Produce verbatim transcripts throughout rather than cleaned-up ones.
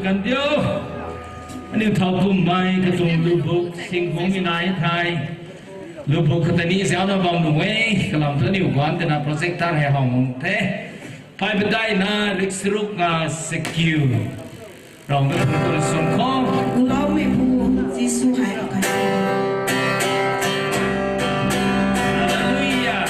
Kandiu, aniu thau kummei katuang luhbuk singkungmei nai the. Luhbuk khatni zaucna bam nuh e, kalam thu aniu guan twna projector hei how nuh the. Phay padeih na riksaruk nga sakiu. Ram na kum swn khou. Gulaumeipu Jisu hei akai. Hallelujah.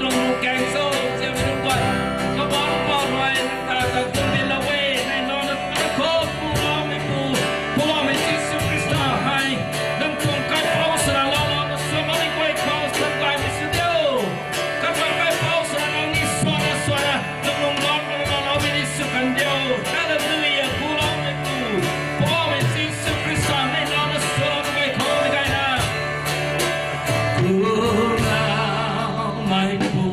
Lung kang cho, ziam lung guay. Kabang pau rui, ta ta kum din la we, nei nang na ta khou, Pu Ram mei pu, Pu Ram mei Jisu Khrista hei, nang tuang kaipouc swna lou lou na sw mani guay khou, sw kai ni sw diu. Kata kaipouc swna nang ni sw na sw na, nang lung guang na lou lou mei ni sw kan diu. Hallelujah, Pu Ram mei pu, Pu Ram mei Jisu Khrista, nei nang na sw na guay khou ni kai na. Pu Ram mei pu,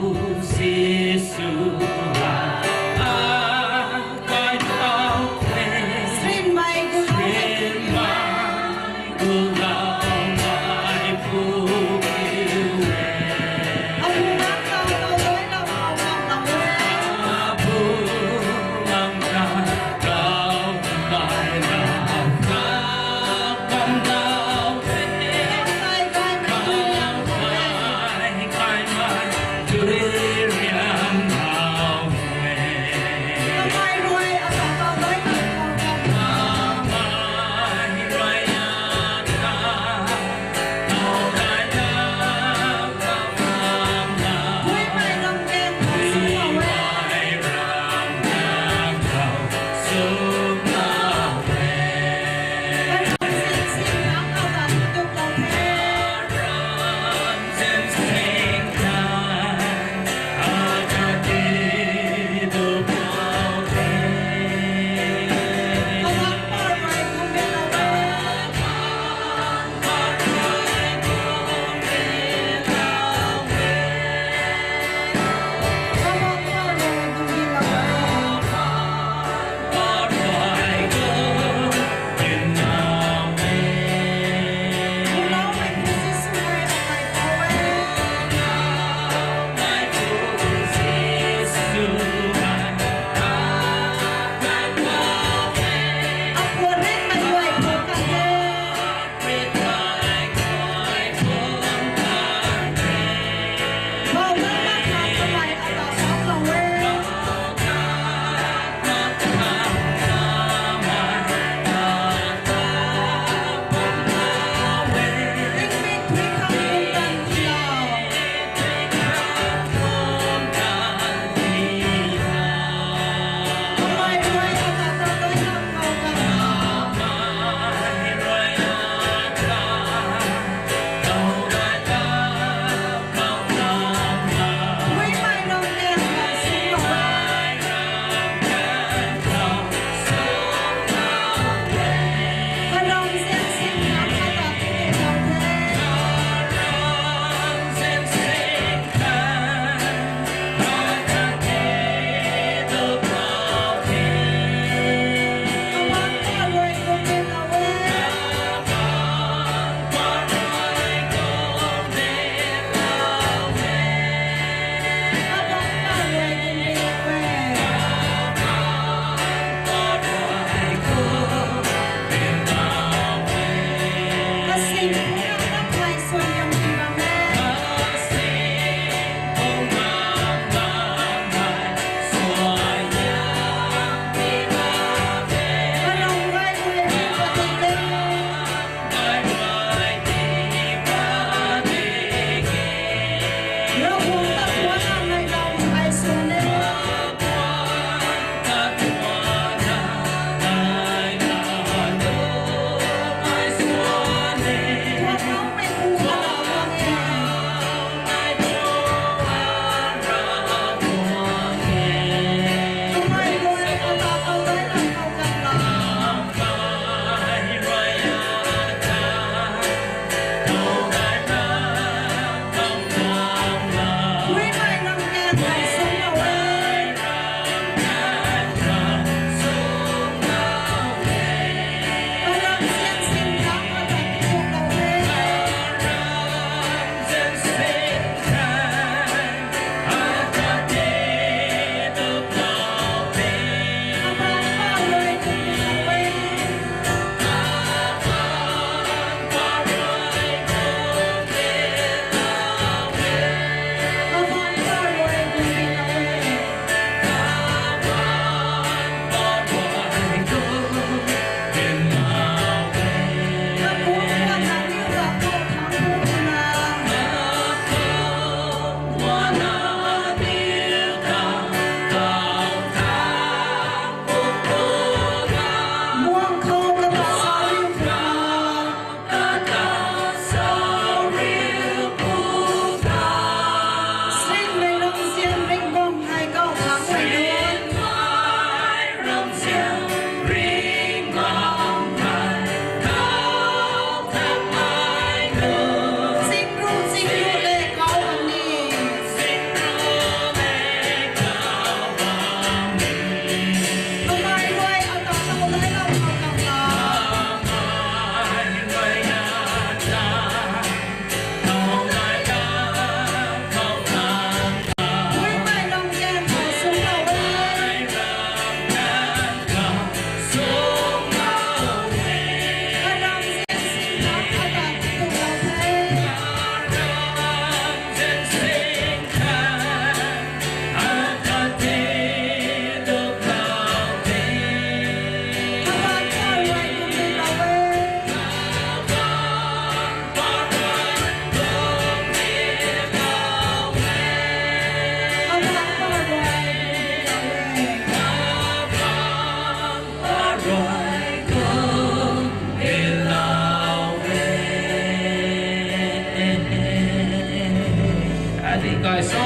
Kai so,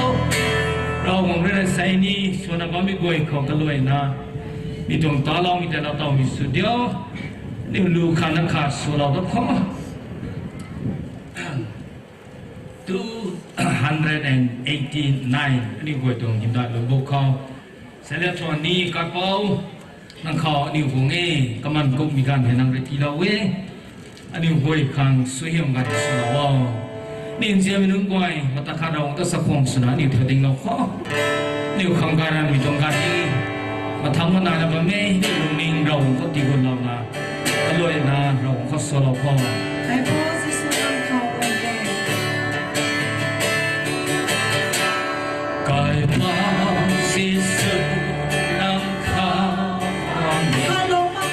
Ravguangc rui na sei ni swna bammei guay khou kaluaina, mi tuang taloumei tei lou tawmei sw diu. Aniu lu khat na khat swlou dat khou. Two hundred and eighty-nine, aniu guay tuang hymdaih lu buk khou. Selectron ni kapou, nang khou aniu guang e, kaman kummei ganv hei nang rui tiilou e. Aniu guay khang suaihiam ganv swlou o. Aniu nzianmei nunc guay, mata khat Ravguangc ta sakhwang swna aniu thadinglou khou. Aniu khang garamei tuang ganv ni, mathang mana na bam e, aniu lungning Ravguangc khou tiigutlouna, kaluaina Ravguangc khou swlou khou. Kaipouc Jisu nang khou guang e. Kaipouc Jisu nang khou guang e. Hello, ma.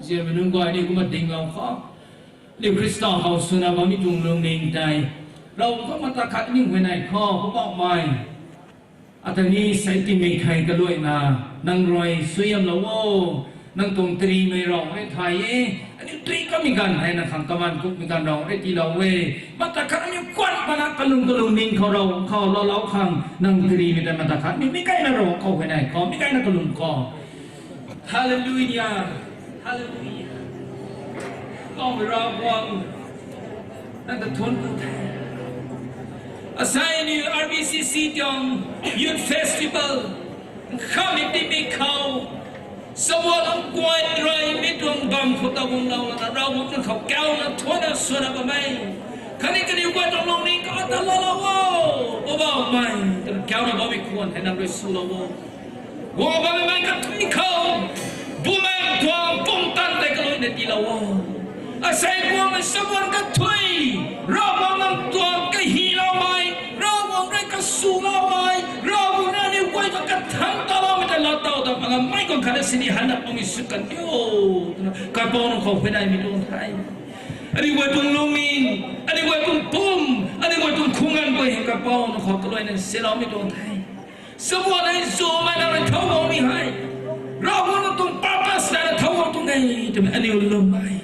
Nzianmei nunc guay ni kumna dinglou khou, aniu Khrista khou swna bammei tuang lungning tei, Ravguangc khou mata khat aniu huayney khou Poubauhmei, ata ni sei timei thei kaluaina, nang rui suaihiamlou o, nang tuang tarimei Ravguangc rui thay e, aniu tui kamei ganv hei nang khang kaman kummei ganv Ravguangc rui tiilou e, mata khat aniu kuan pana kalung kalungning khou Ravguangc khou loulou khang nang tarimei tei mata khat aniu mi kaina Ravguangc khou huayney khou, mi kaina kalung khou. Hallelujah. Hallelujah. Kaumei Ravguangc, nang ta thuanc ku the. Asei aniu R B C C tuang Youth Festival, nkhamei timei khou, Sabuan nang kuay rui mi tuang bam khou ta guang lou lana Ravguangc nang khou kauna thuana swna bammei. Khatni kaniw guay tuang lungning khou ata lou lou o. Poubauhmei, twna kauna bammei khwan hei nang rui swlou o. Guang bammei mei kathui khou, Bumaengh tuang pumtan tei kalui na tiilou o. Asei guangmei sabuan kathui, Ravguangc nang tuang kahyloumei, Ravguangc rui kasuloumei, Ravguangc rui aniu guay ta kathang taloumei ta laa tow ta panga mei guang khatna sini hanna pangmei sw kan diu, twna Kaipouc nang khou huayneymei tuang the. Aniu guay tuang lungning, aniu guay tuang pum, aniu guay tuang khung ganv guay hei Kaipouc nang khou kaluaina siloumei tuang the. Sabuan hei zumei nang rui thau guangmei hei, Ravguangc nang tuang purpose nang rui thau guang tuang e twmei aniu lwmmei.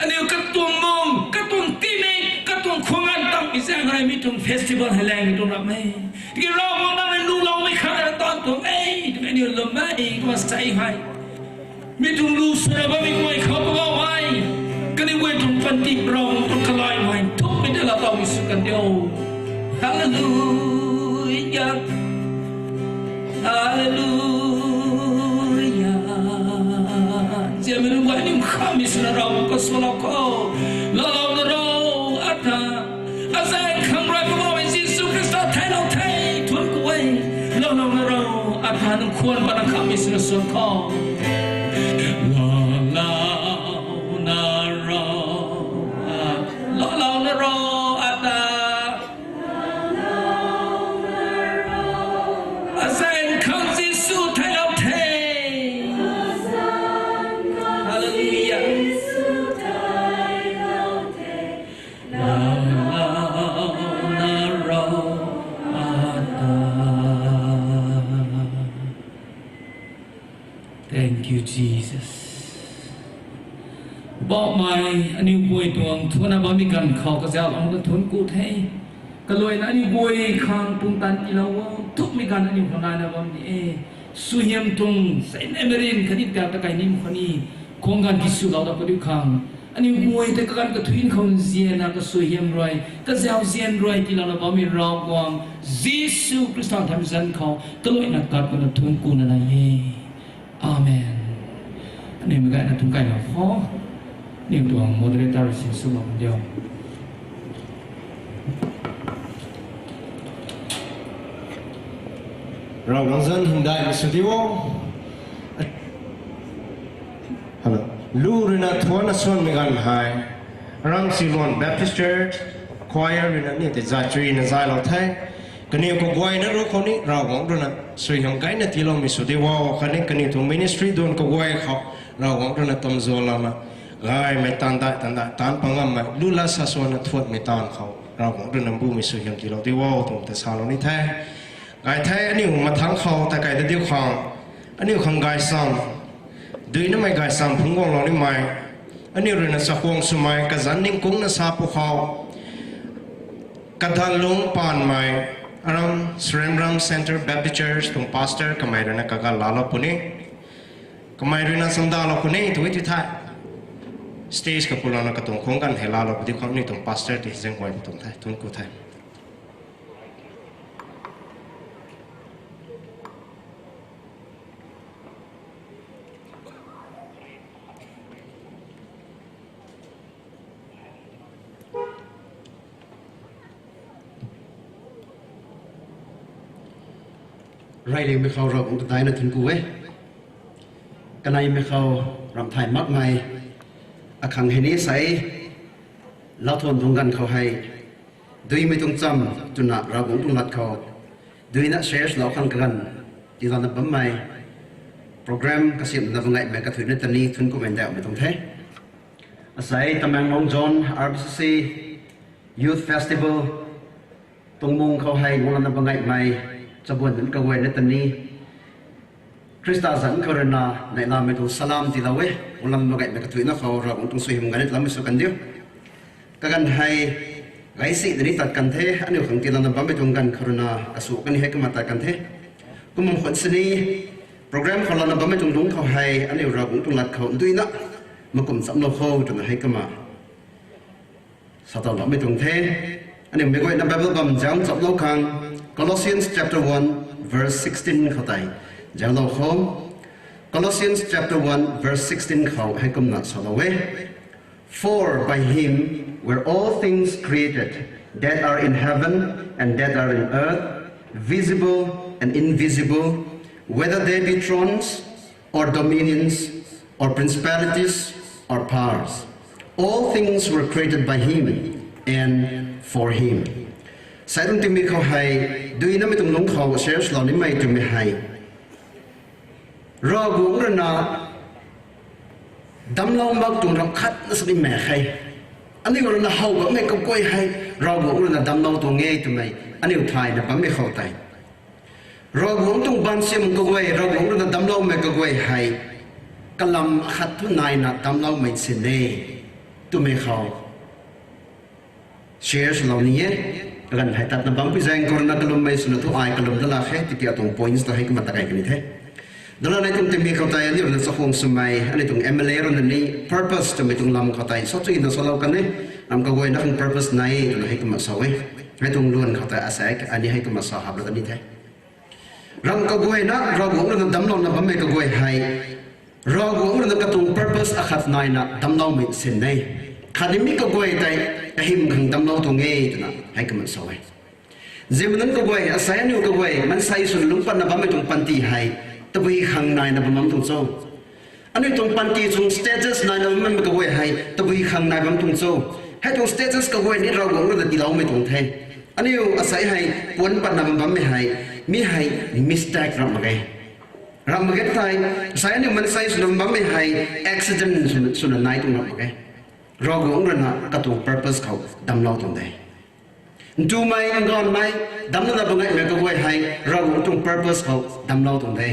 Aniu katuang mung, katuang timei, katuang khung ganv tangmei zaeng hei mi tuang festival hei laengmei tuang ram e. Tiki Ravguangc nang rui nuhloumei khang rui taanv tuang e twmei aniu lwmmei, kumna sei hei. Mi tuang lu swna bammei guay khou Poubauhmei, kaniw guay tuang panty Ravguangc tuang kalaymei nthukmei tei laa towmei sw kan diu. Hallelujah. Hallelujah. Ziamei nunc guay aniu khamei swna Ravguangc khou swlou khou, laalou na ro, ata. Azanc khang rui Poubauhmei Jisu Khrista theilou the, thuanc ku e. Laalou na ro, ata nang khwan patna khamei swna sw khou. Laalou na ro, a, laalou na ro, ata. Azanc khang Jisu theilou the. Hallelujah. Thank you, Jesus. Poubauhmei, aniu guay tuang thuana bammei ganv khou kazauhlou na thuanc ku the. Kaluaina aniu guay khang pumtan tiilou o, nthukmei ganv aniu khang naina bam ni e. Suaihiam tuang, seineimei rin khatni ta ta kai nim khou ni, khung ganv tiswlou da padiu khang. Aniu guay ta kaganv kathuic khou nzianna kasuaihiam rui, kazauh zian rui tiilouna bammei Ravguangc, Jisu Khrista thamzan khou, kaluaina kat kuna thuanc kuna nai e. Amen. Aniu mei gayna tuang kailou khou, aniu tuang moderator rui sinswlou diu. Ravguangc zanc hymdaihmei sw diu o. Hello. Lu ruina thuanna swanmei ganv hei, Ramsiluan Baptist Church Choir ruina ni tei zaychuina zaylou the. Kaniw kaguayna ru khou ni Ravguangc ruina suaihiam gayna tiiloumei sw diu o, khatni kaniw tuang ministry duan kaguay khou Ravguangc ruina tamzuanlouna, gaymei taanv dai taanv dai taanc pang ngammei, lu lat sa swanna thuanmei taanv khou Ravguangc ruina mbumei suaihiam tiilou diu o twmei ta salou ni the. Gay the, aniu mathangc khou ta kai ta diu khang, aniu khang gaysam, duinamei gaysam phungc guanglou nimei, aniu ruina chakhwang swmei, kazanc ningkungna sa pwkhou, kadanlung paanmei, aram Srenram Centre Baptist Church tuang pastor kamei ruina kaganv laalou puni. Kamei ruina chamdalou puni tw ti the. Stage khou pulouna katuang khung ganv hei laalou puni khang ni tuang pastor tei zaenghuay pu tuang the, thuanc ku the. Reyliangmei khou Ravguangc ta daina thuanc ku e. Kaneimei khou ramh thay makmei, akhang hei ni sei, lauthuan tuang ganv khou hei, duimei tuang cham twna Ravguangc tuang lat khou, duina share lou khang kaganv tiilouna bammei, program kasiamhna bangaihmei kathuicna ta ni thuanc kumei ndauhmei tuang the. Asei Tamenglong Zone R B C C Youth Festival tuang mung khou hei guanglouna bangaihmei, chabuan nunc kaguayna ta ni, Khrista zanc khou ruina neihlamei tuang salam tiilou e, guanglouna bangaihmei kathuicna khou Ravguangc tuang suaihiam gayna tiiloumei sw kan diu. Kaganv hei, gaysina ni tat kan the, aniu khang tiilouna bammei tuang ganv khou ruina, kasu kani hei kumna tat kan the. Kum bam khwan sini, program khou louna bammei tuang lungc khou hei, aniu Ravguangc tuang lat khou nduina, makum chamlou kho twna hei kumna satawloumei tuang the. Aniu meic guayna Bible bam zauc chamlou khang, Colossians chapter one, verse sixteen khou tei zauclou kho. Colossians chapter one verse sixteen khou heikumna salou e. For by him were all things created that are in heaven and that are in earth, visible and invisible, whether they be thrones or dominions or principalities or powers. All things were created by him and for him. Sai tuang tingmik khou hei, duinamei tuang lungc khou share swlou nimei twmei hei, Ravguangc rui na damclou mak tuang ram khat na sini mak khe. Aniu rui na how bammei kaguay hei Ravguangc rui na damclou tuang e twmei aniu thayna bammei khou tei, Ravguangc tuang baansiam kaguay, Ravguangc rui na damcloumei kaguay hei kalam khat thu naina damcloumei sin e twmei khou share swlou ni e. Aganv hei tatna bampui zaeng khou rui na kalummei swna thu ai kalum dat la khe, tiki atuang points ta heikumna ta kei kani the. Dalanei tuang tingmik khou tei aniu rui na chakhwang swmei, aniu tuang M L A rui na ni purpose twmei tuang lam khou tei sa chuyna salou kan e. Ram kaguayna khang purpose nai e twna heikumna sa e. Hei tuang luan khou tei asei ani heikumna sa hap la kan ni the. Ram kaguayna Ravguangc rui na damclouna bammei kaguay hei Ravguangc rui na katuang purpose akhat naina damcloumei sin e. Khatni mi kaguay tei kahym khang damclou tuang e twna heikumna sa e. Ziamnunc kaguay, asei aniu kaguay maansei swna lungc patna bammei tuang panty hei tabui khang naina bam bam tuang cho? Aniu tuang panty tuang status naina bammei kaguay hei tabui khang nai bam tuang cho? Hei tuang status kaguay ni Ravguangc rui na tiiloumei tuang the. Aniu asei hei puanc patna bam bammei hei, mi hei mistake ram mak ge. Ram mak ge thei, asei aniu maansei swna bammei hei accident swna, swna nai tuang ram mak ge. Ravguangc rui na katuang purpose khou damclou tuang de. Ntumei, nganvmei, damclouna bam gaymei kaguay hei Ravguangc tuang purpose khou damclou tuang de.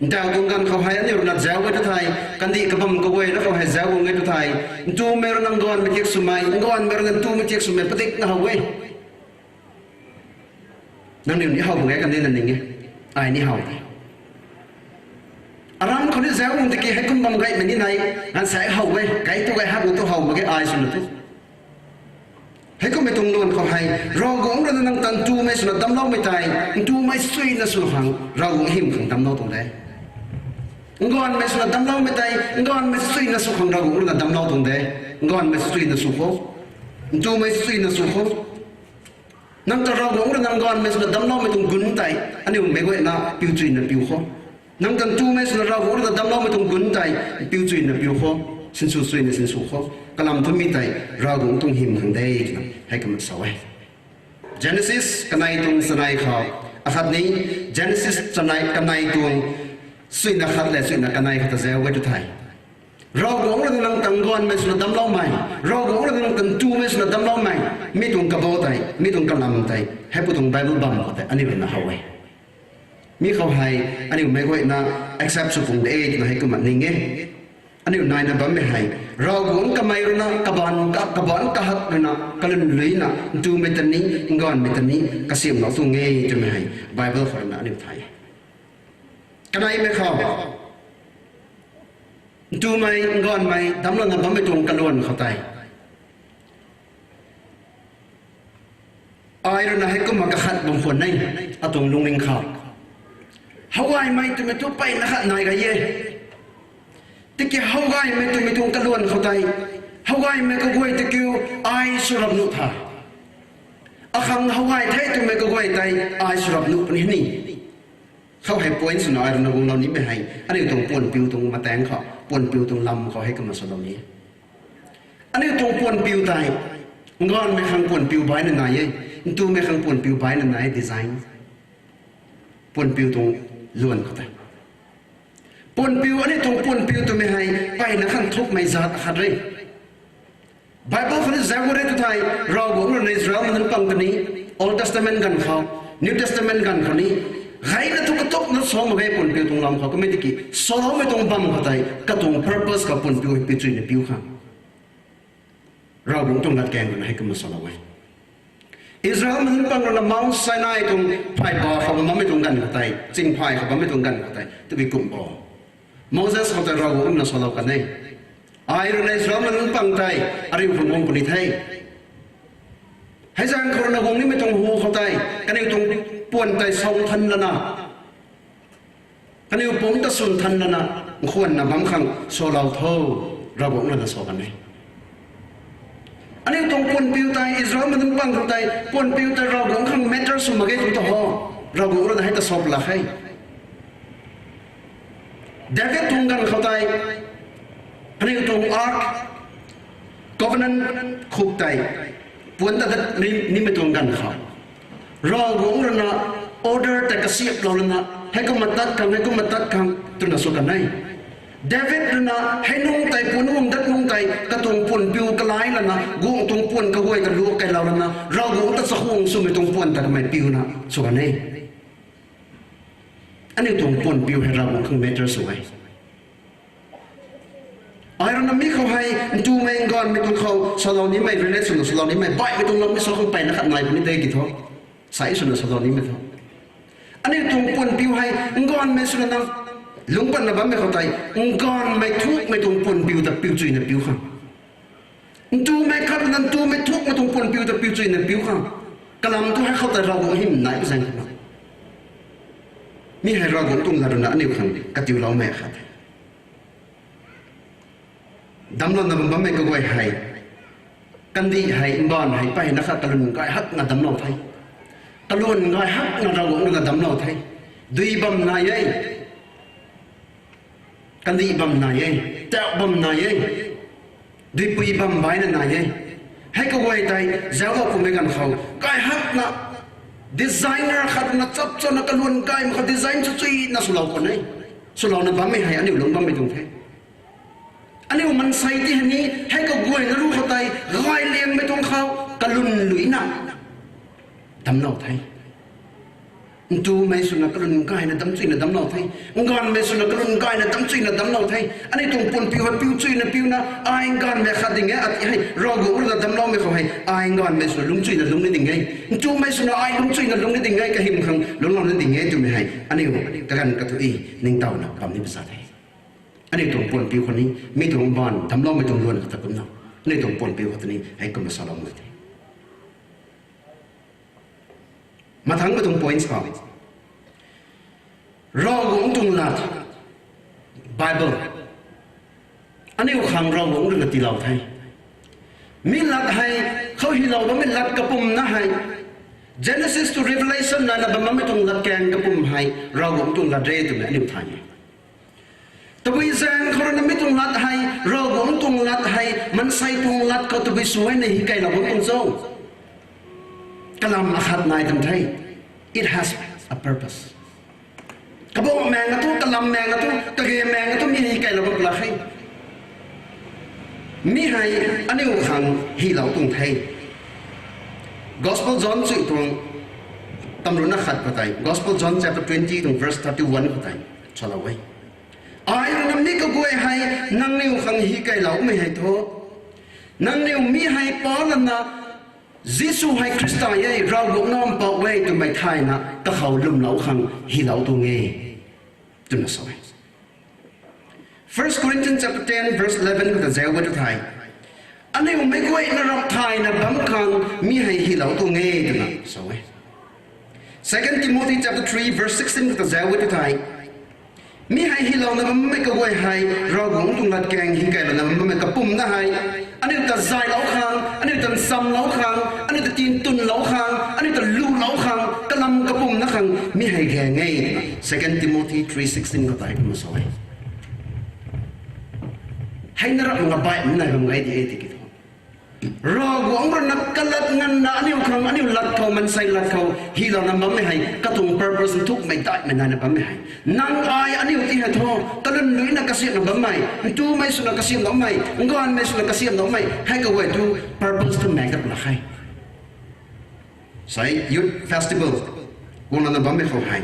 Ntaw tuang ganv khou hei aniu rui na zauc e tu thei, kandih kabam kaguayna khou hei zauc guang e tu thei, ntumei rui na nganvmei thiak swmei, nganvmei rui na ntumei thiak swmei padikna how e. Nangniw ni how mak ge kandihna ning e. Ai ni how e. Aram khou ni zauc guang tiki heikum bam gaymei ni nai, nganvsaekc how e, gay tu gay hak tu how mak ge ai swna tu. Heikummei tuang luan khou hei, Ravguangc rui na nang ta ntumei swna damcloumei tei, ntumei suina sw khang Ravguangc hym khang damclou tuang de. Nganvmei swna damcloumei tei, nganvmei suina sw khang Ravguangc rui na damclou tuang de. Nganvmei suina sw kho. Ntumei suina sw kho. Nang ta Ravguangc rui na nganvmei swna damcloumei tuang gun tei, aniu meic guayna piu chuyna piu kho. Nang ta ntumei swna Ravguangc rui na damcloumei tuang gun tei, piu chuyna piu kho. Sinsw chuyna sinsw kho. Kalam thu mi tei, Ravguangc tuang hym khang de twna heikumna sa e. Genesis kanei tuang chanei khou, akhatni Genesis chanei, kanei tuang suina khat le suina kanei khou ta zauc e tu thei, Ravguangc rui na nang ta nganvmei swna damcloumei, Ravguangc rui na nang ta ntumei swna damcloumei, mi tuang kabau tei, mi tuang kalam tei, heipu tuang Bible bam khou tei aniu rui na how e. Mi khou hei, aniu meic guayna accept sw pung de twna heikumna ning e. Aniu naina bammei hei, Ravguangc kamei rui na kabaanc ka, kabaanc kahak rui na kalun luina ntumei ta ni, nganvmei ta ni kasiamhlou tuang e twmei hei Bible khou rui na aniu thay. Kaneimei khou, ntumei, nganvmei damclouna bammei tuang kaluan khou tei, ai rui na heikumna kakhat bam khwan e, atuang lungning khou. Howgaymei twmei thu mpeyna khat nai gay e. Tiki howgaymei twmei tuang kaluan khou tei, howgaymei kaguay tei kiu ai swrap nuh tha. Akhang howgay the twmei kaguay tei ai swrap nuh puni ni. Khou hei point swna ai rui na guanglou nimei hei, aniu tuang puanpiu tuang mataeng khou, puanpiu tuang lam khou heikumna salou ni. Aniu tuang puanpiu tei, nganvmei khang puanpiu baina nai e, ntumei khang puanpiu baina nai e, design. Puanpiu tuang luan khou tei. Puanpiu, aniu tuang puanpiu twmei hei, mpeyna khan thukmei zat khat re. Bible khou ni zauc re tu thei, Ravguangc rui na Israelmei nunc pang ta ni, Old Testament ganv khou, New Testament ganv khou ni, gayna thu katukna sa mak ge puanpiu tuang lam khou, kamei tiki saloumei tuang bam khou tei, katuang purpose khou puanpiu hei piu chuyna piu khang Ravguangc tuang latkaeng rui na heikumna salou e. Israelmei nunc pang rui na Mount Sinai tuang phay ba khou bammei tuang ganv khou tei, chingphay khou bammei tuang ganv khou tei, tabui kum bo. Moses khou tei Ravguangc na salou kan e. Ai rui na Israelmei nunc pang tei, ariu khang guang puni the. Hei zaeng khou rui na guang nimei tuang hu khou tei, kaniw tuang puan tei sau than lana, Kaniw pumc ta swn than lana, nkhwanna bam khang salou tho, Ravguangc rui na sa kan e. Aniu tuang puanpiu tei, Israelmei nunc pang khou tei, puanpiu tei Ravguangc khang matter sw mak ge tu ta ho, Ravguangc rui na hei ta sa lak khe. David tuang ganv khou tei, aniu tuang ark, covenant khuk tei, puan ta dat ni, nimei tuang ganv khou, Ravguangc rui na order tei kasiamhlou lana, heikumna tat khang, heikumna tat khang twna sw kan e. David rui na hei nungc tei, puan nungc dat nungc tei, katuang puanpiu kalai lana, guangc tuang puan kaguay kaluak kailou lana, Ravguangc ta chakhwang swmei tuang puan ta kamei piuna sw kan e. Aniu tuang puanpiu hei Ravguangc khang matter sw e. Ai rui na mi khou hei, ntumei nganvmei tuang khou salou nimei, relate swna salou nimei, baihmei tuang lam mi sa khang mpeyna khat nai puni de ki thu, sai swna salou nimei thu, aniu tuang puanpiu hei nganvmei swna nang lungc patna bammei khou tei, nganvmei thukmei tuang puanpiu ta piu chuyna piu khang, ntumei khat na ntumei thukmei tuang puanpiu ta piu chuyna piu khang, kalam thu hei khou tei Ravguangc hym nai pu zaeng khou, mi hei Ravguangc tuang lat rui na aniu khang katiuloumei khat the. Damclouna bam bammei kaguay hei, kandih hei, mbaanv hei, mpeyna khat kalwn gay hakna damclou the. Kalwn gay hakna Ravguangc rui na damclou the. Dui bam nai e. Kandih bam nai e. Tauh bam nai e. Duipui bam baina nai e. Hei kaguay tei zauclou kummei ganv khou, gay hakna, designer khat na chap chana kalwn gaymei khou design chu chuyna swlou kan e. Swlouna bammei hei aniu lungc bammei tuang the. Aniu maansei ti hei ni, hei kaguayna ruc khou tei, gayliangmei tuang khou kalwn luina damclou the. Ntumei swna kalwn gayna damc chuyna damclou the. Nganvmei swna kalwn gayna damc chuyna damclou the. Aniu tuang puanpiu hei piu chuyna piuna, ai nganvmei khat ding e, ati hei Ravguangc rui na damcloumei khou hei, ai nganvmei swna lungc chuyna lungc ni ding e. Ntumei swna ai lungc chuyna lungc ni ding e, kahym khang lungclou ni ding e twmei hei aniu kaganv kathu i ningtowna bam ni pasa the. Aniu tuang puanpiu khou ni, mi tuang mbaanv damcloumei tuang luan khou ta kumna, aniu tuang puanpiu khou ta ni heikumna salou mak the. Mathangmei tuang points khou, Ravguangc tuang lat, Bible, aniu khang Ravguangc rui na tiilou the. Mi lat hei, khou hylou bammei lat kapumna hei, Genesis to Revelation naina bam bammei tuang latkaeng kapum hei Ravguangc tuang lat re twmei aniu thay e. Tabui zaeng khou rui na mi tuang lat hei, Ravguangc tuang lat hei, maansei tuang lat khou tabui sw e na hi kailou bam tuang cho? Kalam akhat nai tan the. It has a purpose. Kabammaeng a thu, kalammei a thu, kagaymei a thu mi hei kailou bam lak khe. Mi hei aniu khang hylou tuang the. Gospel John chuy tuang tamruna khat khou tei, Gospel John chapter twenty tuang verse thirty-one khou tei salou e. Ai rui na mi kaguay hei nangniw khang hi kailoumei hei thu, nangniw mi hei pa lana, Jisu hei Khrista e, Ravguangc Nac Mpouh e twmei thayna kakhou lwmlou khang hylou tuang e, twna sa e. First Corinthians chapter ten verse eleven khou ta zauc e tu thei, aniu meic guayna rap thayna bam khang mi hei hylou tuang e twna sa e. Second Timothy chapter three verse sixteen khou ta zauc e tu thei, mi hei hylouna bammei kaguay hei Ravguangc tuang latkaeng hi kailouna bammei kapumna hei, aniu ta zaylou khang, aniu ta nchamlou khang, aniu ta tintwnlou khang, aniu ta lulou khang, kalam kapumna khang mi hei gaeng e. Second Timothy three sixteen khou tei kumna sa e. Hei na rap nga baih nai bam ngai di e tiki thu, Ravguangc rui na kalat nganvna aniu khang, aniu lat khou, maansei lat khou hylouna bammei hei katuang purpose nthukmei daihmei naina bammei hei, nang ai aniu ti hei thu, kalwn luina kasiamna bammei, ntumei swna kasiamloumei, nganvmei swna kasiamloumei hei kaguay thu purpose thu maeng dat lak khe. Sai youth festival guangna bammei khou hei,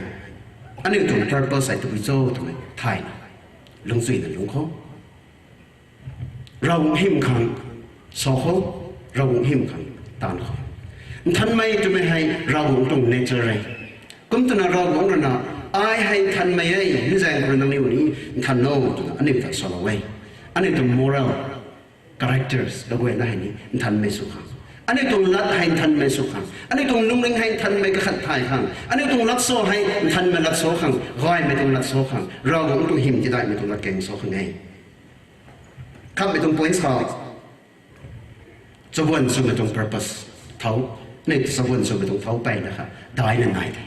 aniu tuang purpose hei tabui cho twmei thayna lungcchuina lungc khou, Ravguangc hym khang sa khou, Ravguangc hym khang taanv khou. Nthanmei twmei hei Ravguangc tuang nature e. Kum twna Ravguangc rui na, ai hei nthanmei e, mi zaeng khou rui nangniw ni nthan o twna aniu ta salou e. Aniu tuang moral characters kaguayna hei ni nthanmei sw khang. Aniu tuang lat hei nthanmei sw khang, aniu tuang lungning hei nthanmei kakhat thay khang, aniu tuang lat sa hei nthanmei lat sa khang, gaymei tuang lat sa khang, Ravguangc tuang hym tidaihmei tuang lat keng sa khang e. Khatmei tuang point sa, chabuan swmei tuang purpose thau, aniu chabuan swmei tuang thau mpeyna kha daina nai the.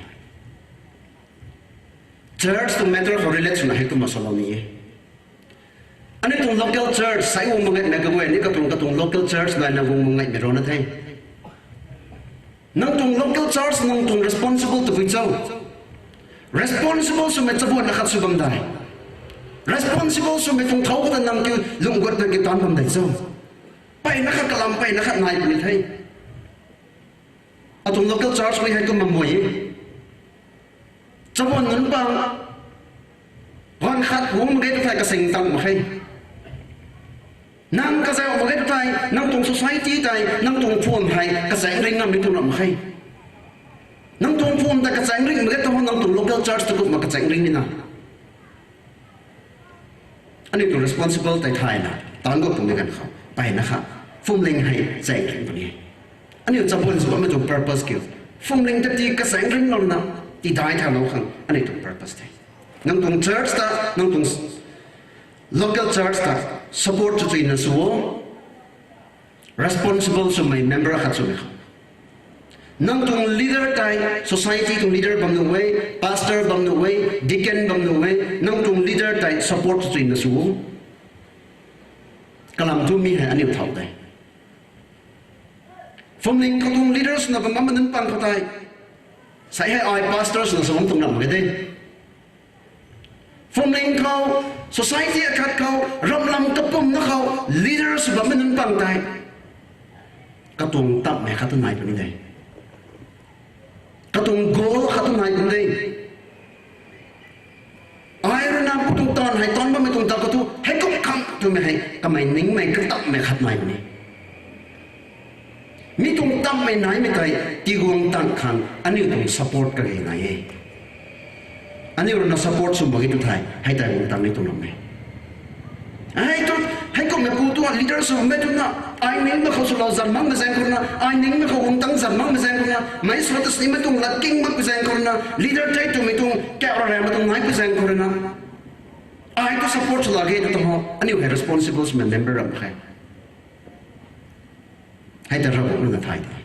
Church tuang matter khou relate swna hei kumna salou ni e. Aniu tuang local church sai guang mak ngaimei kaguay ni katuang katuang local church naina guang mak ngaimei rana the. Nang tuang local church nang tuang responsible tabui cho? Responsible swmei chabuan akhat sw bam dai. Responsible swmei tuang thau kata nang kiu lungh guatna ki taanc bam dai cho? Mpeyna khat kalam mpeyna khat nai puni the. Atuang local church khou hei kumna mui e. Chabuan nunc pang, ganv khat guang mak ge tu thei kasing tang mak khe. Nang kazauh mak ge tu thei nang tuang society tei nang tuang phuam hei kachaeng ring ngam ni tuang ram mak khe. Nang tuang phuam tei kachaeng ring mak ge tu nang tuang local church tu kumna kachaeng ring nina. Aniu tuang responsible tei thayna taanc guat tuang ni ganv khou mpeyna kha phuamling hei chaeng ring puni. Aniu chabuan sw bammei tuang purpose kiu, phuamling ta ti kachaeng ringlouna tidai thalou khang aniu tuang purpose the. Nang tuang church ta, nang tuang local church ta support chuchuina sw o. Responsible swmei member akhat swmei khou, nang tuang leader tei, society tuang leader bam nuh e, pastor bam nuh e, deacon bam nuh e, nang tuang leader tei support chuchuina sw o. Kalam tu mi hei aniu thau de. Phuamling khou tuang leader swna bam bammei nunc pang khou tei, sai hei ai pastor swna sa bam tuang ram mak ge de. Phuamling khou, society akhat khou, ramlam kapumna khou leader sw bammei nunc pang tei katuang tammei khat tu nai puni de. Katuang goal khat tu nai puni de. Ai rui na pu tuang taanv hei taanc bammei tuang ta khou thu heikum khang twmei hei kamei ningmei katammei khat nai puni. Mi tuang tammei naimei tei tiguang tang khang aniu tuang support kage nai e. Aniu rui na support sw mak ge tu thei hei tei guang tang ni tuang ram e. Hei tu, heikumhmei pu tu leader swmei twna, ai ningmei khou swlou zan makmei zaeng khou rui na, ai ningmei khou guang tang zan makmei zaeng khou rui na, meic sw ta sinimei tuang lat king makpui zaeng khou rui na, leader tei twmei tuang kau ra rammei tuang naipui zaeng khou rui na, ai tu support swlou ge tu tuang ho, aniu hei responsible swmei member ram khe. Hei ta Ravguangc rui na thay de.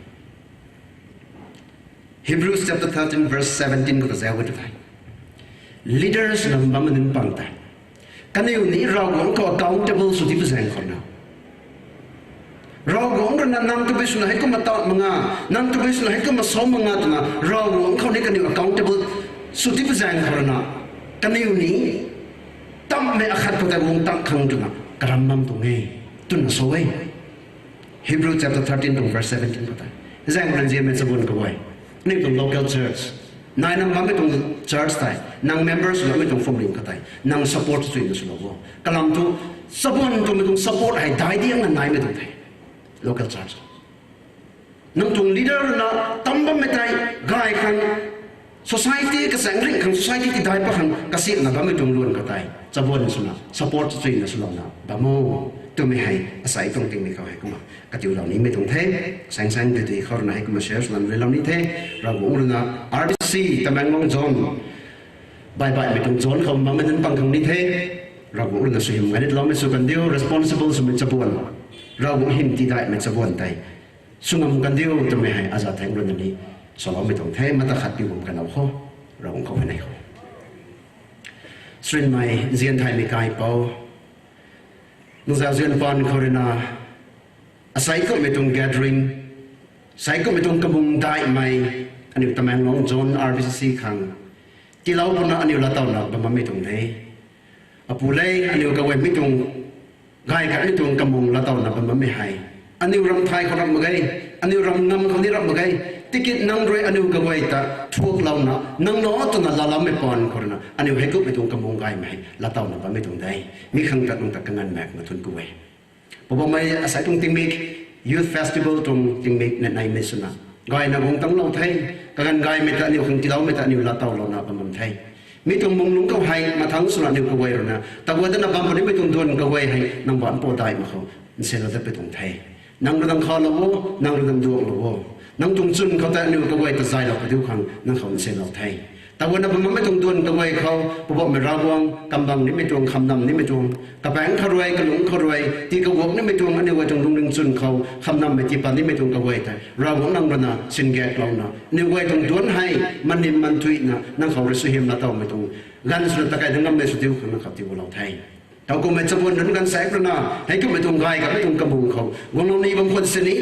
Hebrews chapter thirteen verse seventeen khou ta zauc e tu thei, leaders na bammei nunc pang tei kaniw ni Ravguangc khou accountable sw ti pu zaeng khou na, Ravguangc rui na nang tabui swna heikumna ta mak nga, nang tabui swna heikumna sa mak nga twna Ravguangc khou ni kaniw accountable sw ti pu zaeng khou rui na, kaniw ni tammei akhat khou tei guang tang khang twna karam bam tuang e, twna sa e. Hebrew chapter thirteen tuang verse seventeen khou tei. Zaeng rui nzianmei chabuan kaguay, aniu tuang local church, naina bammei tuang church tei, nang members bammei tuang phuamling khat tei nang support chuina swlou o. Kalam tu, chabuan twmei tuang support hei daidiangna naimei tuang the. Local church, nang tuang leader rui na tam bammei tei gay khang, society kachaeng ring khang, society tidai pat khang kasiamhna bammei tuang luan khat tei chabuan swna support chuina swlouna bam o, twmei hei asei tuang tingmik khou hei kumna katiulou nimei tuang the. Saengsaeng tei tei khou rui na hei kumna share swna leilou ni the. Ravguangc rui na R B C Tamenglong zone, baihbaihmei tuang zone khou bammei nunc pang khang ni the. Ravguangc rui na suaihiam gayloumei sw kan diu, responsible swmei chabuan, Ravguangc hym tidaihmei chabuan tei sw ngam kan diu twmei hei aza thangc rui na ni saloumei tuang the. Mata khat piu bam kan lou kho, Ravguangc khou hei nei kho. Srinmei nzian thaymei kaipouc, nang zauzian paan khou rui na asei kumhmei tuang gathering, asei kumhmei tuang kamung daihmei, aniu Tamenglong zone R B C C khang tiilou puna aniu laatowna bam bammei tuang de. Apu le, aniu kaguay mi tuang gay khat mi tuang kamung laatowna bam bammei hei aniu ram thay khou ram mak ge, aniu ram ngam khou ni ram mak ge. Tiki nang rui aniu kaguay ta thuaklouna nang na twna laaloumei paan khou rui na aniu heikumhmei tuang kamung gaymei hei laatowna bammei tuang de. Mi khang ta nang ta kanganv maekna thuanc ku e. Poubauhmei, asei tuang tingmik, Youth Festival tuang tingmik na neimei swna gayna guang tanglou the. Kaganv gaymei ta aniu khang tiiloumei ta aniu laatowlouna bam bam the. Mi tuang mung lungc khou hei mathangc swna aniu kaguay rui na taguay dana bam punimei tuang duan kaguay hei nang baanc pou daih mak khou nselou dat pui tuang the. Nang rui nang khalou o, nang rui nang duanglou o. Nang tuang chwn khou tei aniu kaguay ta zaylou kadiu khang nang khou nsinlou the. Tawana bam bammei tuang duan kaguay khou, Poubauhmei Ravguangc, kambang nimei tuang, khamnam nimei tuang, kapaengc khou rui, kalungc khou rui, tii kaguak nimei tuang, aniu guay tuang lungning chwn khou khamnammei tii pat nimei tuang kaguay tei Ravguangc nang rui na singaklouna, aniu guay tuang duan hei manim manthuina nang khou rui suaihiam laa towmei tuang ganv swna takai dang ngammei sw diu khang nang khou tiilou the. Thowkumhmei chabuan nunc gaanvsaekc rui na, heikummei tuang gay kamei tuang kamung khou guanglou ni bam khwan sini,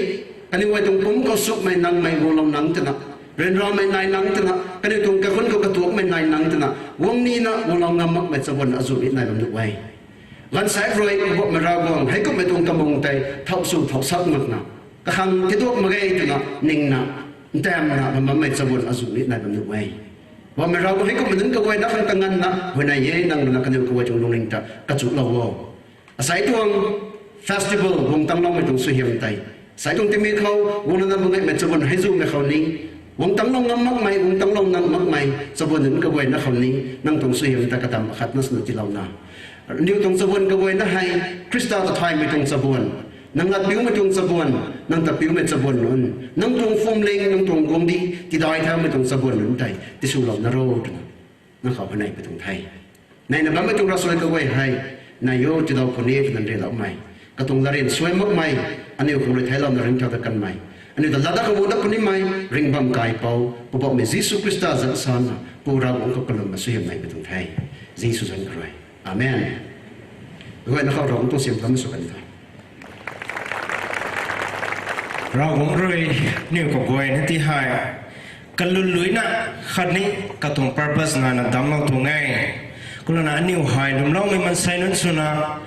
kaniw guay tuang pumc khou sukmei nangmei guanglou nang twna, ryanramei nai nang twna, kaniw tuang kaikhunc khou katuakmei nai nang twna guang nina guanglou ngam makmei chabuan azuh ni nai bam nuh e. Gaanvsaekc rui Poubauhmei Ravguangc, heikummei tuang kamung tei thow sw thow sak makna, kakhang tiduak mak ge twna ningna, ntamna bam bammei chabuan azuh ni nai bam nuh e. Poubauhmei Ravguangc, heikummei nunc kaguayna khang kanganvna huayney e, nang rui na kaniw kaguay tuang lungning ta kachulou o. Asei tuang festival guang tangloumei tuang suaihiam tei, asei tuang tingmik khou guangna bam ngaimei chabuan hei zumei khou ni, guang tanglou ngam makmei, guang tanglou nang makmei chabuan nunc kaguayna khou ni, nang tuang suaihiam ta katam akhatna swna tiilouna, aniu tuang chabuan kaguayna hei Khrista ta thaymei tuang chabuan, nang lat piumei tuang chabuan, nang ta piumei chabuan nunc, nang tuang phuamling, nang tuang guangcdic tidai thaumei tuang chabuan nunc tei tiswlouna ro twna nang khou huayney pi tuang the. Neina bammei tuang ravsuai kaguay hei, nai o, tiilou puni twna nriloumei, katuang latryan suai makmei, aniu khang rui theilouna ringcthau dat kanmei, aniu ta lat dat kabu dat punimei ringhbam kaipouc Poubauhmei Jisu Khrista zanc sana Pu Ravguangc khou kalumna suaihiam nai pi tuang the. Jisu zanc khou rui, amen. Kaguayna khou Ravguangc tuang siam lam sw kan the. Ravguangc rui aniu kaguayna ti hei kalun luina khatni katuang purpose naina damclou tuang e. Kumlana aniu hei lwmloumei maansei nunc swna,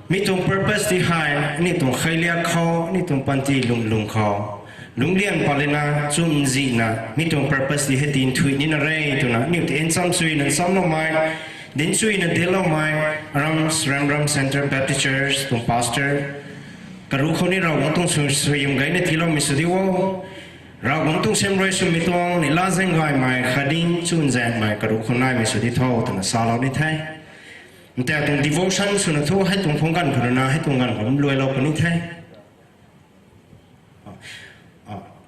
mi tuang purpose ti hei aniu tuang kheiliak khou, aniu tuang panty lwmlung khou, lungclian pat lana chunzihna mi tuang purpose ti hei tinthuih nina re twna aniu ta nchamsuina nchamloumei, dincsuina dincloumei, Aram Sramram Centre Baptist Church tuang pastor karuh khou ni Ravguangc tuang suaihiam gayna tiiloumei sw di o. Ravguangc tuang siam rui swmei tuang ni lazaeng gaymei khatni chunzaenghmei karuh khou naimei sw di tho twna salou ni the. Ntak tuang devotion swna thu hei tuang phungc ganv khou rui na hei tuang ganv khou luailou puni the.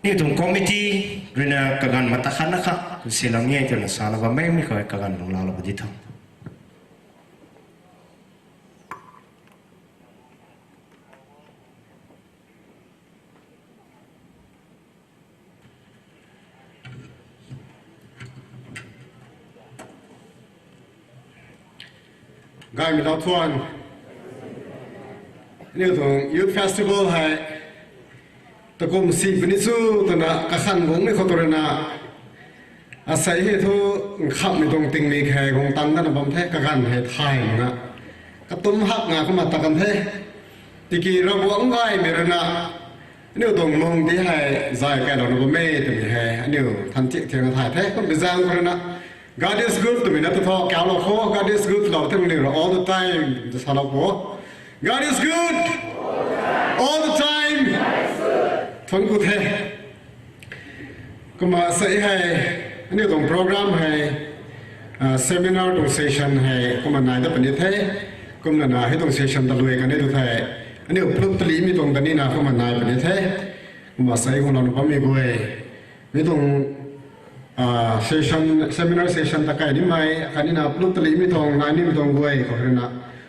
Aniu tuang committee rui na kaganv mata khatna kha silou ni e twna salou bammei mi khou kaganv lungc laalou pu di tho. Gaymei lou thuan, aniu tuang youth festival hei takum si puni chu twna kakhan guangmei khou tu rui na, asei hei thu nkhamhmei tuang tingmik hei guang tang dana bam the, kaganv hei thay mak na, katum hak na kumna ta kan the. Tiki Ravguangc gaymei rui na aniu tuang lung ti hei zay kailouna bam e twmei hei aniu than thiak thiakna thay the. Kum bi zaeng khou rui na, God is good twmei na tu tho, kaulou khou, God is good lou the, aniu rui all the time ta salou khou, God is good all the time. Thuanc ku the. Kumna sei hei, aniu tuang program hei, seminar tuang session hei kumna nai dat puni the. Kumlana hei tuang session ta luai kan e tu thei, aniu plup talimei tuang ta nina kumna nai puni the. Kumna sei guanglouna bammei guay, mi tuang seminar session ta kai nimei khatni na plup talimei tuang nai nimei tuang guay khou rui na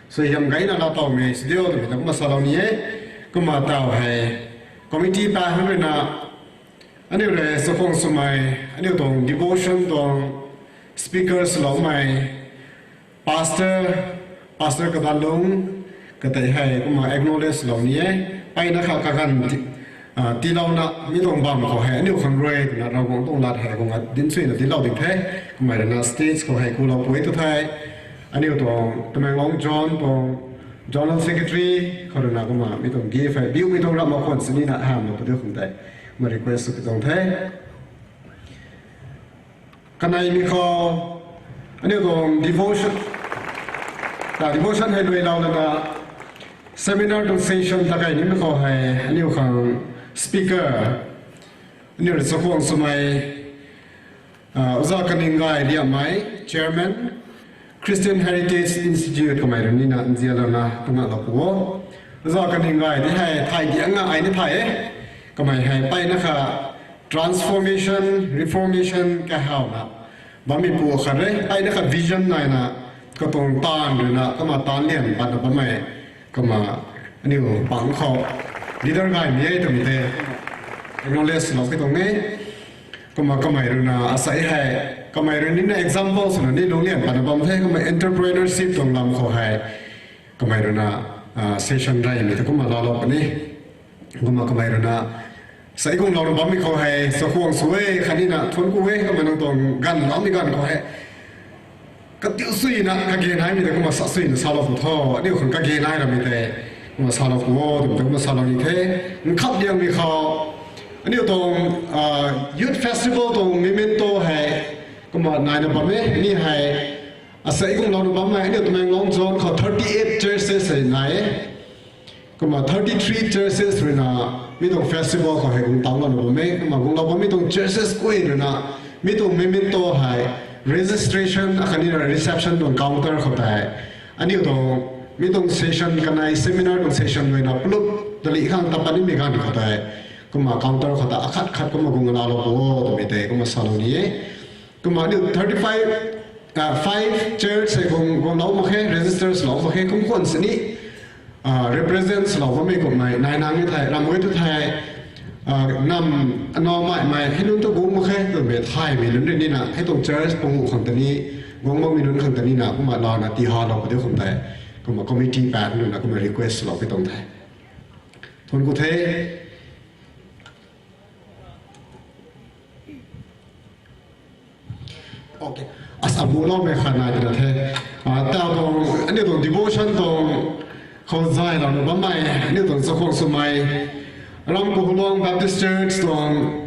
suaihiam gayna laa towmei sw diu twmei ta kumna salou ni e. Kumna taw hei, committee pa hun rui na, aniu rui chakhwang swmei, aniu tuang devotion tuang speakers loumei, pastor, pastor kadanlung katei hei kumna acknowledge lou ni e. Peyna kha kaganv tiilouna mi tuang bam khou hei aniu khang rui twna Ravguangc tuang lat hei kumna dincsuina dinclou ding the. Kumna rui na stage khou hei kulou pui tu thei, aniu tuang Tamenglong Zone tuang General Secretary khou rui na kumna mi tuang gift hei biumei tuang ramh mak khwan sini na hamlou pu diu khang tei kumna request sw pi tuang the. Kaneimei khou, aniu tuang devotion, ta devotion hei luailou lana, seminar tuang session ta kai nimei khou hei aniu khang speaker, aniu rui chakhwang swmei, Oja Kaninggai Liammei, Chairman, Christian Heritage Institute kamei rui nina nzianlouna tungaklou pu o. Za kaning gay ni hei thay diangna ai ni thay e. Kamei hei mpeyna kha transformation, reformation kahawna bammeipu khat re. Mpeyna kha vision naina katuang taanv ruina kumna taanv lian patna bammei kumna aniu pang khou leader gaymei e twmei tei acknowledge lou khe tuang e. Kumna kamei ruina asei hei kamei rui nina example swna ni lungc lian patna bam the. Kumna entrepreneurship tuang lam khou hei kamei ruina session reymei ta kumna laalou puni. Kumna kamei ruina sei guanglouna bammei khou hei chakhwang sw e khatnina thuanc ku e. Kumna nang tuang ganv loumei ganv khou hei katiu suina kage naimei tei kumna sa suina salou pu tho. Aniu khang kage nai ramei tei kumna salou pu o twmei tei kumna salou ni the. Nkhap diangmei khou aniu tuang youth festival tuang memento hei kumna naina bam e. Mi hei asei guanglouna bammei aniu Tamenglong zone khou thirty eight churches hei nai e. Kumna thirty three churches ruina mi tuang festival khou hei guang tanglouna bam e. Kumna guanglou bammei tuang churches guay ruina mi tuang memento hei registration akhatnina reception tuang counter khou tei aniu tuang mi tuang session kanei seminar tuang session ruina plup dali khang tapat nimei ganv khou tei kumna counter khou ta akhat khat kumna guang laalou pu o twmei tei kumna salou ni e. Kumna aniu thirty five, five church hei guang guanglou mak khe, registers lou mak khe. Kum khwan sini represent lou bammei kummei nai nang e thei ram e tu thei nam anamei mei hei nunc tu guang mak khe twmei thaymei nunc rui nina hei tuang church panguh khang ta ni guang bammei nunc khang ta nina kumna lana tihalou padiu khang tei kumna committee pat nuna kumna request lou khe tuang the. Thuanc ku the. Asamuhloumei khat nai twna the. Tau tuang aniu tuang devotion tuang khou zaylouna bammei aniu tuang chakhwang swmei Ramkuhulong Baptist Church tuang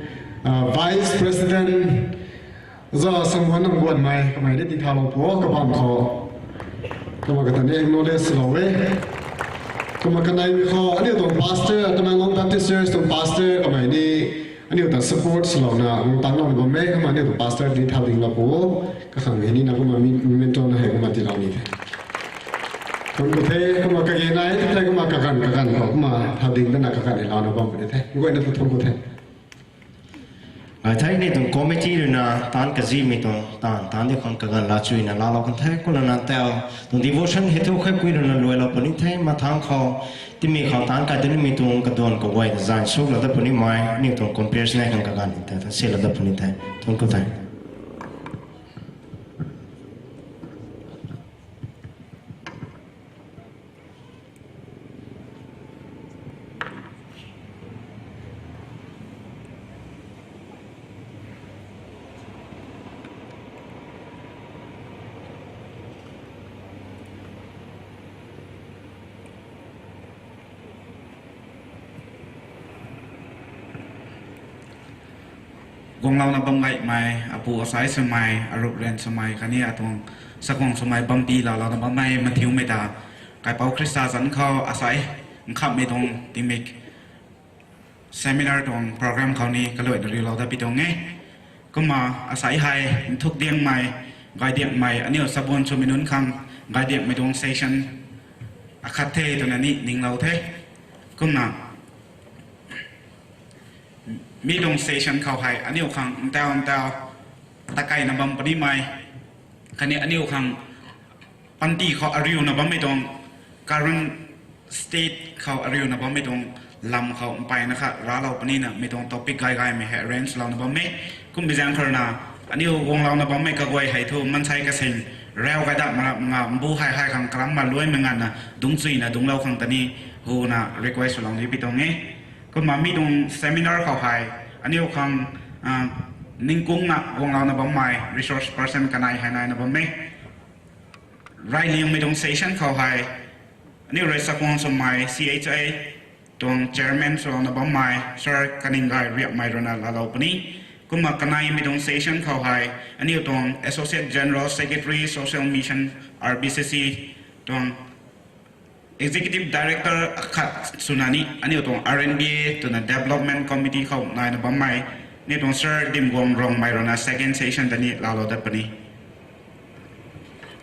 vice president za Sangwan Nangguanmei kamei ni tithaulou pu o kabam khou. Kumna kata ni acknowledge lou e. Kumna kaneimei khou aniu tuang pastor, Tamenglong Baptist Church tuang pastor kamei ni aniu ta support swlouna guang tanglouna bam e. Kumna aniu tuang pastor ni thau dinglou pu o. Kakhang hei nina kumna memento na hei kumna tiilou ni the. Thuanc ku the. Kumna kage nai the kumna kaganv kaganv khou kumna thau ding dana kaganv hei louna bam puni the. Guayna tu thuanc ku the. Ai thei ni tuang committee ruina taanc kazimei tuang taanv taanc di khang kaganv laachuina laalou kan the. Kumlana tau tuang devotion hei thu khe kui ruina luailou puni the. Mathang khou timei khou taanc kai tinimei tuang kaduan kaguay ta zan suklou dat punimei aniu tuang compare nei khang kaganv ta ta silou dat puni the. Thuanc ku the. Guanglouna bam gaymei apu asai swmei, arup ran swmei khatni atuang chakhwang swmei bampi laalouna bammei mathiumei ta kaipouc Khrista zanc khou asai nkhamhmei tuang tingmik seminar tuang program khou ni kaluaina riulou dat pi tuang e. Kumna asai hei nthuk diangmei, gay diangmei aniu sabun swmei nunc khang gay diangmei tuang session akhat the twna ni ninglou the. Kumna mi tuang session khou hei aniu khang ntau ntau takaina bam punimei khatni aniu khang panty khou ariuna bammei tuang current state khou ariuna bammei tuang lam khou mpeyna kha raclou punina mi tuang topic gay gaymei hei arrange louna bam e. Kummei zaeng khou ruina aniu guanglouna bammei kaguay hei thu maansei kasing rau gay dat mara nga mbu hei hei khang kalam maluaimei nganvna dungcchuina dungclou khang ta ni huna request swlou ni pi tuang e. Kumna mi tuang seminar khou hei aniu khang ningkungna guanglouna bammei resource person kanei hei naina bam e. Reyliangmei tuang session khou hei aniu rui chakhwang swmei C H I tuang chairman swlouna bammei Sir Kaninggai Riapmei ruina laalou puni. Kumna kaneimei tuang session khou hei aniu tuang Associate General Secretary, Social Mission, R B C C tuang Executive Director akhat swna ni aniu tuang R N B A twna Development Committee khou naina bammei ni tuang Sir Dimguang Rongmei ruina second session ta ni laalou dat puni.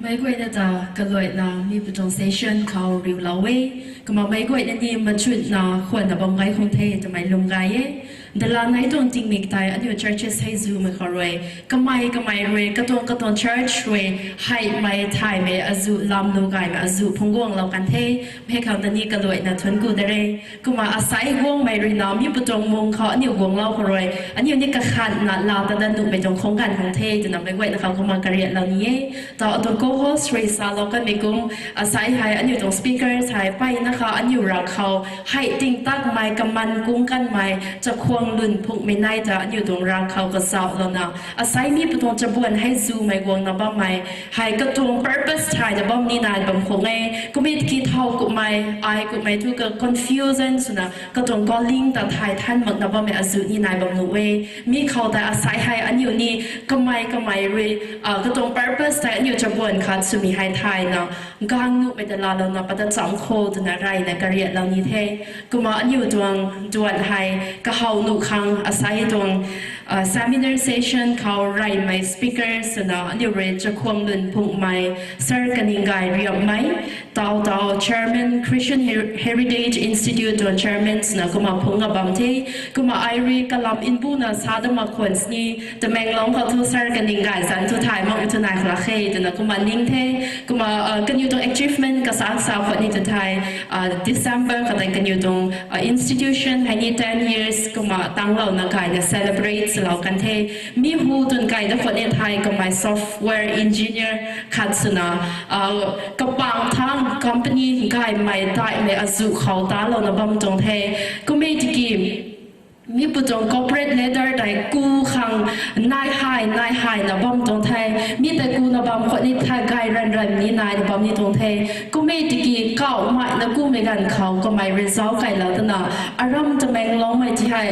Meic guayna ta kaluaina mi pu tuang session khou riulou e. Kumna meic guayna ni machutna khwanna bam gay khang the twmei lwm gay e. Dala nei tuang tingmik tei aniu churches hei zumei khou rui, kamei kamei rui, katuang katuang church rui, heimei thaymei azuh lam lu gaymei azuh phungc guanglou kan the. Mei khang ta ni kaluaina thuanc ku da re. Kumna asai guangmei rui na mi pu tuang mung khou aniu guanglou khou rui, aniu ni kakhanna la ta da nuhmei tuang khang ganv khang the twna meic guayna khou kumna kariatlou ni e. Tau atuang co-host rui salou kanmei kum, asai hei aniu tuang speakers hei mpeyna kha aniu rak khou hei tingtakmei kaman kung kanmei chakhwang lun phungmei nai ta aniu tuang rak khou kazauhlouna, asai mi pu tuang chabuan hei zumei guangna bammei hei katuang purpose thay da bam ni nai bam khang e. Kumna tiki thow kumhmei, ai kumhmei thu ka confusion swna katuang calling ta thay than makna bammei azuh ni nai bam nuh e. Mi khou tei asai hei aniu ni kamei kamei rui, katuang purpose tei aniu chabuan khat swmei hei thayna gang nuhmei ta laalouna pat ta cham kho twna reyna kariatlou ni the. Kumna aniu tuang duan hei kahaw nuh khang asai tuang seminar session khou reymei speakers swna aniu rui chakhwang lun phungmei Sir Kaningay Riapmei, tau tau Chairman, Christian Her-, Heritage Institute tuang Chairman swna kumna phungc a bam the. Kumna ai rui kalam nbuna sa da mak khwan sini, Tamenglong khou thu Sir Kaningay zanc thu thay mak thu nai khou lak khe twna kumna ning the. Kumna kaniw tuang achievement kasak sa khwan ni tu thei, December khou tei kaniw tuang institution hei ni ten years kumna tanglouna gayna celebrate swlou kan the. Mi hu twn kai da khwan ni thei kamei software engineer khat swna kapang thang company gaymei daihmei azuh khou talouna bam tuang the. Kumna tiki mi pu tuang corporate ladder tei ku khang nai hei nai hei na bam tuang the. Mi tei kuna bam khwan ni thei gay ranv ranv ni naina bam ni tuang the. Kumna tiki kauhmei na kumei ganv khou kamei result kailou twna aram Tamenglongmei ti hei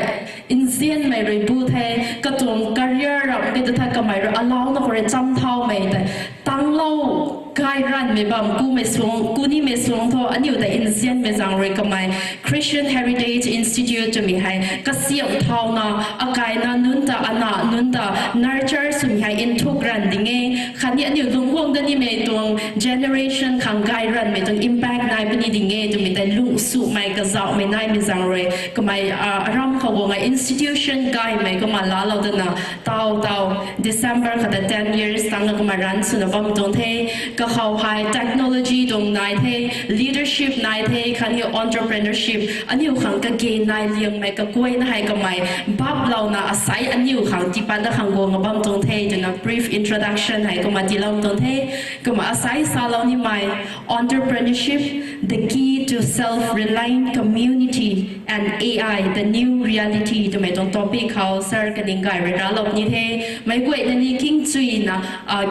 nzianmei rui bu the. Katuang career ram ke ta thei kamei rui alauna khou rui cham thaumei tei tanglou gay ranvmei bam kumei suang, kunimei suang thu aniu ta nzianmei zaeng rui kamei Christian Heritage Institute twmei hei kasiam thauna, akaina nunc ta, ana nunc ta nurture swmei hei nthuk ranv ding e. Khatni aniu lungc guang da nimei tuang generation khang gay ranvmei tuang impact nai puni ding e twmei tei lung swmei kazauhmei naimei zaeng rui kamei aram khou guang a institution gaymei kumna laalou dana tau tau December khou ta ten years tangna kumna run swna bam tuang the. Kakhou hei technology tuang nai the, leadership nai the, khatni entrepreneurship aniu khang kage nai liangmei kakuayna hei kamei baplouna asai aniu khang tiipat da khang guang a bam tuang the twna brief introduction hei kumna tiilou tuang the. Kumna asai salou nimei entrepreneurship, the key to self-reliant community and A I, the new reality twmei tuang topic khou Sir Kaningay rui raclou ni the. Meic guayna ni kingchuina,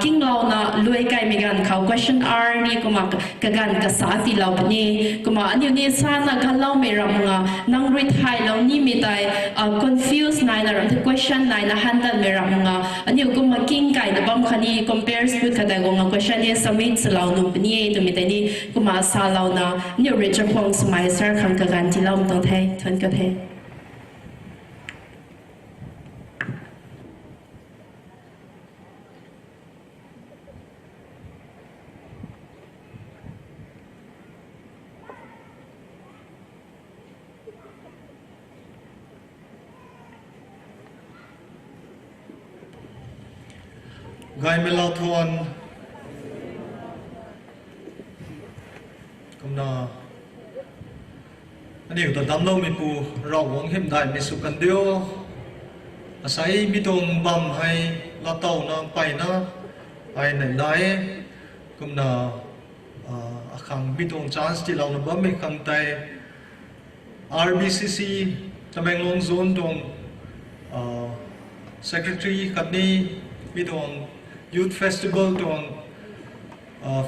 kinglouna luai kaimei ganv khou question hour ni kumna kaganv kasa tiilou puni. Kumna aniu ni sana ganloumei ram nga, nang rui thaylou nimei tei confuse naina ram the, question naina handanmei ram nga, aniu kumna king kaina bam khatni compare put khat tei guangna question ni submit swlou nuh puni e twmei tei ni kumna salouna aniu rui chakhwang swmei sir khang kaganv tiilou tuang the, thuanc ku the. Gaymei lou thuan kumna aniu ta damcloumeipu Ravguangc hymdaihmei sw kan diu. Asei mi tuang bam hei laatowna mpeyna ai nei nai e. Kumna akhang mi tuang chance tiilouna bammei khang tei R B C C Tamenglong Zone tuang secretary khatni mi tuang youth festival tuang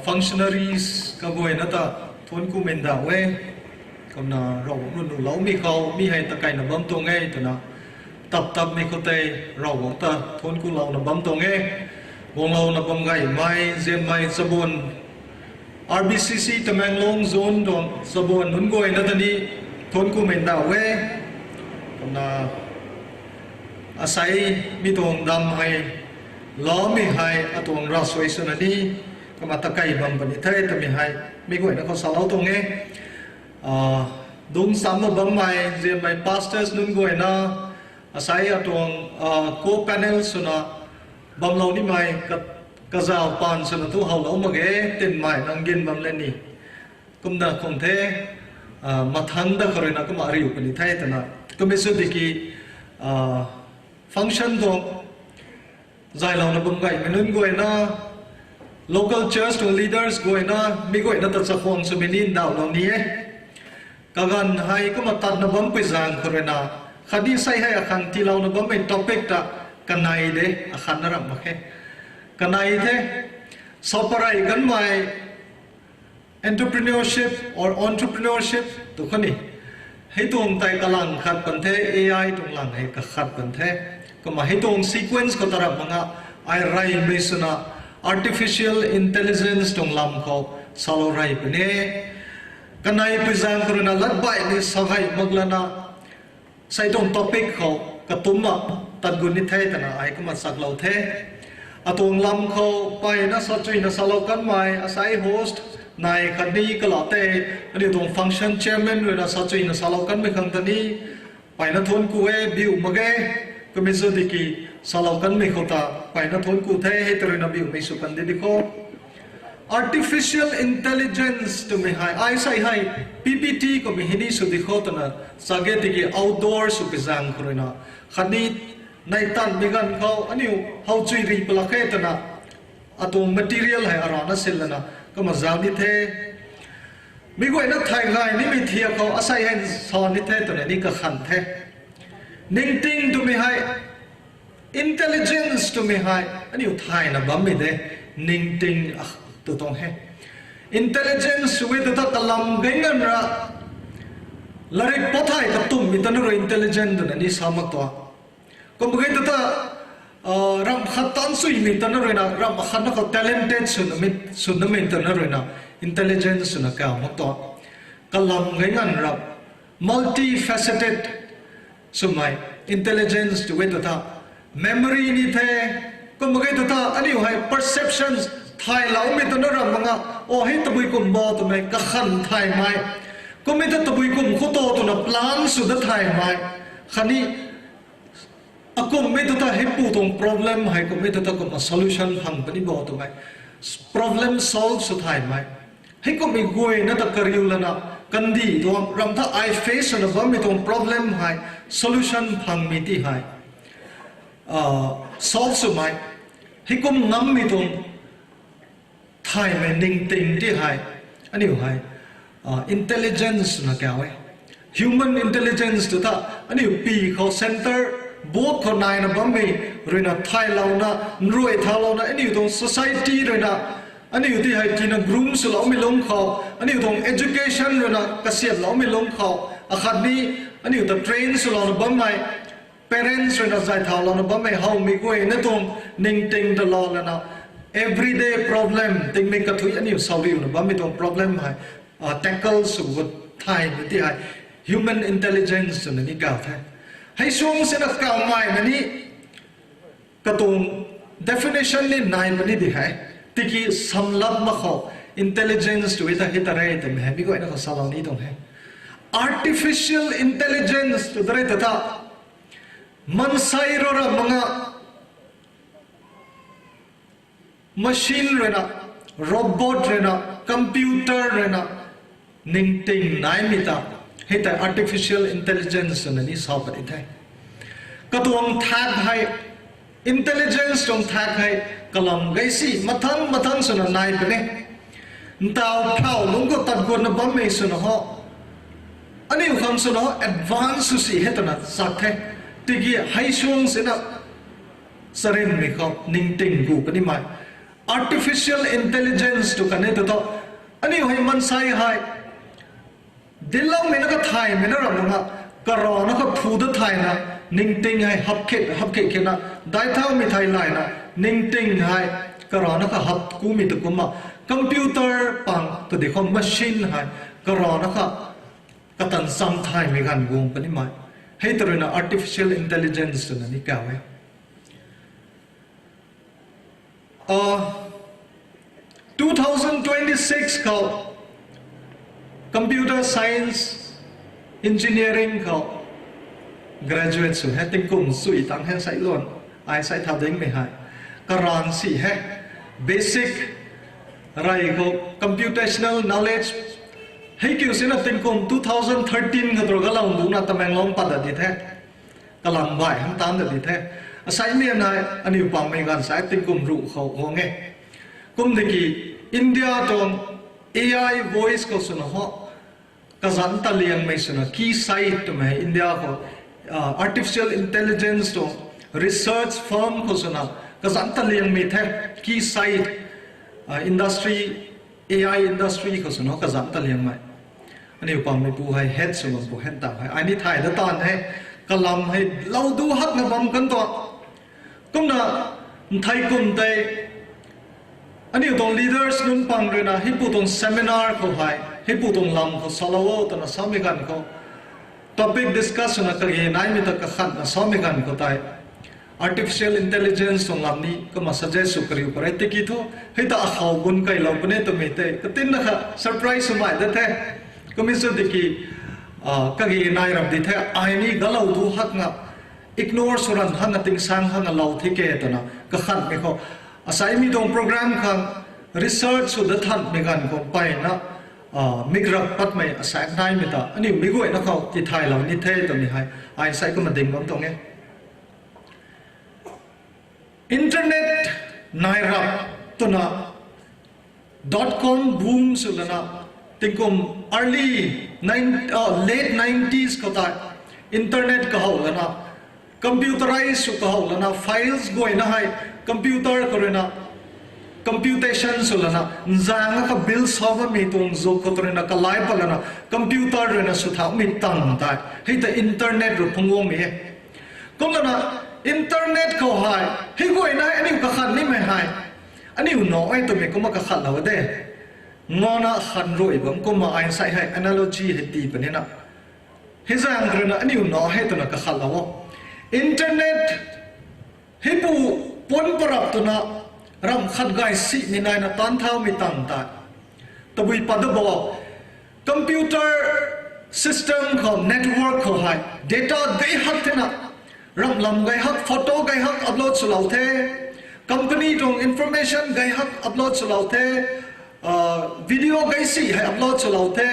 functionaries kaguayna ta thuanc ku mei ndauh e. Kumna Ravguangc rui nuhloumei khou mi hei takaina bam tuang e twna tap tapmei khou tei Ravguangc ta thuanc kulouna bam tuang e. Guanglouna bam gaymei zianmei chabuan R B C C Tamenglong Zone tuang chabuan nunc guayna ta ni thuanc ku mei ndauh e. Kumna asei mi tuang dam hei loumei hei atuang ravsuai swna ni Kumna takei bam puni the twmei hei mi guayna khou salou tuang e. Dungc chamna bammei zianmei pastors nunc guayna, asei atuang co-panel swna bamlou nimei, kazauh paan swna tu howlou mak ge, tinmei nang gin bam le ni. Kumna khang the, mathangc da khou ruina kumna ariu puni the twna. Kummei sw tiki, function tuang zaylouna bam gaymei nunc guayna, local church tuang leaders guayna, mi guayna ta chakhwang swmei ni ndauhlou ni e. Kaganv hei kumna tatna bampui zaeng khou ruina, khatni sei hei akhang tiilouna bammei topic ta kanei de, akhatna ramh mak khe. Kanei the, saparei kanmei entrepreneurship or entrepreneurship tw khou ni, hei tuang tei kalang khat pan the, A I tuang lang hei kakhat pan the. Kumna hei tuang sequence khou ta ramh mak nga, ai reymei swna artificial intelligence tuang lam khou salou rey puni. Kaneipui zaeng khou ruina lat baihmei sa hei mak lana, sei tuang topic khou katumna tat gut ni the twna ai kumna chaklou the. Atuang lam khou mpeyna sa chuina salou kanmei asei host nai khatni kala tei, aniu tuang function chairman ruina sa chuina salou kanmei khang ta ni mpeyna thuanc ku e, biu mak ge. Kummei sw tiki, salou kanmei khou ta mpeyna thuanc ku the, hei ta ruina biumei sw kan di di kho. Artificial intelligence twmei hei, ai sei hei, P P T kummei hei ni sw di kho twna, sa ge tiki outdoor swpui zaeng khou ruina, khatni neih tanmei ganv khou aniu how chui ri palak khe twna, atuang material hei arana sin lana kumna zauc ni the. Mi guayna thay gay nimei thiak khou asei hei sa ni the twna ni kakhan the. Ningting twmei hei, intelligence twmei hei aniu thayna bammei de, ningting tw tuang he. Intelligence tw e ta kalam gei nganv ra, larik pathay katumhmei ta na rui intelligent twna ni sa mak tuang. Kum gei ta ta, ramh khat tan suimei ta na ruina, ramh khat na khou talented swnamei ta na ruina, intelligence swna kaw mak tuang. Kalam gei nganv ra, multifaceted swmei, intelligence tw e ta ta, memory ni the, kum gei ta ta aniu hei perceptions, thayloumei ta na ramh mak nga, o hei tabui kum bo twmei kakhan thaymei, kummei ta tabui kum khou to twna plan sw da thaymei, khatni akumhmei ta ta heipu tuang problem hei kummei ta ta kumna solution phang puni bo twmei, problem solve sw thaymei, heikummei guayna ta kariu lana, kandih tuang ramh tha ai face swna bammei tuang problem hei solution phangmei ti hei, solve swmei, heikum ngammei tuang thaymei ningting ti hei, aniu hei intelligence swna kaw e. Human intelligence tw ta, aniu pi khou centre, buak khou naina bammei ruina thaylouna, nruai thaulouna, aniu tuang society ruina, aniu ti hei tina groom swloumei lungc khou, aniu tuang education ruina kasiamhloumei lungc khou, akhatni aniu ta train swlouna bammei, parents ruina zay thaulouna bammei howmei guayna tuang ningting ta lou lana, everyday problem, tingmei kathuic aniu sauriuna bammei tuang problem hei tackle sw gut thaymei ti hei human intelligence twna ni kaw the. Hei suang sina kawmei na ni katuang definition ni nai puni di hei. Tiki samlap mak khou, intelligence tw e ta hei ta re twmei hei mi guayna khou salou ni tuang he. Artificial intelligence tw da re ta ta, maansei rui ra mak nga, machine ruina, robot ruina, computer ruina, ningting naimei ta, hei tei artificial intelligence twna ni sa puni the. Katuang thak hei, intelligence tuang thak hei, kalam gei si mathang mathang swna nai puni. Ntaw phau lungc khou tat guatna bammei swna ho, aniu khang swna ho advance sw si hei twna sak the. Tiki hei suang sina charynmei khou ningting gu punimei, artificial intelligence tw kan e ta ta, aniu hei maansei hei dincloumei na kathaymei na ramh mak nga, karana kha phu da thayna, ningting hei hap khe hap khe khena, daic thaumei thei layna, ningting hei karana kha hap kumei ta kumna, computer pang tw di khou machine hei karana kha katan cham thaymei ganv guang punimei, hei ta ruina artificial intelligence twna ni kaw e. Two thousand twenty-six khou computer science, engineering khou graduate sw he, tingkum sui tang he, sai luan, ai sai thau dingmei hei. Karan si he, basic rey khou computational knowledge hei kiu sina tingkum two thousand thirteen khou tu galou duna Tamenglong pat dat di the. Kalam bai hang tan dat di the. Asai mian hei aniu pammei ganv sai tingkum ruh khou guang e. Kum diki India tuang A I voice khou swna ho, kazanc taliangmei swna Keysight twmei India khou artificial intelligence tuang research firm khou swna kazanc taliangmei the. Keysight industry, A I industry khou swna kazanc taliangmei. Aniu pammeipu hei head sw bampu hen tau hei ai ni thay da taanv he. Kalam hei lou du hakna bam kan tuang. Kumna nthei kum tei aniu tuang leaders nunc pang ruina heipu tuang seminar khou hei, heipu tuang lam khou salou o twna samei ganv khou, topic discuss swna kage naimei ta kakhatna samei ganv khou tei, artificial intelligence tuang lam ni kumna suggest sw kariu pare tiki thu, hei ta akhou bun kailou puni twmei tei katinna kha surprise swmei da the. Kumna sw tiki kage nai ram di the, ai ni galou du hakna ignore sw ran hanga tingsang hanga lou thi ke twna kakhatmei khou, asai mi tuang program khang research sw da thanmei ganv khou mpeyna mik rap patmei asaekc naimei ta aniu mi guayna khou tithaylou ni the twmei hei ai sai kumna ding bam tuang e. Internet nai rap twna dot com boom sw lana, tingkum early nine, late nineties khou tei internet kahow lana, computerize sw kahow lana, files guayna hei computer khou ruina computation sw lana, nzang kha build sw bammei tuang zuk khou ruina kalai pat lana computer ruina sw thaumei tang tei hei ta internet rui phungc guangmei e. Kumlana internet khou hei hei guayna hei aniu kakhat nimei hei aniu naw e twmei kumna kakhatlou de. Ngana khan rui bam kumna ai sai hei analogy hei tii punina, hei zaeng ruina aniu naw hei twna kakhatlou o. Internet heipu pun parap twna ramh khat gay simei naina taanc thaumei tang tei tabui pat da bo. Computer system khou, network khou hei data gay hak thena, ramh lam gay hak, photo gay hak upload swlou the, company tuang information gay hak upload swlou the, video gay si hei upload swlou the,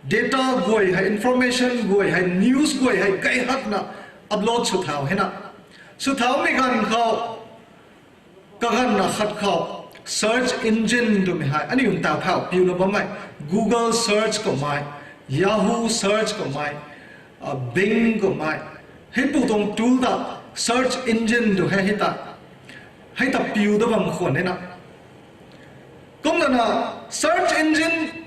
data guay hei, information guay hei, news guay hei gay hakna upload sw thau hena. Sw thaumei ganv khou, kaganvna khat khou search engine twmei hei aniu ntaw thau piuna bammei, Google search kummei, Yahoo search kummei, Bing kummei, heipu tuang tool ta search engine tw hei hei ta, hei ta piu da bam khwan nina. Kumlana search engine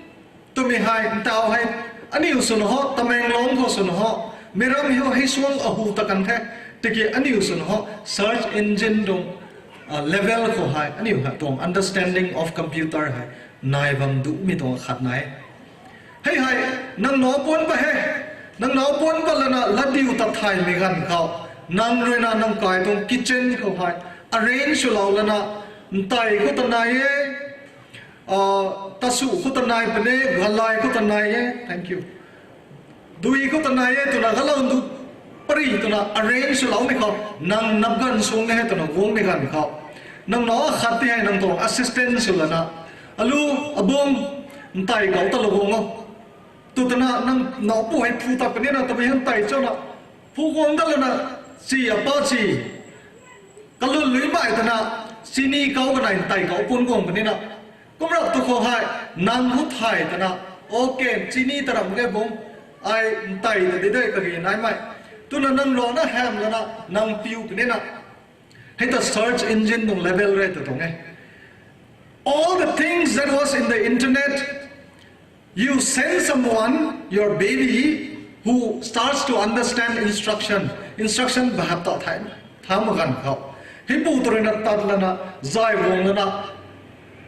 twmei hei ntaw hei aniu swna ho, Tamenglong khou swna ho, meiram hiu hei suang ahu ta kan the, tiki aniu swna ho search engine tuang level khou hei aniu hei tuang understanding of computer hei nai bam duhmei tuang khat nai. Hei hei, nang naw puan pat he, nang naw puan pat lana latdiu ta thaymei ganv khou, nang ruina nang kai tuang kitchen khou hei arrange swlou lana, ntei khou ta nai e, tasu khou ta nai pune, galai khou ta nai e, thank you, dui khou ta nai e twna galou ndu pary twna arrange swloumei khou, nang nap ganv suang e hei twna guangmei ganv khou, nang naw khat ti hei nang tuang assistant sw lana, alu, abung, ntei kau ta lou guang o tw twna nang naw pu hei phu ta punina, tabui hei ntei chana phu guang dat lana, chi apa chi kalun lui mai twna, chini kau kanei ntei kau pun guang punina. Kum rap tu khou hei, nang hu thay twna, okay, chini ta ram ge bung, ai ntei ta di de kage naimei twna nang ruina ham lana nang piu punina. Hei ta search engine tuang level re tw tuang e. All the things that was in the internet, you send someone, your baby, who starts to understand instruction, instruction bahap ta thay, thau ma ganv khou, heipu ta ruina tat lana, zay guang lana,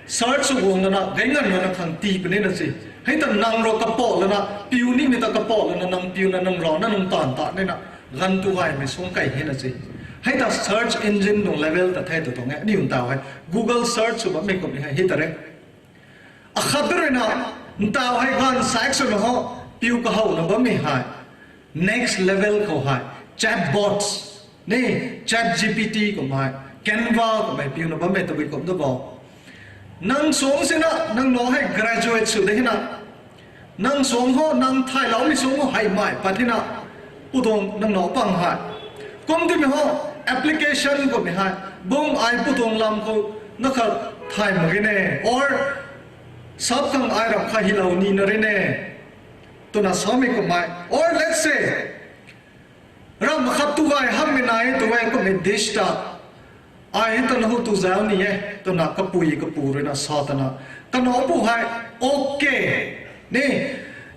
search sw guang lana, gay nganv lana khang tii punina si. Hei ta nang rui kapah lana, piu nimei ta kapah lana, nang piuna nang ruina nang taanv ta nina, ganv tu gaymei suang kei hena si. Hei ta search engine tuang level ta the tw tuang e, aniu ntaw hei Google search sw bammei kummei hei hei ta re. Akhat ruina, ntaw hei ganv sak swna ho, piu kahowna bammei hei, next level khou hei, chatbots, ni, ChatGPT kummei, Canva kummei piuna bammei tabui kum da bo. Nang suang sina, nang nac hei graduate sw de hina, nang suang ho, nang thayloumei suang ho heimei pat hina, pu tuang nang nac pang hei, kum timei ho, application kummei hei, bung ai pu tuang lam khou na khat thay mak ge ne, or sap khang ai ram kha hilou nina re ne, twna samei kummei. Or let's say, ram khat tu gay hammei nai tu e kummei dish ta, ai twna hu tu zauc ni e, twna kapui kapu ruina sa tana, kanac pu hei, okay, ni,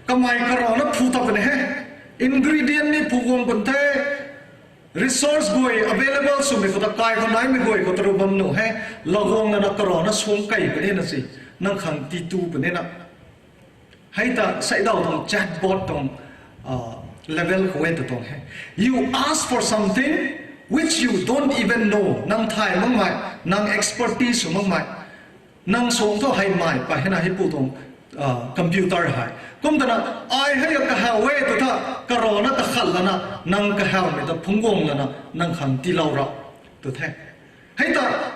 kamei karana phu ta puni he, ingredient ni phu guang pun the, resource guay available swmei khou ta kai khou naimei guay khou ta ru bam nuh he, laguang lana karana suang kei puni na si, nang khang ti tu puni na. Hei ta seidaw tuang chatbot tuang level khou e ta tuang he. You ask for something which you don't even know. Nang thay makmei, nang expertise sw makmei, nang suang thu heimei pat hina hei pu tuang computer hei. Kum tana, ai hei kahaw e tw tha, karana kakhat lana, nang kahawmei ta phungc guang lana, nang khang tiilou ra, tw the. Hei ta,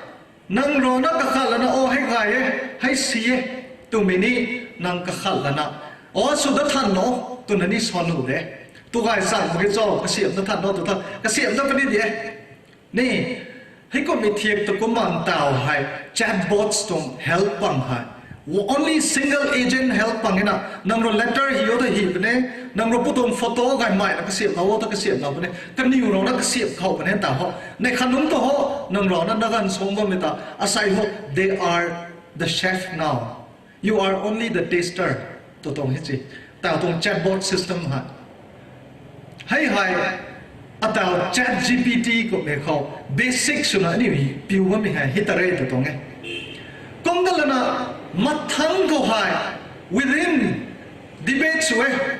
nang rana kakhat lana, o hei gay e, hei si e, twmei ni, nang kakhat lana, o sw dat than no, twna ni sa nuh de. Tu gay chang mak ge cho, kasiamh dat than no, tw tha, kasiamh dat puni de. Ni, hei kummei thiak ta kumna ntaw hei, chatbots tuang help pang hei, only single agent help pang hina, nang rui letter hi o ta hi puni, nang rui pu tuang photo gaymei na kasiamhlou o ta kasiamhlou puni, kaniw rana kasiamh khou puni ta ho. Nei khat nunc ta ho, nang rana na ganv suang bammei ta, asei ho, they are the chef now. You are only the taster. Tw tuang hei si. Taw tuang chatbot system hei. Hei hei, ataw ChatGPT kummei khou basic swna aniu piu bammei hei hei ta re tw tuang e. Kum da lana, mathang khou hei, within debate sw e.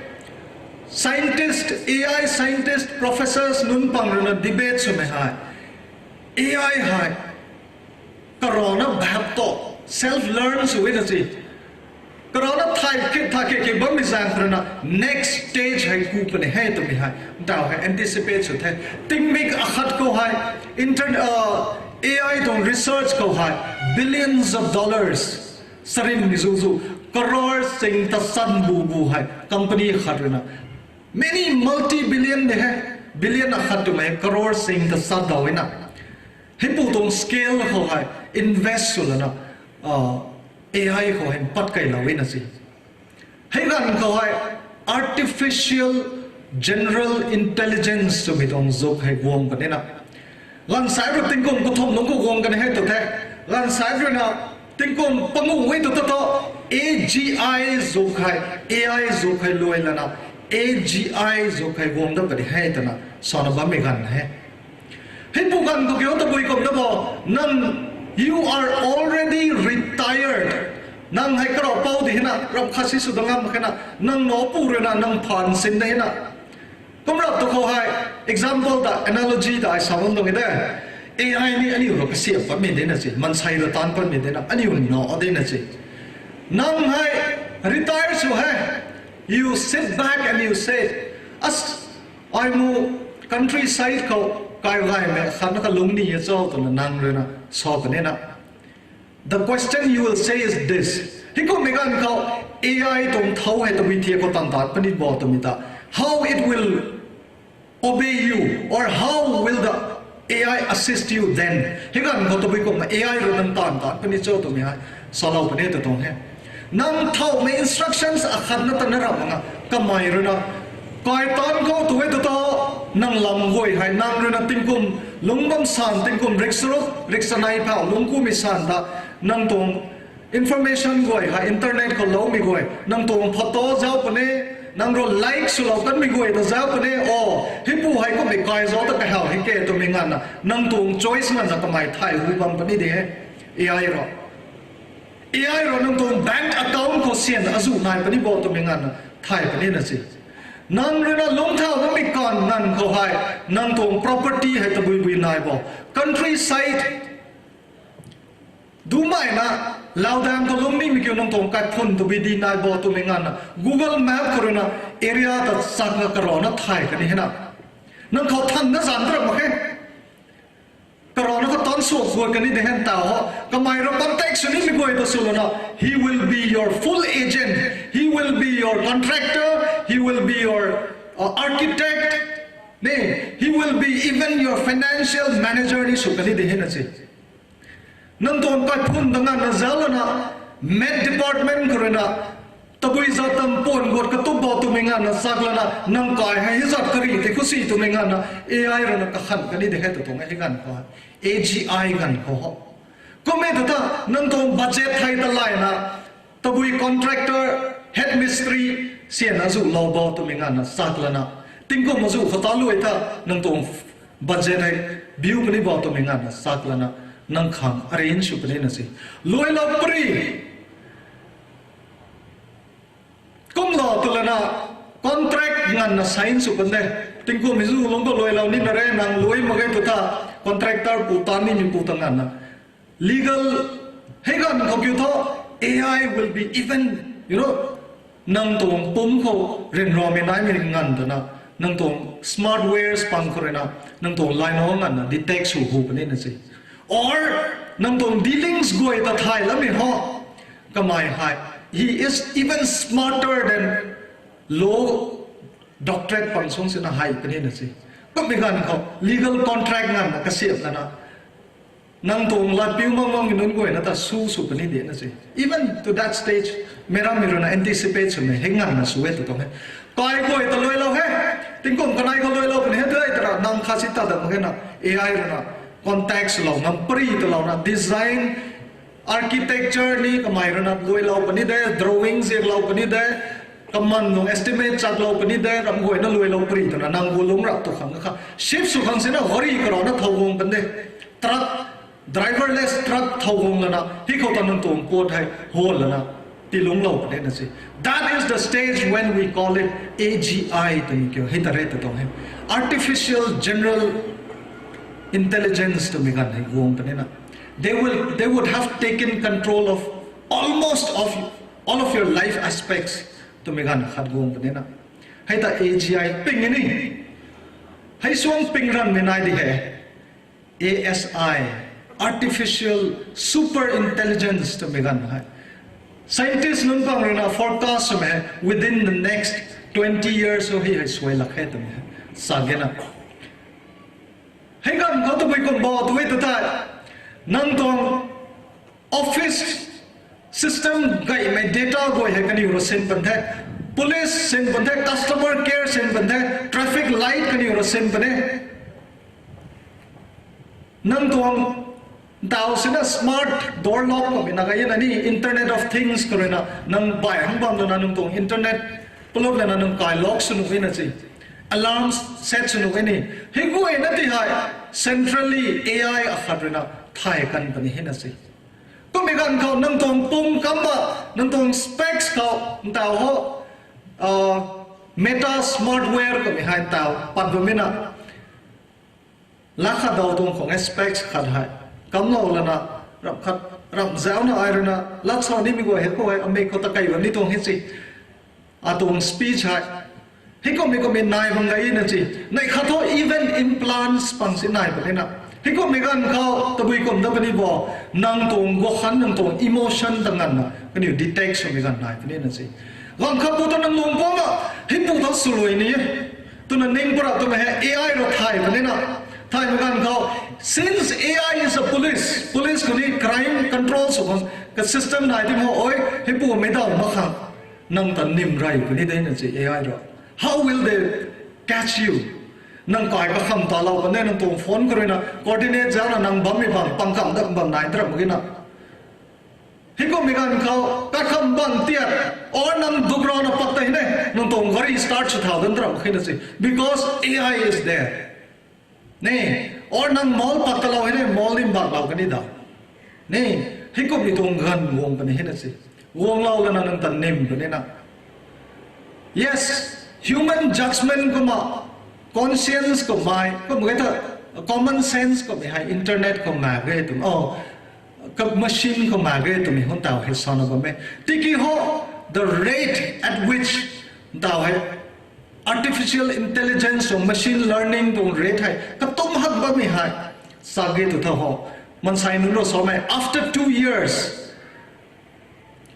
Scientist, A I scientist, professors nunc pang ruina debate swmei hei, A I hei karana bhap tu, self learn sw e na si. Karana thay khe, thay khe khe bammei zaeng khou ruina next stage hei ku puni he twmei hei, ntaw hei anticipate sw the. Tingmik akhat khou hei, inter-, A I tuang research khou hei, billions of dollars, sarimei zu zu, crore sing ta san bu bu hei, company khat ruina, many multi billion de he, billion akhat twmei crore sing ta san daw e na. Hei pu tuang scale khou hei invest sw lana, A I khou hei pat keylou e na si. Hei ganv khou hei artificial general intelligence twmei tuang zuk hei guang puni na. Ganv sai rui tingkum kathumh nunc khou guang kan hei tw the. Ganv sai ruina tingkum panguh e tw ta thu, A G I zuk hei, A I zuk hei luai lana, A G I zuk hei guang dat puni he twna sana bammei ganv he. Hei pu ganv khou kiu tabui kum da bo, nang, you are already retired. Nang hei karou pou di hina, ram khat si sw da ngam mak khe na, nang nac pu ruina nang phaan sin da hina. Kum rap tu khou hei, example ta, analogy ta ai sa bam tuang e de. A I ni aniu rui kasiamh patmei de na si, mansei rui taanc patmei de na, aniu nac de na si. Nang hei retire sw he, you sit back and you say, as, ai mu countryside khou kai gaymei khat na kalung ni e cho twna nang ruina sa puni na. The question you will say is this. Hei kummei ganv khou A I tuang thow hei tabui thiak khou tan tat puni bo twmei ta, how it will obey you, or how will the A I assist you then? Hei ganv khou tabui kumna A I rui nang taanv tat puni cho twmei hei salou puni tw tuang he. Nang thowmei instructions akhat na ta na rap mak nga, kamei ruina, kai taanc khou tu e tw ta, nang lam guay hei nang ruina tingkum lungc bam san, tingkum riksaruk riksanei phau lungc kumei san ta, nang tuang information guay hei internet khou loumei guay, nang tuang photo zauc puni, nang rui like swlou kanmei guay ta zauc puni, o, hei pu hei kummei kai zauc ta kahaw hei ke twmei nganvna nang tuang choice nganvna kamei thay hu bam puni de he. A I rui, A I rui nang tuang bank account khou syan azuh nai puni bo twmei nganvna thay puni na si. Nang ruina lungc thau bammei kanv nganv khou hei, nang tuang property hei tabui bui nai bo, countryside Dumei na, Laudang khou lungc nimei kiu nang tuang kaiphun tabui di nai bo twmei nganvna, Google Map khou rui na area ta chakna karana thay kani hena. Nang khou thanna zanc ta ram mak khe. Karana khou tan suak guay kani de hen taw ho. Kamei rui contact sw nimei guay ta sw lana, he will be your full agent. He will be your contractor. He will be your, uh, architect. Ne, he will be even your financial manager ni sw kani de hen na si. Nang tuang kaiphun ta nganvna zauc lana, math department khou rui na, tabui zat tam puan guat katup bo twmei nganvna chak lana, nang kai hei hizat kari tei khou si twmei nganvna, A I rui na kakhan kani de he ta tuang e hei ganv khou, A G I ganv khou ho. Kum e ta ta, nang tuang budget hei ta layna, tabui contractor, head mistri, sian azuh lou bo twmei nganvna chak lana, tingkum azuh khou ta luai ta, nang tuang budget hei biu puni bo twmei nganvna chak lana, nang khang arrange sw puni na si. Luailou pari. Kumlou tw lana, contract nganvna sign sw pun de. Tingkum hei zu lungc khou luailou nina re, nang luai mak ge tw ta, contractor pu tan nimei pu ta nganvna. Legal, hei ganv khou kiu thu, A I will be even, you know, nang tuang pumc khou ryanramei naimei nganv twna, nang tuang smartwares pang khou rui na, nang tuang line o nganvna detect sw hu puni na si. Or, nang tuang dealings guay ta thay lamei ho. Kamei hei, he is even smarter than law doctorate pang sung sina hei puni na si. Kummei ganv khou, legal contract nganvna kasiamh lana, nang tuang latpiu mang mang nunc guayna ta su sw puni de na si. Even to that stage, meic rammei rui na anticipate swmei hei nganvna sw e tw tuang e. Kai guay ta luailou he. Tingkum kanei khou luailou puni he tw e tara nang khat si ta dat mak ge na, A I rui na contact swlou ngam pari talouna, design, architecture ni kamei rui na luailou puni de, drawing ziaklou puni de, kaman nung estimate chaklou puni de, ram guayna luailou pari twna nang gu lungc rap tu khang kha. Shift sw khang sina gari karana thow guang pun de. Truck, driverless truck thow guang lana, hei khou ta nang tuang pot hei hol lana, tilungclou puni na si. That is the stage when we call it A G I twmei kiu, hei ta re ta tuang he. Artificial General Intelligence twmei ganv hei guang puni na. They will, they would have taken control of almost of all of your life aspects twmei ganv khat guang puni na. Hei ta A G I ping ni. Hei suang ping ranmei nai di he. A S I, artificial super intelligence twmei ganv hei. Scientist nunc pang rui na forecast swmei hei, within the next twenty years o hei hei suai lak he twmei hei sa ge na. Hei ganv khou tabui kum bo tw e tw thei, nang tuang office system gaymei data guay hei kaniw rui sin pun the, police sin pun the, customer care sin pun the, traffic light kaniw rui sin pun e. Nang tuang ntaw sina smart door lock kummei na gay na ni, Internet of Things khou rui na nang bai hang bam lana nang tuang internet palut lana nang kai lock sw nuh e na si. Alarm set sw nuh e ni. Hei guay na ti hei centrally A I akhat rui na thay kan puni he na si. Kummei ganv khou nang tuang pum kam ba, nang tuang specs khou ntaw ho, uh, Meta Smartwear kummei hei ntaw pat bammei na. Lakh khat daw tuang khwang e specs khat hei. Kamlou lana, ramh khat, ramh zauna ai rui na, lat sa nimei guay hei khou hei, amei khou ta kei bam ni tuang he si. Atuang speech hei. Hei kummei kummei nai bam gay na si. Neih khat thu even implants pang si nai puni na. Hei kummei ganv khou, tabui kum da puni bo, nang tuang guakhan, nang tuang emotion ta nganvna, kaniw detect swmei ganv nai puni na si. Ganv khat pu ta nang lung pam a, hei pu ta swluai ni e. Twna ning pura twmei hei A I rui thay puni na. Thaymei ganv khou, since A I is a police, police khou ni crime control sw khang ka system nai ti mo oi, hei pu mei daw mak khang. Nang ta nim rey puni de na si A I rui. How will they catch you? Nang kai kakham talou kan e, nang tuang phone khou rui na coordinate zauna nang bammei bam, pang kam dat bam nai tram mak ge na. Hei kummei ganv khou, kakham bam tiat, or nang duk rana pat tei ne, nang tuang gari start sw thau dan tram mak ge na si. Because A I is there. Ne, or nang mall pat talou hei ne, mall ni baklou kan ni da. Ne, hei kummei tuang ganv guang puni he na si. Guanglou lana nang ta nim puni na. Yes, human judgment kumna, conscience kummei, kum ge ta, common sense kummei hei internet khou mak ge twna, oh, Ka machine khou mak ge twmei hon taw hei sana bam e. Tiki ho, the rate at which taw hei artificial intelligence or machine learning tuang rate hei katum hak bammei hei sa ge tu tha ho. Mansei nunc rui samei, after two years,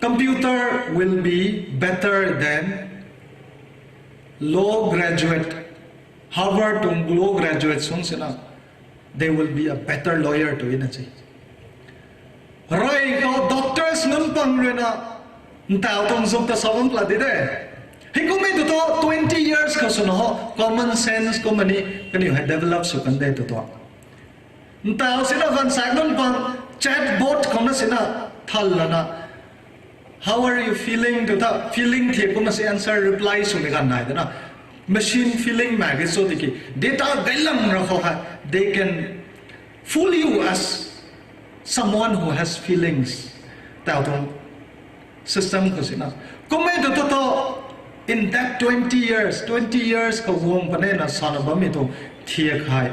computer will be better than law graduate, Harvard tuang law graduate sung sina, they will be a better lawyer tw na se. Rey khou doctors nunc pang rui na, ntaw tuang zuk ta sa bam pla di de. Hei kummei tu thu twenty years khou swna ho, common sense kummei ni, kaniw hei develop sw kan de tu thu. Ntaw sina ganvsaekc nunc pang chatbot khou na sina thal lana, how are you feeling tu tha, feeling thiak kumna se answer reply swmei ganv nai de na. Machine feeling mak ge cho tiki, data gailam ra khou hei, they can fool you as someone who has feelings. Taw tuang system khou sina. Kummei tu thu thu, in that twenty years, twenty years khou guang panena sana bammei tuang thiak hei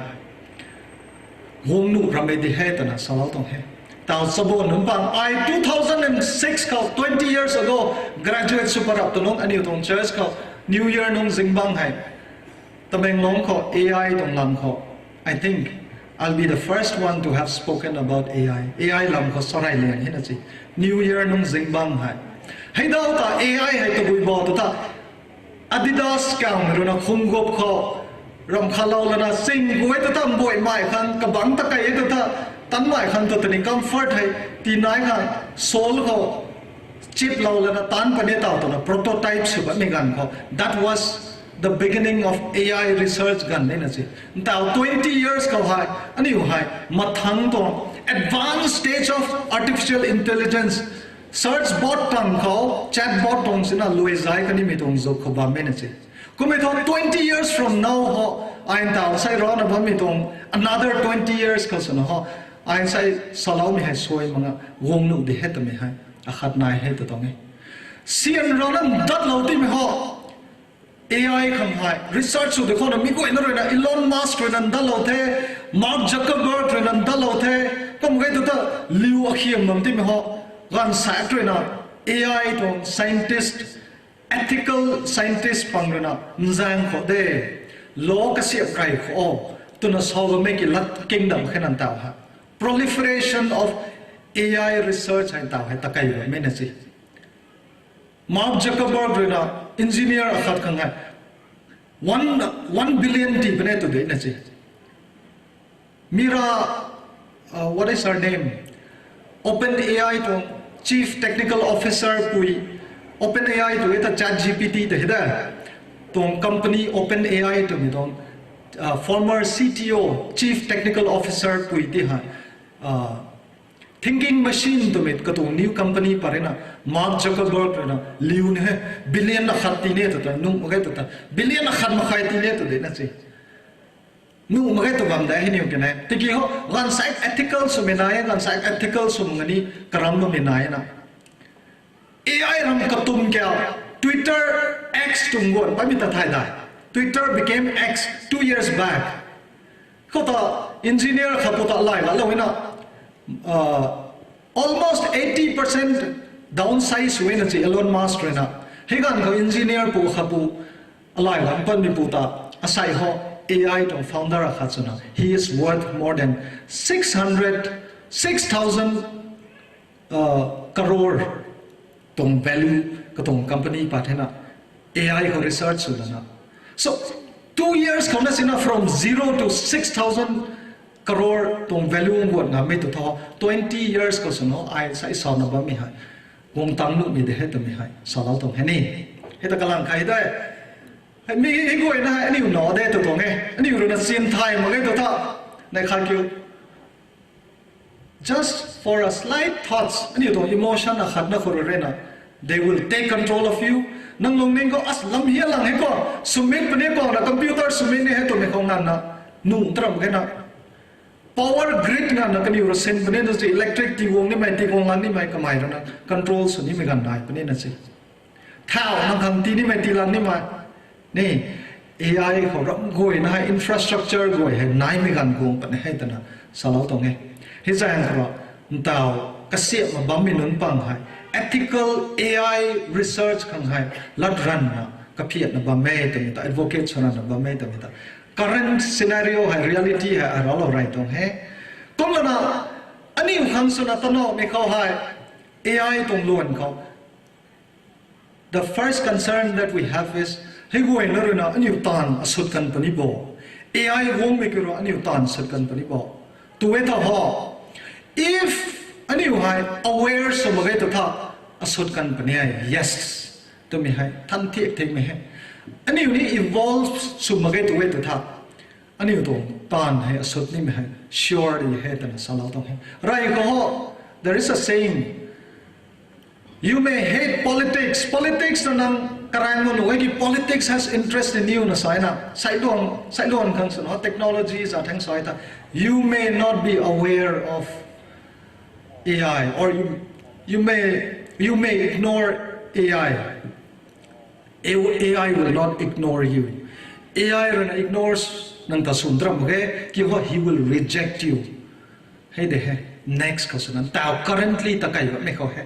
guang nuh ramei di he twna salou tuang he. Taw chabon nunc pang, ai two thousand and six khou, twenty years ago, graduate sw parap tu nunc aniu tuang church khou, New Year nung zingbangc hei, Tamenglong khou A I tuang lam khou, I think I'll be the first one to have spoken about A I. A I lam khou sarai liang hina se. New Year nung zingbangc hei, hei daw ta A I hei tabui bo tu tha, Adidas kangmei rui na khunggup khou ram khalou lana sing guay tu tha mbuaimei khang kabangc ta kei tu tha, tanmei khang tu tani comfort hei, tinai khang sole khou chiplou lana taanc puni taw twna prototype sw bammei ganv khou, that was the beginning of A I research ganv nina se. Ntaw twenty years khou hei, aniu hei mathang tuang advanced stage of artificial intelligence, search bot tang khou chatbot tuang sina luai zai kanimei tuang zuk khou bammei na se. Kummei thu twenty years from now ho, ai ntaw sei rana bammei tuang another twenty years khou swna ho, ai sei saloumei hei suai mak nga guang nuh di he twmei hei akhat nai he tw tuang e. Sian rana datlou timei ho, A I khang hei research sw de khou na mi guayna rui na, Elon Musk rui na datlou the, Mark Zuckerberg rui na datlou the, kum ge tu tha, liu akhiam bam timei ho, ganvsaekc rui na, A I tuang scientist, ethical scientist pang rui na nzaeng khou de, law kasiam rey khou o twna sa bammei ki lat kingdom khe na ntaw hei, proliferation of A I research hei ntaw hei takei bammei na se. Mark Zuckerberg rui na engineer akhat khang hei one, one billion tii puni tw de na se. Mira, uh, what is her name? OpenAI tuang Chief Technical Officer pui, OpenAI tu e ta ChatGPT ta hei de. Tuang company OpenAI twmei tuang, uh, former C T O, Chief Technical Officer pui ti hei, uh, Thinking Machine twmei katuang new company pa rui na, Mark Zuckerberg rui na liu ni he, billion akhat tii ni tw ta, nuh mak ge tw ta, billion akhat makhai tii ni tw de na se. Nuh mak ge tw bam de hei niw kene. Tiki ho, ganvsaekc ethical swmei nai e, ganvsaekc ethical swmei ni karam bammei nai na. A I ram katum kiu, Twitter, X tuang guan bammei ta thay dai. Twitter became X two years back. Khou ta engineer khat pu ta lay latlou na, uh, almost eighty percent downsize sw na se Elon Musk rui na. Hei ganv khou engineer pu khat pu alay lam panmei pu ta, asei ho, A I tuang founder akhat swna, he is worth more than six hundred, six thousand, uh, crore tuang value katuang company pat hei na, A I khou research sw lana. So, two years khou na sina from zero to six thousand crore tuang value guat ngammei tu tho, twenty years khou swna ai sei sa na bammei hei guang tang nuhmei de he twmei hei salou tuang he ni. Hei ta kalang khat de. Hei mi hei guayna hei aniu na de tw tuang e. Aniu rui na sin thay mak ge tw tha, nai khat kiu. Just for a slight thoughts, aniu tuang emotion akhat na khou rui na, they will take control of you. Nang lungning khou as lam hia lang hei khou, swmit puni khou na computer swmit ni hei twmei khou nganv na, nuh taram ge na. Power grid nganv na kaniw rui sin puni na se, electric tiguang nimei, tiguang lan nimei kamei rui na control sw nimei ganv nai puni na se. Thau nang khang tii nimei, tii lan nimei. Ni, A I khou ram guayna hei infrastructure guay hei naimei ganv guang puni hei twna salou tuang e. Hei zaeng khou ntaw kasiamhna bammei nunc pang hei, ethical A I research khang hei lat ranvna kaphiatna bam e twmei ta, advocate sw ranvna bam e twmei ta, current scenario hei, reality hei aralou rey tuang e. Kumlana aniu khang swna tanamei khou hei, A I tuang luan khou, the first concern that we have is, hei guayna ruina aniu taanv asut kan puni bo? A I guangmei kiu rui aniu taanv sut kan puni bo? Tw e tho ho. If aniu hei aware sw mak ge tw tha, asut kan puni e, yes. Twmei hei than thiak thiakmei he. Aniu ni evolve sw mak ge tw e tw tha, aniu tuang taanv hei asut nimei hei sure di he twna salou tuang e. Rey khou ho, there is a saying, you may hate politics. Politics na nang karaeng nuh e ki, politics has interest in you na sa na, sailuan, sailuan khang swna technology za thang sa ta, you may not be aware of A I, or you, you may, you may ignore A I. A I will not ignore you. A I ruina ignore nang ta sw nram mak ge, kiu ho, he will reject you. Hei de he, next khou swna, ntaw currently ta kai bammei khou he,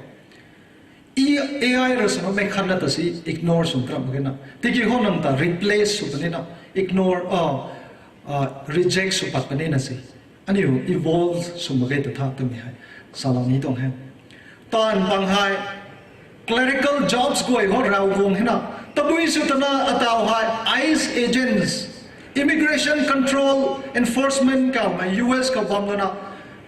A I rui swna mei khatna ta si ignore sw nram mak ge na. Tiki ho nang ta replace sw puni na, ignore, reject sw pat puni na si. Aniu evolve sw mak ge tw tha twmei hei salou ni tuang he. Taanv pang hei, clerical jobs guay ho raw guang hena, tabui sw twna ataw hei, ICE agents, Immigration Control Enforcement kaumei US khou bam lana,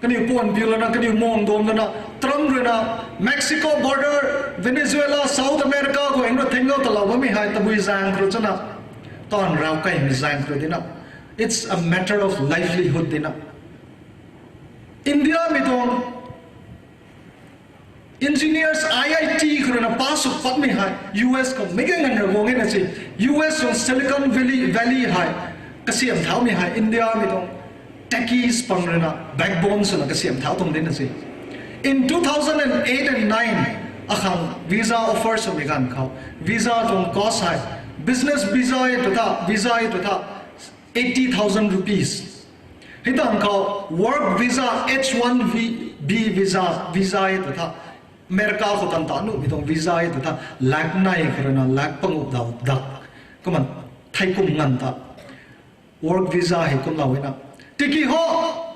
kaniw puan piu lana, kaniw muang duam lana, Trump ruina Mexico border, Venezuela, South America khou eng rui thingou talou bammei hei tabui zaeng khou rui chana, taanv raw kaimei zaeng khou rui dina, it's a matter of livelihood dina. Indiamei tuang engineers, IIT khou ruina pass sw patmei hei US khou meic ganv nganv ra guang e na si. US tuang Silicon Valley, Valley hei kasiam thaumei hei Indiamei tuang techies pang ruina backbone swna kasiam thau tuang dina si. In two thousand and eight and nine, akhang visa offer swmei ganv khou, visa tuang cost hei, business visa e tw tha, visa e tw tha, eighty thousand rupees. Hei tangv khou work visa, H one B visa, visa e tw tha, America khou tan ta nuhmei tuang visa e tw tha, lak nei khou ruina lak panguh daw dak, kumna thei kum nganv ta work visa hei kumlou e na. Tiki ho,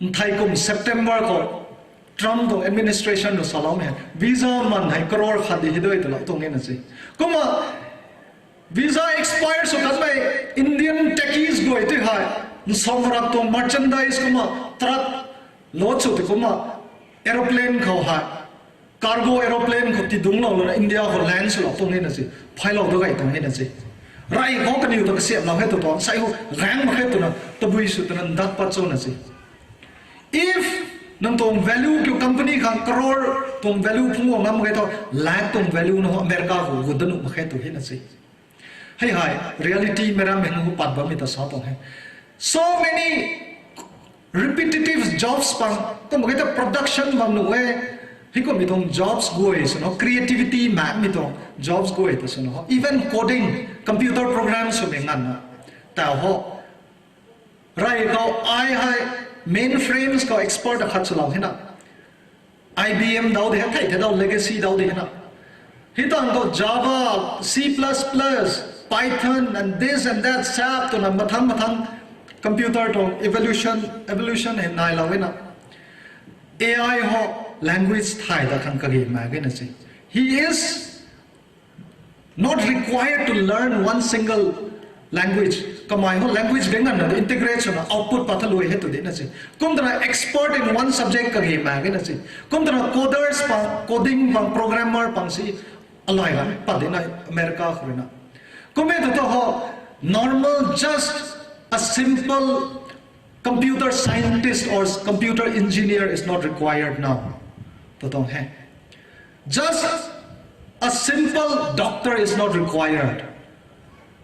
nthei kum September khou Trump tuang administration rui saloumei hei visa man hei crore khat di hei dui twlou tuang e na si. Kumna visa expire sw kanmei Indian techies guay tei hei, nsam rak tuang merchandise kumna truck load sw tei kumna aeroplane khou hei, cargo aeroplane khou tidungclou lana India khou land swlou tuang e na si. Phaylou da gay tuang e na si. Rey khou kaniw ta kasiamhlou he tw tuang, sai khou gaeng mak khe twna tabui sw twna ndat pat cho na si. If nang tuang value kiu company khang crore tuang value phungc guang ngam mak khe tho, lakh tuang value na ho America khou gut da nuh mak khe tw he na si. Hei hei reality meic rammei khang pat bammei ta sa tuang he. So many repetitive jobs pang, kum mak khe ta production bam nuh e, hei kummei tuang jobs guay swna, creativity makmei tuang jobs guay ta swna ho, even coding, computer program swmei nganvna, tau ho. Rey khou ai hei mainframes khou expert akhat swlou hena. IBM dau di he, thei thei dau legacy dau di hena. Hei tangv khou Java, C plus plus, Python and this and that, sap twna mathang mathang computer tuang evolution, evolution hei nailou e na. AI ho language thay da khang kage mak ge na si. He is not required to learn one single language. Kamei ho language beng nganvna integrate swna output pat tha lui he tw di na si. Kum twna expert in one subject kage mak ge na si. Kum twna coders pang, coding pang, programmer pang si alai ram pat di na America khou ruina. Kum e tw tho ho, normal, just a simple computer scientist or computer engineer is not required now. Tw tuang he. Just a simple doctor is not required.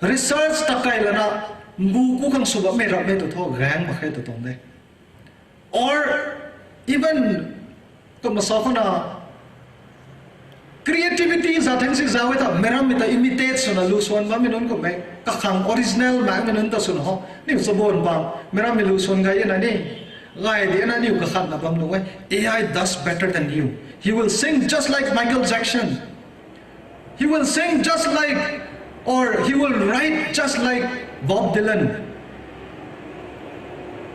Research ta kai lana, mbu ku khang sw bammei rapmei tw tho gaeng mak khe tw tuang de. Or even, kumna sa khou na, creativity za theng si zau e ta, meic rammei ta imitate swna lu swan bammei nunc kummei, kakhang original makmei nunc ta swna ho, niw chaban bang, meic rammei lu swan gay e na ni. Gay di na niw kakhatna bam nuh e. A I does better than you. He will sing just like Michael Jackson. He will sing just like, or he will write just like Bob Dylan.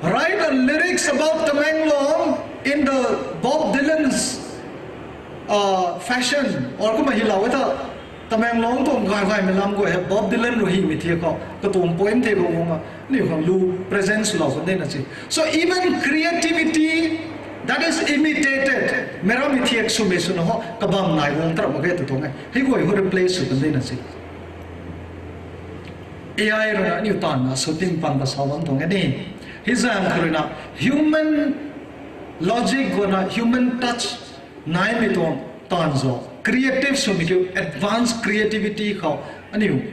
Write the lyrics about Tamenglong in the Bob Dylan's uh, fashion, or kumna hilou e ta, Tamenglong tuang gay gaymei lam guay hei Bob Dylan rui himei thei khou, katuang poem thei khou kumna, aniu khang lu present swlou kan de na si. So even creativity that is imitated, meic rammei thiak swmei swna ho, kabam nai guang tarap mak ge tw tuang e. Hei guay ho replace sw kan de na si. A I ruina aniu taanvna sw tim pan ta sa bam tuang e ni. Hei zaeng khou ruina human logic guana human touch naimei tuang taanv zo. Creative swmei kiu, advanced creativity khou aniu,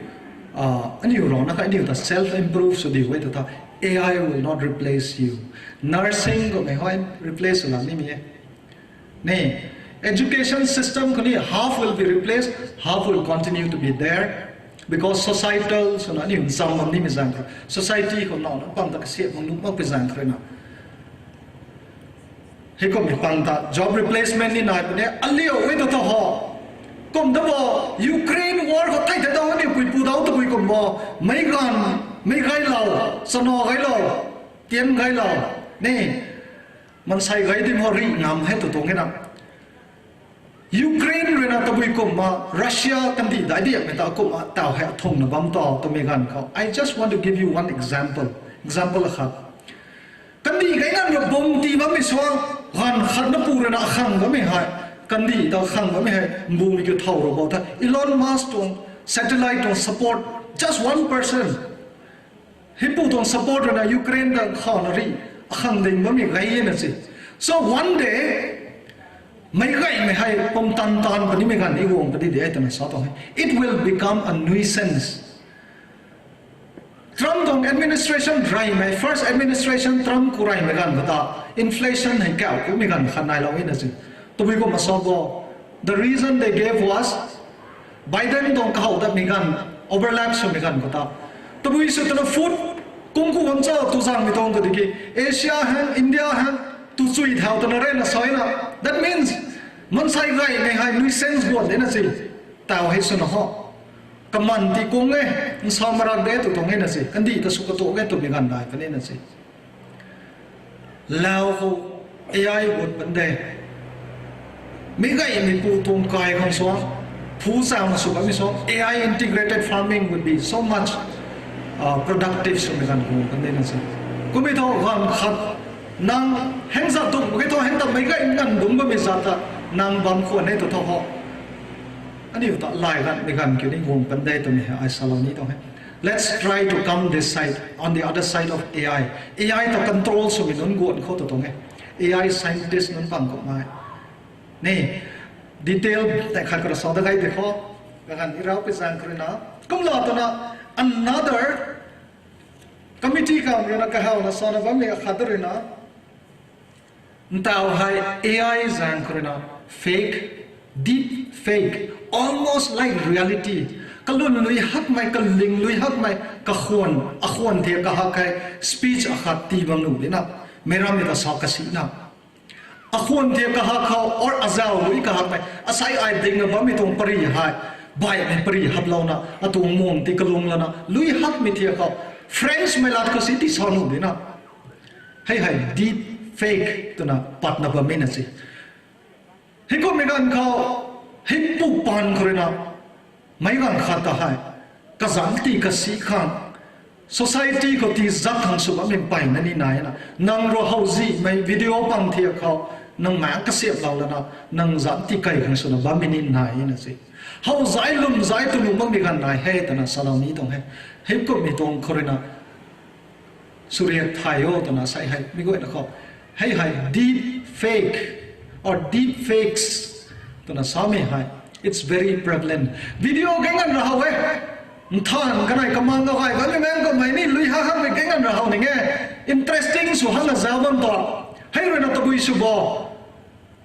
aniu rana kha aniu ta self improve sw di e ta tha, A I will not replace you. Nursing khou mei hoi replace sw la nimei e. Ni, education system khou ni half will be replaced, half will continue to be there. Because societal swna aniu ncham bam nimei zaeng khou, society khou naw na pang ta kasiam mang nuh mak pi zaeng khou ruina. Hei kummei pang ta job replacement ni nai puni, aliu e ta ta ho. Kum ta bo, Ukraine war khou thei thei ta ho ni pui pu dau tabui kum bo, meic ganv, meic gaylou, chana gaylou, tian gaylou, ni, mansei gay dim ho rih ngam hei tw tuang e na. Ukraine ruina tabui kumna Russia kandih dai diakmei ta kumna taw hei athungna bam ta twmei ganv khou, I just want to give you one example. Example akhat. Kandih gay nganv ra bomb tii bammei suang, ganv khatna pu ruina akhang bammei hei, kandih ta akhang bammei hei mbumei kiu thow ra bo the. Elon Musk tuang satellite tuang support, just one person. Hei pu tuang support ruina Ukraine ta khana rih akhang ding bammei gay na si. So one day, meic gaymei hei pumtan taanv punimei ganv ni guang puni de twna sa tuang e. It will become a nuisance. Trump tuang administration reymei, first administration Trump khou reymei ganv khou ta, inflation hei kauh kummei ganv khat nailou e na si. Tabui kumna sa bo, the reason they gave was, Biden tuang kahaw datmei ganv, overlap swmei ganv khou ta, tabui sw twna food kung ku bam cha tu zangmei tuang ta tiki, Asia hang, India hang, tu chui thau twna reyna sa e na. That means, mansei gaymei hei nuisance guan de na si. Taw hei swna ho. Kaman ti kung e, nsa marak de tw tuang e na si. Kandih ta sw katuak e twmei ganv nai puni na si. Lau khou A I gut pan de. Meic gaymei pu tuang kai khang suang, phu chang sw bammei suang, A I integrated farming would be so much uh, productive swmei ganv hu kan de na si. Kummei thu ganv khat nang heng zat dungc mak ge thu heng ta meic gay nganv dungc bammei zat ta nang bam khwan e tw tho ho. Aniu ta lay ganvmei ganv kiu ni guang pan de twmei hei ai salou ni tuang e. Let's try to come this side, on the other side of A I. A I ta control swmei nunc guan khou tw tuang e. A I scientist nunc bang kummei ni, detail tei khat khou rui sa da gay de khou, kaganv irau pi zaeng khou ruina, kumlou twna, another committee khang ruina kahawna sana bammei akhat ruina, ntaw hei A I zaeng khou ruina, fake, deep fake, almost like reality. Kalun lui hakmei, kaling lui hakmei, kakhwan, akhwan the kahak hei speech akhat tii bam nuh dina, meic rammei ta sa kasina. Akhwan the kahak khou, or azau lui kahakmei, asei ai dingna bammei tuang pary hei, baihmei pary haplouna, atuang muang ti kalung lana, lui hakmei the khou, Frenchmei lat khou si ti sa nuh dina. Hei hei deep fake twna patna bammei na si. Hei kummei ganv khou, hei pu paan khou ruina, meic ganv khat ta hei, kazanc ti kasi khang, society khou ti zat khang sw bammei mpeyna ni naina, nang rui howzihmei video pang thiak khou, nang maengc kasiamhlou lana, nang zanc ti kai khang swna bammei ni naina si. Howzai lwmzai tw nuh makmei ganv nai he twna salou ni tuang e. Hei kummei tuang khou ruina, suriak thay o twna sei hei, mi guayna khou. Hei hei deep fake or deep fakes twna samei hei, it's very prevalent. Video gay nganv ra how e. Nthan kanei kamang kagay kanmei maengc kummei ni lui ha hakmei gay nganv ra how ning e. Interesting sw hana zau bam ta. Hei ruina tabui sw bo.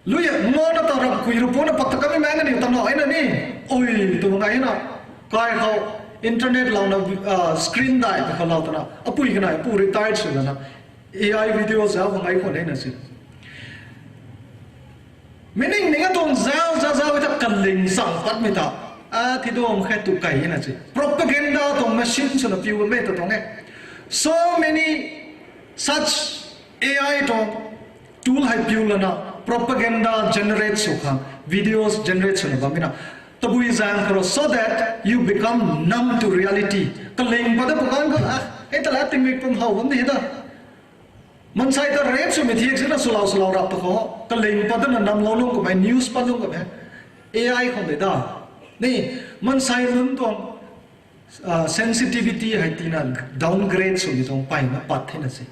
Lui, ngana ta ramh kui rui puna pak ta kamei maengc aniu ta na e na ni. Ui, tw ngai na. Kai khou internet louna, screen dai khou lou twna, apui kanei apu retire sw lana, A I video zauc bang ai khwan e na si. Meaning ning atuang zauc zauc zauc ta kaling sang patmei ta, a thi duang khe tu kai e na si. Propaganda tuang machine swna piu bammei ta tuang e. So many such A I tuang tool hei piu lana propaganda generate sw khang, videos generate swna bammei na. Tabui zaeng khou rui, so that you become numb to reality. Kaling pat da pw ganv khou, ah, hei ta la tingmik pum how bam ni hei ta. Mansei ta rape swmei thiak sina swlou swlou rap ta khou, kaling pat dana nam lou lung kummei, news pat lung kummei. A I khou de da. Ni, mansei nunc tuang, ah, sensitivity hei tina downgrade swmei tuang mpeyna pat thena si.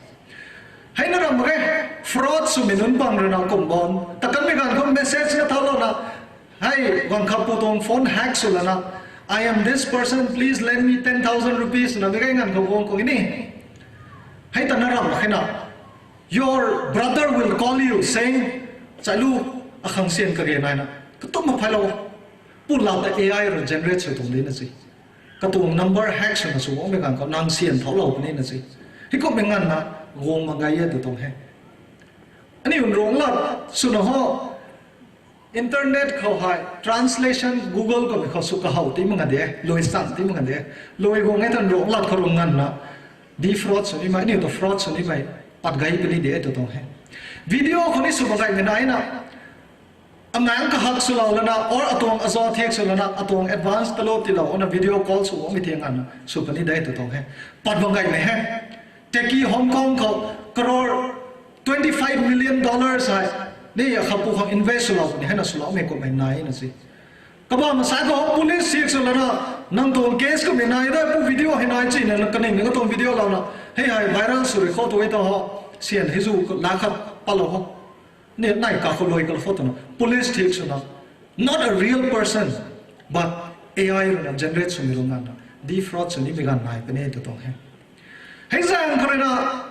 Hei na ram mak ge, fraud swmei nunc bang rui na kum bam ta kanmei ganv khou message na thau lou na, hei, guang kha pu tuang phone hack sw lana, I am this person, please lend me ten thousand rupees, na mei gay nganv khou guang khou ni. Hei ta na ram mak khe na, your brother will call you saying, chailu, akhang sian kage nai na, katum ma phailou, pu la ta A I rui generate sw tuang di na si. Katuang number hack swna sw guangmei ganv khou nang sian thau lou puni na si. Hei kummei nganv na, guang mak gay e tu tuang he. Aniu Ruanglat swna ho, internet khou hei translation Google kummei khou sw kahow ti mak nga de, lui sang ti mak nga de. Lui guang e tan Ruanglat khou rui nganv na, defraud sw nimei, aniu ta fraud sw nimei pat gay puni de tu tuang he. Video khou ni sw bam gaymei nai na, amaeng kahak swlou lana, or atuang aza thiak sw lana, atuang advance talou tiilou na video call sw guangmei thiak nganv na sw puni de tu tuang he. Pat bam gaymei he. Turkey, Hong Kong khou crore twenty five million dollars hei ni akha pu khang invest swlou ni hei na swloumei kummei nai na si. Kabam sa khou police thiak sw lana, nang tuang case kummei nai da, pu video hei nai chi na, kaning ni katuang video lou na, hei hei viral sw rui khou tu e ta ho, sian hei zu la khat palou ho. Ni nai ka khou lui kalou khou twna police thiak swna, not a real person, but A I rui na generate swmei rui nganv na, defraud sw nimei ganv nai puni tu tuang he. Hei zaeng khou rui na,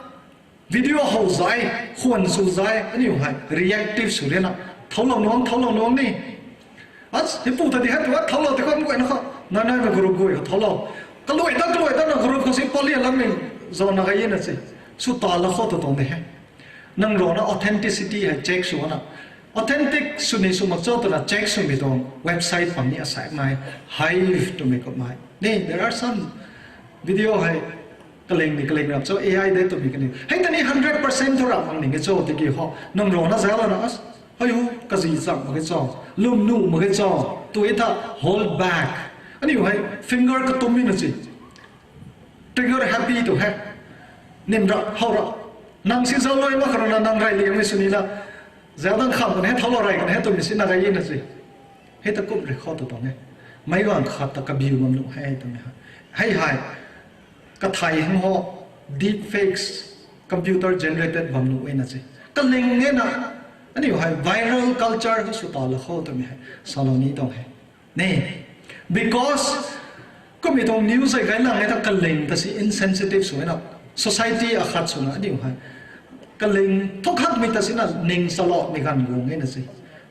video how zai, khwan sw zai, aniu hei reactive sw rina, thoulou nuang, thoulou nuang ni. As, hei pu ta di hei tu, thoulou ti khou guayna khou, nai naimei group guay khou thoulou. Kaluai ta, kaluai ta na group khou si pali alam ni, zau na gay e na si. Sw ta la khou tu tuang de he. Nang rui na authenticity hei check sw na. Authentic sw ni sw mak cho twna check swmei tuang website pang ni asaekc nai, Hive twmei kummei. Ni, there are some video hei, kaling ni kaling rap cho, A I de twmei kani. Hei ta ni hundred percent thu rap mak ning e cho, tiki ho. Nang rui na zauc lana, as, hei hu, kazi chang mak ge cho, lwm nuh mak ge cho, tu e ta hold back. Aniu hei finger katum mi na si. Trigger happy tu he. Nim ra, how ra. Nang si zauc lui mak khou rui na nang rey liangmei sw ni na. Zauc dang kham kan he, thoulou rey kan he twmei si na gay e na si. Hei ta kum rui khou tu tuang e. Meic ganv khat ta kabiu bam nuh he twmei hei. Hei hei. Kathai hang ho, deepfakes, computer generated bam nuh e na si. Kaling e na, aniu hei viral culture khou sw ta la khou twmei hei salou ni tuang he. Ni, because kummei tuang news hei gaylang e ta kaling ta si insensitive sw e na, society akhat swna aniu hei kaling thuk hakmei ta si na ning saloumei ganv guang e na si.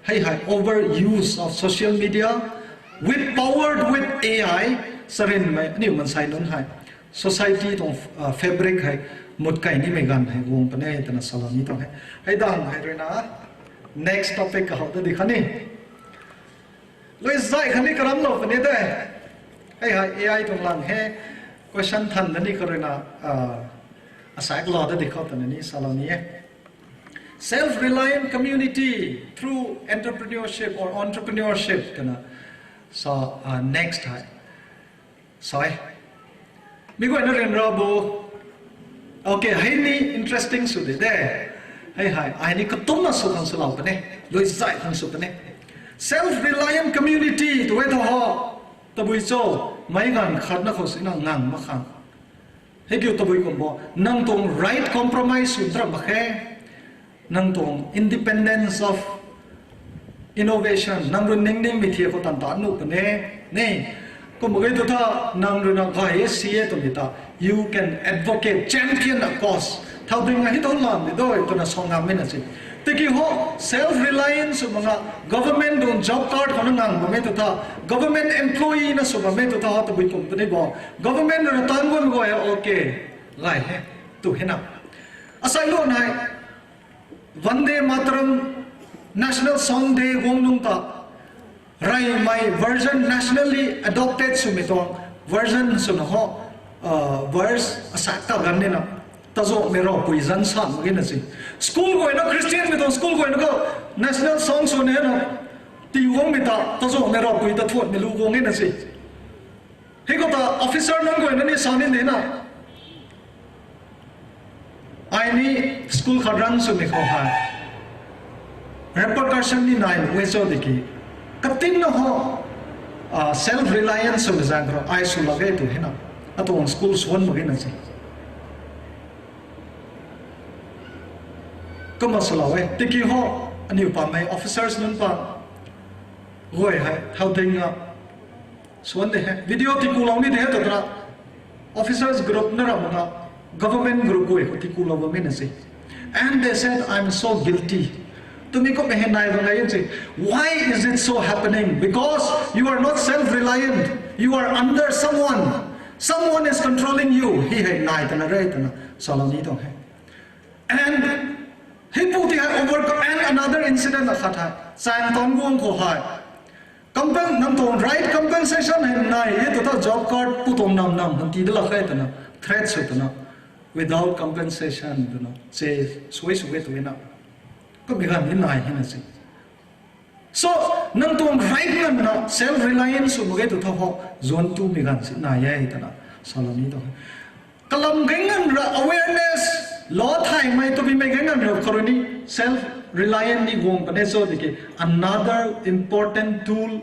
Hei hei overuse of social media with powered with A I, sarinmei aniu mansei nunc hei society tuang, ah, fabric hei mut kai nimei ganv hei guang puni e twna salou ni tuang he. Hei dang hei rui na next topic kahow ta di khatni. Lui zay khatni karamlou puni de. Hei hei A I tuang lang he, question than da ni khou rui na, ah, asaekc lou ta di khou twna ni salou ni e. Self-reliant community through entrepreneurship or entrepreneurship twna. So, ah, next hei. Sai. Mi guayna ryanra bo. Okay, hei ni interesting sw de de. Hei hei, ai ni katumna sw khang swlou puni. Lui zay khang sw puni. Self-reliant community tu e tho ho. Tabui cho, meic ganv khat na khou sina ngang mak khang. Hei kiu tabui kum bo, nang tuang right compromise sw dra mak khe. Nang tuang independence of innovation, nang rui ning ningmei thiak khou tan ta nuh puni. Ni, kum mak ge tu tha, nang rui na gay e si e twmei ta, you can advocate, champion a cause. Thau ding a hei tho lam di doi twna sa ngammei na si. Tiki ho, self-reliance sw mak nga, government tuang job card khou na ngang bammei tu tha, government employee na sw bammei tu tha ho tabui kum puni bo. Government rui na tan guan guay, okay, gay he, tu he na. Asai lou nai, Vande Mataram, National Song Day guang nung ta, reymei version, nationally adopted swmei tuang version swna ho, verse asak ta ganv nina, tazuanhmei ravpui zanc sa mak ge na si. School guayna, Christianmei tuang school guayna khou national song sw nina, tii guangmei ta tazuanhmei ravpui ta thuanmei lu guang e na si. Hei khou ta officer nunc guayna ni sa ni nina, ai ni school khat run swmei khou hei repercussion ni nai e cho tiki, katinna ho, self reliance swmei zaeng khou ai sw lak e tu hena, atuang school suan mak ge na si. Kumna salou e tiki ho, aniw pamei officers nunc pa guay hei how ding a suan de he, video tiikulou ni de he twna, officers group na ram na, government group guay khou tiikulou bam e na si. And they said, I am so guilty. Twmei kummei hei nai bam e na si. Why is it so happening? Because you are not self-reliant. You are under someone. Someone is controlling you. Hei hei nai twna re twna salou ni tuang he. And hei pu ti hei over, and another incident akhat hei, Changtong guang khou hei, compen-, nang tuang right compensation hei nai e tw ta job card pu tuang nam nam nang tii da lak khe twna, threat sw twna, without compensation twna, se suai sw e twna, kummei ganv ni nai hena si. So, nang tuang right nganvna self reliance sw mak ge tw tha ho, zuan tumei ganv si nai e twna salou ni tuang. Kalam gei nganv ra awareness, lou thaymei twmei gei nganv ra khou rui ni self reliant ni guang puni cho tiki, another important tool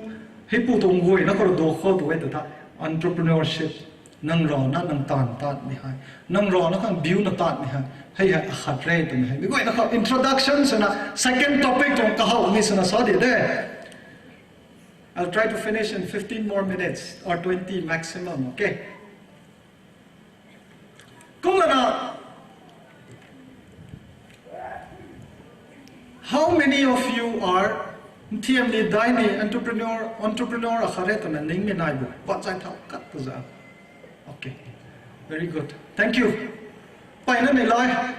hei pu tuang guayna khou rui do khou tu e tw tha, entrepreneurship. Nang rana nang taanv tatmei hei, nang rana khang biuna tatmei hei, hei hei akhat re twmei hei mi guayna khou introduction swna second topic tuang kahowmei swna sa di de. I'll try to finish in fifteen more minutes or twenty maximum, okay? Kumna, how many of you are, nthiam ni dai ni entrepreneur, entrepreneur akhat re twna ningmei nai bo? Pat zay thau kat ta za. Okay. Very good. Thank you. Mpeyna ni lai.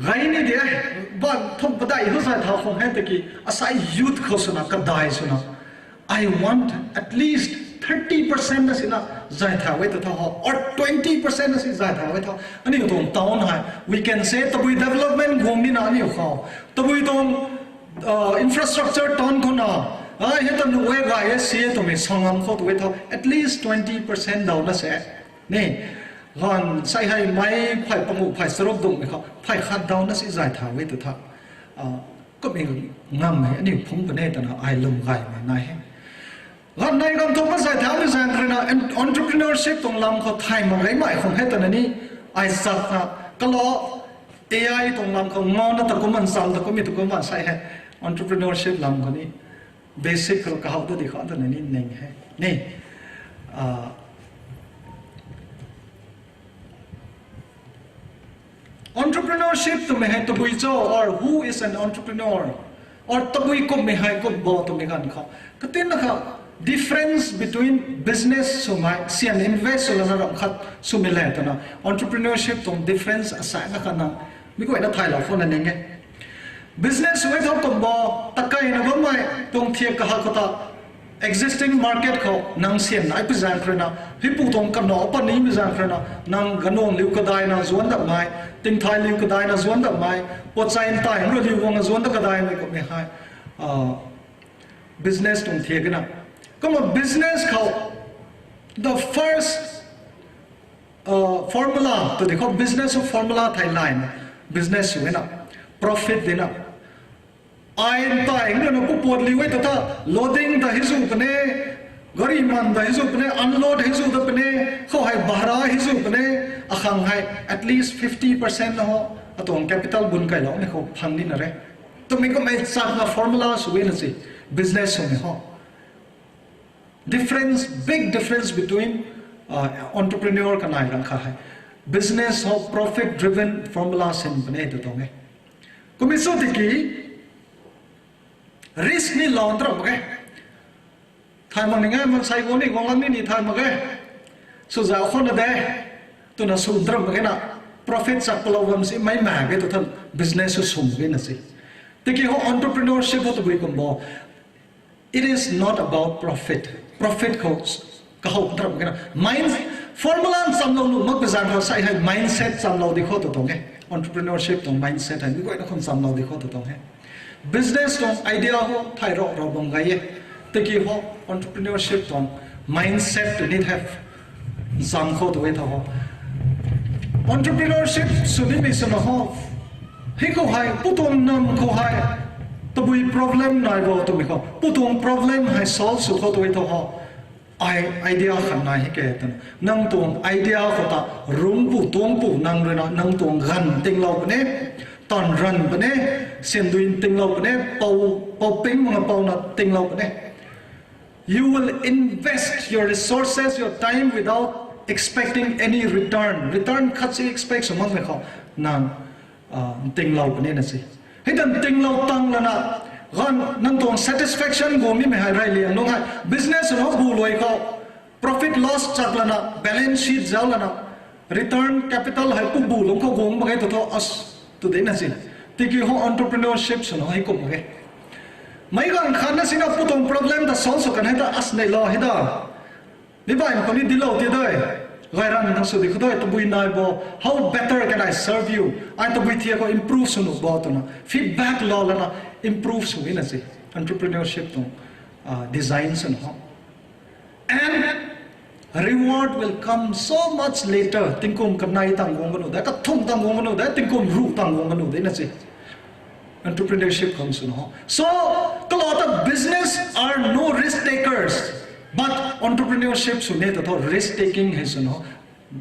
Gay ni de, ban thum padeih khou zay thau khang he tiki, asai youth khou swna, kadai swna, I want at least thirty percent na sina zay thau e tw tha ho, or twenty percent na si zay thau e tha. Aniu tuang town hei, we can say, tabui development guang nina aniu khou, tabui tuang infrastructure town khou na, ai hei ta nuh e gay e si e twmei sangam khou tu e tha, at least twenty percent daw na se. Ni, ganv sei hei mei phay panguh phay charuk dungmei khou phay khat daw na si zay thau e tw tha. Kummei ngam hei aniu phungc puni twna ai lwm gaymei nai he. Ganv nei ganv thumna zay thaumei zaeng khou rui na, entrepreneurship tuang lam khou thay mak reymei khang he twna ni, ai chakna, kalou, A I tuang lam khou ngauna ta kum man cham ta kummei ta kum man sei hei, entrepreneurship lam khou ni basic khou kahow ta di khou twna ni ning he. Ni, entrepreneurship twmei hei tabui cho, or who is an entrepreneur, or tabui kummei hei kum bo twmei ganv khou, katinna kha difference between business swmei, sian invest sw lana ram khat swmei le twna, entrepreneurship tuang difference asaekc na kha na, mi guayna thaylou khou na ning e. Business sw e tho kum bo, takeyna bammei tuang thiak kahak khou ta, existing market khou nang sian nai pi zaeng khou rui na, hei pu tuang kanac pa nimei zaeng khou rui na, nang ganuang liu kadaina zuan datmei, tingthay liu kadaina zuan datmei, potchai ntai mru liu guangna zuan dat kadaimei kummei hei, business tuang thiak na. Kumna business khou, the first formula tw di khou, business of formula thei layna, business sw e na, profit di na. Ai ntai ngana pupat liu e ta tha, loading ta hei zu puni, gari man ta hei zu puni, unload hei zu ta puni, khou hei bhara hei zu puni, akhang hei at least fifty percent na ho, atuang capital bun kailoumei khou phang nina re. Twmei kummei chakna formula sw e na si, business swmei ho. Difference, big difference between entrepreneur kanei rang kha hei, business ho profit driven formula sin puni tw tuang e. Kummei sw tiki, risk ni lou ntaram mak ge. Thay mak ni nge, mansei guang ni guang lam ni ni thay mak ge. Sw zau khou na de, twna sw ntaram mak ge na. profit chak palou bam si mei mak ge tu than business sw sum ge na si. Tiki ho entrepreneurship ho tabui kum bo. It is not about profit. Profit khou kahow tarap kena mind formula nchamlou nuh mak pezang khou sai hei mindset chamlou di khou tu tuang e. Entrepreneurship tuang mindset hei mi guayna khou nchamlou di khou tu tuang e. Business tuang idea ho thay rau rau bam gay e. Tiki ho entrepreneurship tuang mindset tu ni the. Ncham khou tu e tha ho. Entrepreneurship sw nimei swna ho. Hei khou hei, pu tuang nam khou hei, tabui problem nai bo twmei khou, pu tuang problem hei solve sw khou tu e tha ho. Ai idea khat nai hei ke twna. Nang tuang idea khou ta, rungpu tuangpu nang ruina, nang tuang ganv tinglou puni, tan ranv puni, sendui tinglou puni, pou, pou ping manga pouna tinglou puni. You will invest your resources, your time without expecting any return. Return khat si expect sw makmei khou nang, ah, ntinglou puni na si. Hei ta ntinglou tang lana, gan nang tuang satisfaction guang nimei hei rey liang nung hei. Business nunc bu luai khou, profit loss chak lana, balance sheet zauc lana, return capital hei pu bu lung khou guang mak ge tu tho as tu de na si. Tiki ho entrepreneurship sw nunc hei kum mak ge. Meic ganv khat na sina pu tuang problem ta solve sw kan hei ta as neilou hei ta. Mi baihmei khou ni dilou ti de. Gay ranv nang sw di khou de, tabui nai bo. How better can I serve you? Ai tabui thiak khou improve sw nuh bo twna feedback lou lana improve sw e na si. Entrepreneurship tuang, ah, design sw nunc ho. And reward will come so much later. Tingkum kanei tang guang kanu de, kathumh tang guang kanu de, tingkum ruh tang guang kanu de na si. Entrepreneurship khang sw nunc ho. So, kalata business are no risk takers. But entrepreneurship sw ni ta tho risk taking hei sw nunc ho.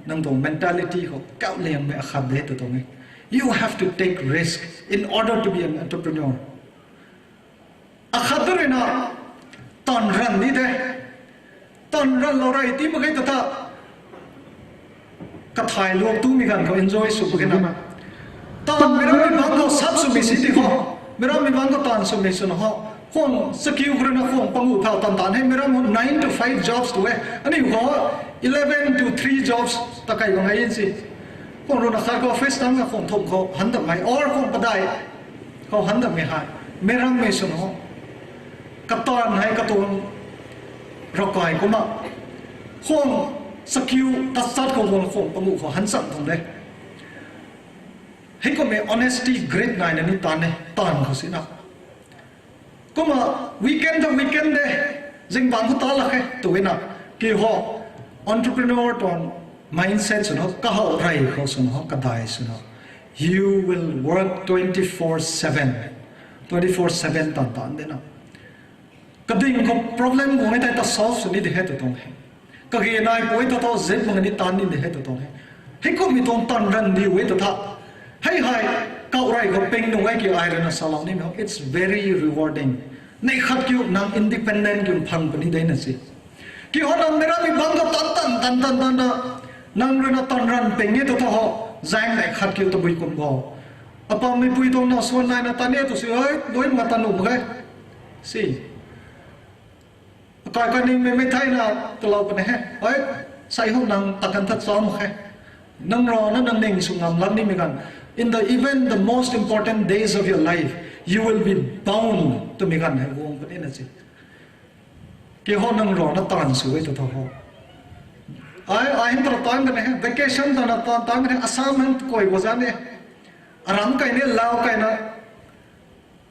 Nang tuang mentality khou kauh liangmei akhat de tu tuang e. You have to take risk in order to be an entrepreneur. Akhat tu ruina, tan ranv ni de. Tan ranvlou rey ti mak ge ta tha. Kathay luak tumei ganv khou enjoy sw mak ge na. Tan meic rammei bangc khou sap swmei si ti khou. Meic rammei bangc khou tan swmei sw nunc ho. Khwang chakiu khou ruina khwang panguh thau tan tan hei meic ram khou nine to five jobs tu e. Aniu khou eleven to three jobs ta kai bang e si. Khwang ruina khat khou office tangna khwang thumh khou han dam hei or khwang padeih khou han dammei hei. Meic rammei sw nunc ho. Kataanv hei katuang ravkai kumna. Khwang chakiu tachat khou guang khwang panguh khou han cham tuang de. Hei kummei honesty, grit naina ni tan e, taanv khou sina. Kumna weekend ta weekend de, zingbangc khou ta lak khe, tu e na, ki ho, entrepreneur tuang mindset sw nunc ho, kahow rey khou sw nunc ho, kadai sw nunc ho. You will work twenty-four seven. Twenty-four seven tan tan de na. Kading khou problem guang e tei ta solve sw ni de he tu tuang he. Kage nai pui ta tho zip mak ni tan ni de he tu tuang he. Hei kummei tuang tan ranv diu e ta tha. Hei hei, kauh rey khou ping nung e ki ai ruina salou nimei ho. It's very rewarding. Neih khat kiu nang independent kiu phang puni de na si. Ki ho nang meic rammei bangc khou tan tan tan tan tan na. Nang ruina tan ranv ping e ta tho ho. Zaeng neih khat kiu tabui kum bo. Apammei pui tuang na suan naina tan e tu si, hei, dui mak tan nuh mak ge. Si. Akai kaningmei mei theina talou puni he. Hei, sei hou nang ta kan that cham khe. Nang rana nang ning sw ngam lak nimei ganv. In the, even the most important days of your life, you will be bound twmei ganv hei guang puni na si. Ki ho nang rana taanv sw e ta tho ho. Ai, ai hin ta taanv kan he, vacation ta na taanv, taanv kan he, Assam hin koi bo zan e. Aram kai ni, Lao kai na.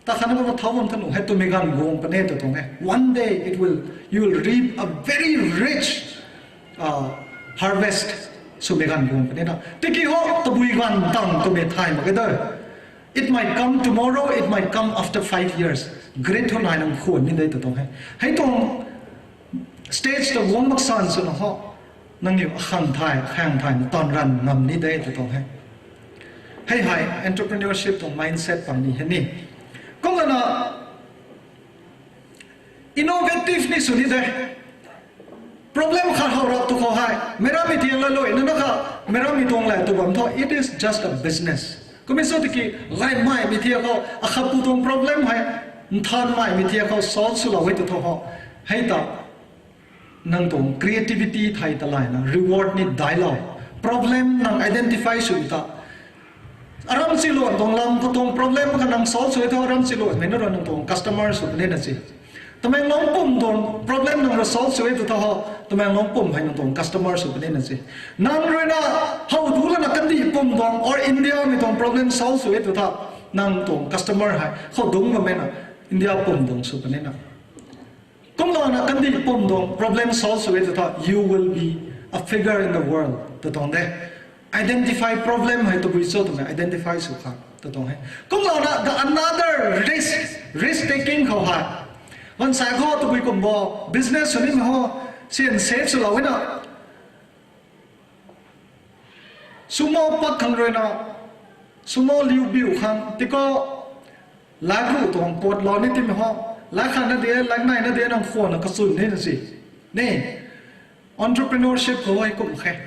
Ta khatna kumna thau bam tha nuh he twmei ganv guang puni tu tuang e. One day it will, you will reap a very rich, uh, harvest. Swmei ganv guang puni na. Tiki ho tabui ganv tang twmei thay mak e de. It might come tomorrow, it might come after five years. Grit hou nai nang khwan ni de tu tuang he. Hei tuang stage ta guang mak san sw nunc ho. Nangniw akhang thay, akhang thay na taanv ranv ngam ni de tu tuang he. Hei hei, entrepreneurship tuang mindset pang ni he ni. Kumna na, innovative ni sw ni de. Problem khat how rap tu khou hei, meic rammei tiang la lui nana kha, meic rammei tuang le tu bam thu, it is just a business. Kummei sw tiki, gaymei mei tiang khou, akhat pu tuang problem hei, nthanmei mei tiang khou solve swlou e tu tho ho. Hei ta, nang tuang creativity thei ta layna reward ni daiclou. Problem nang identify sw ta, Aram Chiluan tuang lam khou tuang problem kha nang solve sw e thu, Aram Chiluan mei na rui nang tuang customer sw puni na si. Tamenglong pum tuang problem nang rui solve sw e tu tho, Tamenglong pum hei nang tuang customer sw puni na si. Nang rui na how tu lana kandih pum tuang or India mei tuang problem solve sw e tu tho, nang tuang customer hei khou dungc bammei na India pum tuang sw puni na. Kumlana kandih pum tuang problem solve sw e tu tho, you will be a figure in the world tw tuang de. Identify problem hei tabui cho twmei identify sw kha tw tuang he. Kumlana the another risk, risk taking khou hei, ganv sa khou tabui kum bo business sw nimei ho, syan save swlou e na. Sumo pat khang rui na, sumo liu biu khang tiki, lak ruh tuang puat lou ni timei ho, lak khat na de, lak nai na de nang khwan na kachun ni na si. Ni, entrepreneurship khou hei kum khe.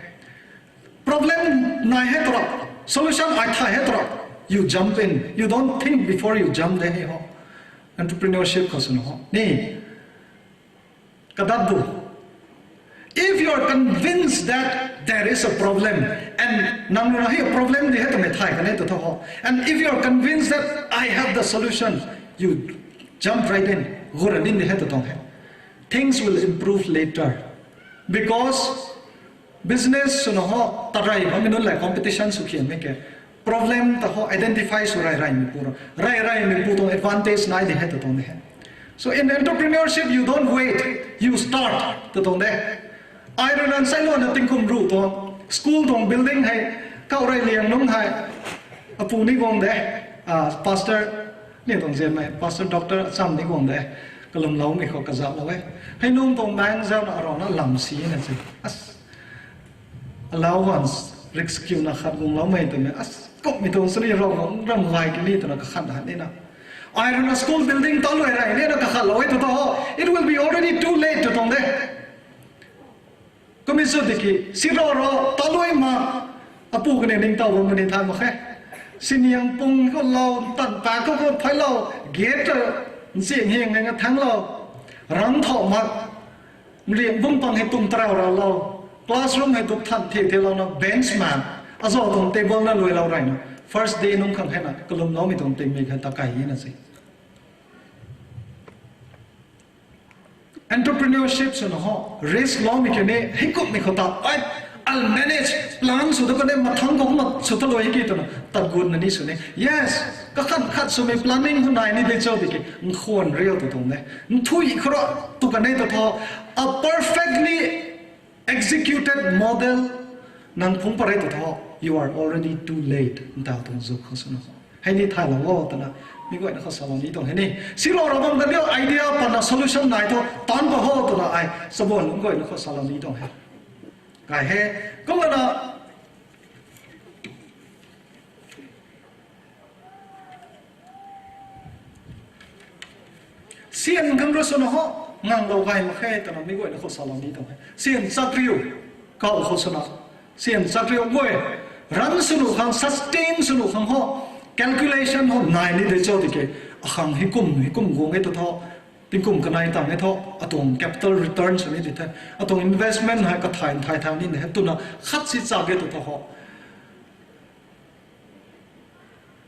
Problem nai hei tu ra, solution ai thay hei tu ra, you jump in, you don't think before you jump de hei ho. Entrepreneurship khou swna ho ni, kadat bu. If you are convinced that there is a problem, and nang rui na hei problem di hei twmei thay kan e tu tho ho, and if you are convinced that I have the solution, you jump right in, gura din di hei tu tuang he. Things will improve later, because business swna ho, tarai bammei nunc la competition sw khianmei ke, problem ta ho identify sw rai raimei pu ra, rai raimei pu tuang advantage nai di hei tu tuang de he. So in entrepreneurship, you don't wait, you start tw tuang de. Ai rui nang sai lana tingkum ruh tuang school tuang building hei, kau rey liang nungc hei, apu ni guang de, pastor ni tuang zianmei, pastor doctor acham ni guang de, kalwmloumei khou kazauhlou e. Hei nung tuang maeng zauna arana lam si na si. Allowance, risk kiuna khat guangloumei twmei, as kummei tuang sari rau ram gay kini twna kakhat hat nina. Ai rui na school building ta luai rey nina kakhatlou e tu tho, it will be already too late tw tuang de. Kumhmei sw tiki, si rau rou, ta luai ma, apu kaniw ningtow bam mani thay mak khe. Siniang pung khou lou, tan pa khou khou phailou, gate ta, nsi ngiang ngang a thanglou, rang thau mak, nriang bung pang hei tum tarau ralou, classroom hei duk than the thelouna, bench man, azau tuang table na luailou reyna, first day nungc khang hei na kalwmloumei tuang tingmei kha ta kai e na si. Entrepreneurship swna ho, risk loumei kini, hei kummei khou ta, ai, I'll manage, plan sw ta kani mathang khou kumna sw ta luai ki twna, tat gun na ni sw ni. Yes, kakhat khat swmei planning khou nai ni de cho tiki, nkhwan riu tu tuang de. Nthui khou ra, tu kan e tu tho, a perfectly executed model, nang phungc pat re tu tho, you are already too late, ntaw tuang zuk khou swna ho. Hei ni thaylou o twna, mi guayna khou salou ni tuang hei ni. Silou ra bam kan diu idea pana solution nai thu, taanc pa ho twna ai, sabuan lungc guayna khou salou ni tuang hei. Kai he, kumna syan khang rui swna ho, nganglou gay mak khe twna mi guayna khou salou ni tuang hei. Syan chakriu, kau khou swna. Syan chakriu guay, run swnu khang, sustain swnu khang ho, calculation ho nai ni de cho tiki, akhang hei kum, hei kum guang e tu tho, tingkum kanei tang e tho, atuang capital return sw ni di the, atuang investment hei kathai nthai thang ni de hei twna khat si chak e tu tho ho.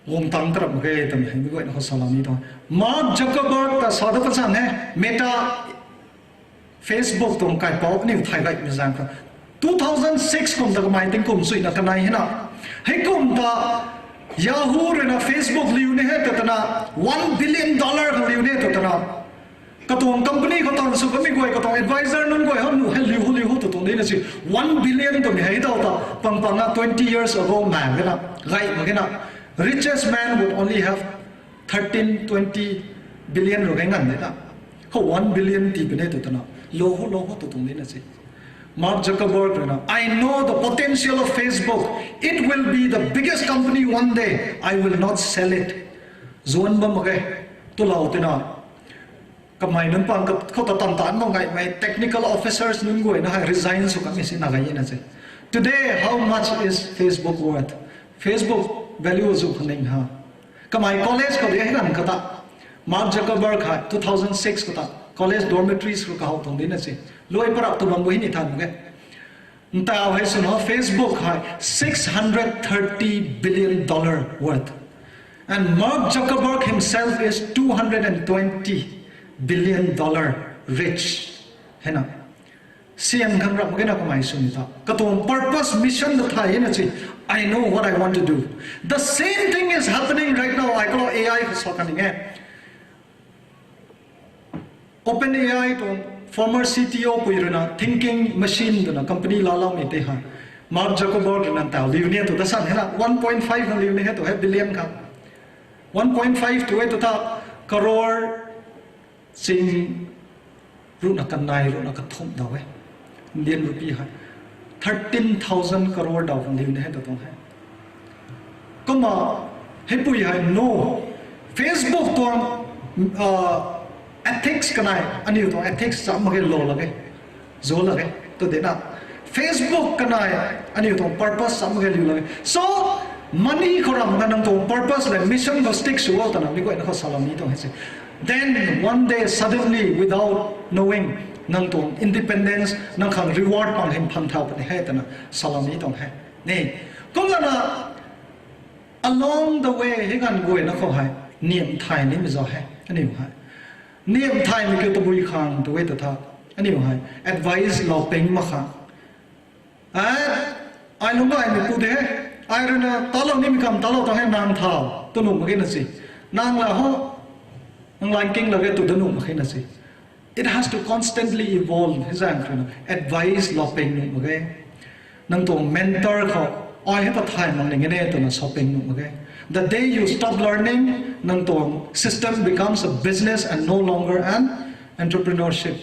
Guang tang tarap mak ge twmei hei mi guayna khou salou ni tuang. Mark Zuckerberg ta sa da pachang he, Meta, Facebook tuang kaipouc aniu thay gaymei zaeng khou. Two thousand six kum ta kamei tingkum suina kanei hei na. Hei kum ta Yahoo rui na Facebook liu ni he ta twna, one billion dollar khang liu ni ta twna. Katuang company khou tan sw kamei guay, katuang advisor nunc guay hou nu hei liu hou liu hou tu tuang di na si. One billion twmei hei daw ta, pang pang na twenty years ago man gana, gay mak gana. Richest man would only have thirteen, twenty billion rui gay ngan de na. Khou one billion tii puni tu twna, lou hou lou hou tu tuang di na si. Mark Zuckerberg rui na, I know the potential of Facebook. It will be the biggest company one day. I will not sell it. Zuan bam mak ge, twlou tina. Kamei nunc pang khou ta tan tan mak gaymei technical officers nunc guayna hei resign sw kamei si na gay na se. Today, how much is Facebook worth? Facebook value zu khaning ha. Kamei college khou de hei ganv kata, Mark Zuckerberg hei two thousand six kata college dormitories khou kahow tuang di na se. Luai parap tu bam bu hei ni than mak ge. Ntaw hei swna Facebook hei six hundred thirty billion dollar worth. And Mark Zuckerberg himself is two hundred and twenty billion dollar rich. Hei na. Sian khang rap mak ge na kamei sw ni ta. Katuang purpose, mission ta thay na chi. I know what I want to do. The same thing is happening right now. Ai kalo A I khou sa kan ning e. OpenAI tuang former C T O pui rui na Thinking Machine twna company laaloumei tei hei Mark Zuckerberg rui na ntaw liu ni e tu ta san hei na one point five na liu ni e tu hei billion kha. One point five tu e tu ta crore ching ruhna kanei ruhna kathumh daw e. Indian rupee hei thirteen thousand crore daw khang liu ni e tu tuang hei. Kumna hei pui hei no, Facebook tuang ethics kanei aniu tuang ethics cham mak ge, lou lak ge, zual lak ge tu de na. Facebook kanei aniu tuang purpose cham mak ge, liu lak ge. So money khou ram na nang tuang purpose le mission khou stick sw o twna mi guayna khou salou ni tuang hei se. Then one day suddenly without knowing nang tuang independence nang khang reward pang hym phan thau puni hei twna salou ni tuang hei. Ni, kumna na along the way hei ganv guayna khou hei niam thay nimei zauc hei aniu hei niam thaymei kiu tabui khang tu e ta tha, aniu hei advice lou ping mak khang. Ai, ai lungc gaymei pu de he, ai rui na talou nimei kam talou ta hei nang thau tu nuh mak ge na si. Nang la ho, nang line king lak ge tu da nuh mak ge na si. It has to constantly evolve. Hei zaeng khou na advice lou ping nuh mak ge. Nang tuang mentor khou ai hei ta thay mak ning e twna sa ping nuh mak ge. The day you stop learning, nang tuang system becomes a business and no longer an entrepreneurship.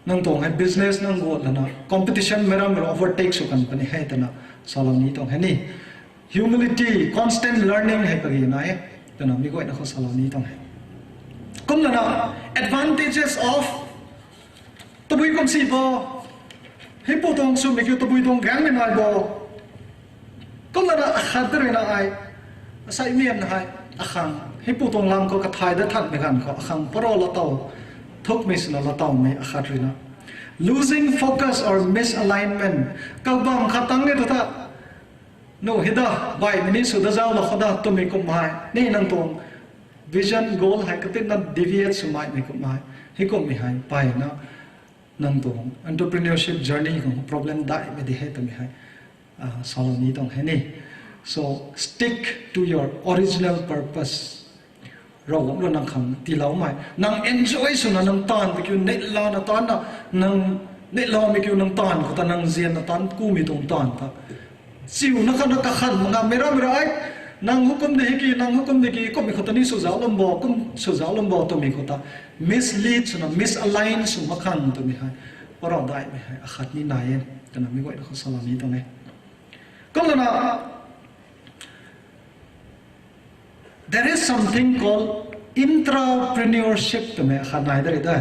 Nang tuang hei business nang guat lana competition mei ram rui overtake sw kan puni hei twna salou ni tuang hei ni. Humility, constant learning hei kagi na e twna mi guayna khou salou ni tuang hei. Kumlana advantages of tabui kum si bo, hei pu tuang swmei kiu tabui tuang gaengmei nai bo. Kumlana akhat rui na ai, asei mian hei, akhang hei pu tuang lam khou kathay dat thanmei ganv khou akhang paro latow, thukmei swna latowmei akhat rui na losing focus or misalignment. Kabam khat tang e tu ta, nu hei da, baihmei ni sw da zauc la khou da twmei kummei ni nang tuang vision, goal hei katinna deviate swmei kummei, hei kummei hei mpeyna nang tuang entrepreneurship journey khou problem daihmei di hei twmei hei salou ni tuang hei ni. So, stick to your original purpose. Ravguangc rui nang khang tiiloumei, nang enjoy swna nang taanv tei kiu neihlana taanna, nang neihloumei kiu nang taanv khou ta nang zianna taanc kumei tuang taanv ta chiuna khatna kakhan mak na mei rammei ra ai, nang hukum di hei ki, nang hukum di ki, kummei khou ta ni swzauc lum bo, kum swzauc lum bo twmei khou ta mislead swna misalign sw mak khang twmei hei paro daihmei hei akhat ni nai e twna mi guayna khou salou ni tuang e. Kumlana there is something called intrapreneurship twmei akhat nai de ri da.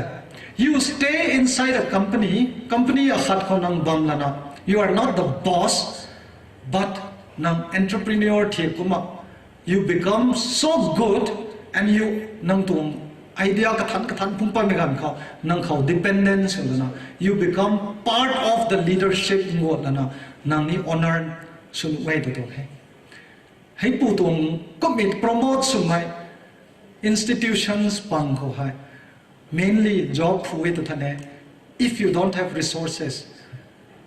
You stay inside a company, company akhat khou nang bam lana, you are not the boss, but nang entrepreneur thi kumna, you become so good and you, nang tuang idea kathan kathan phungc patmei ganv khou nang khou dependence sw lana, you become part of the leadership ngat lana, nang ni owner sw nuh e tu tuang hei. Hei pu tuang kummei promote swmei institutions pang khou hei mainly job phu e tu than e, if you don't have resources,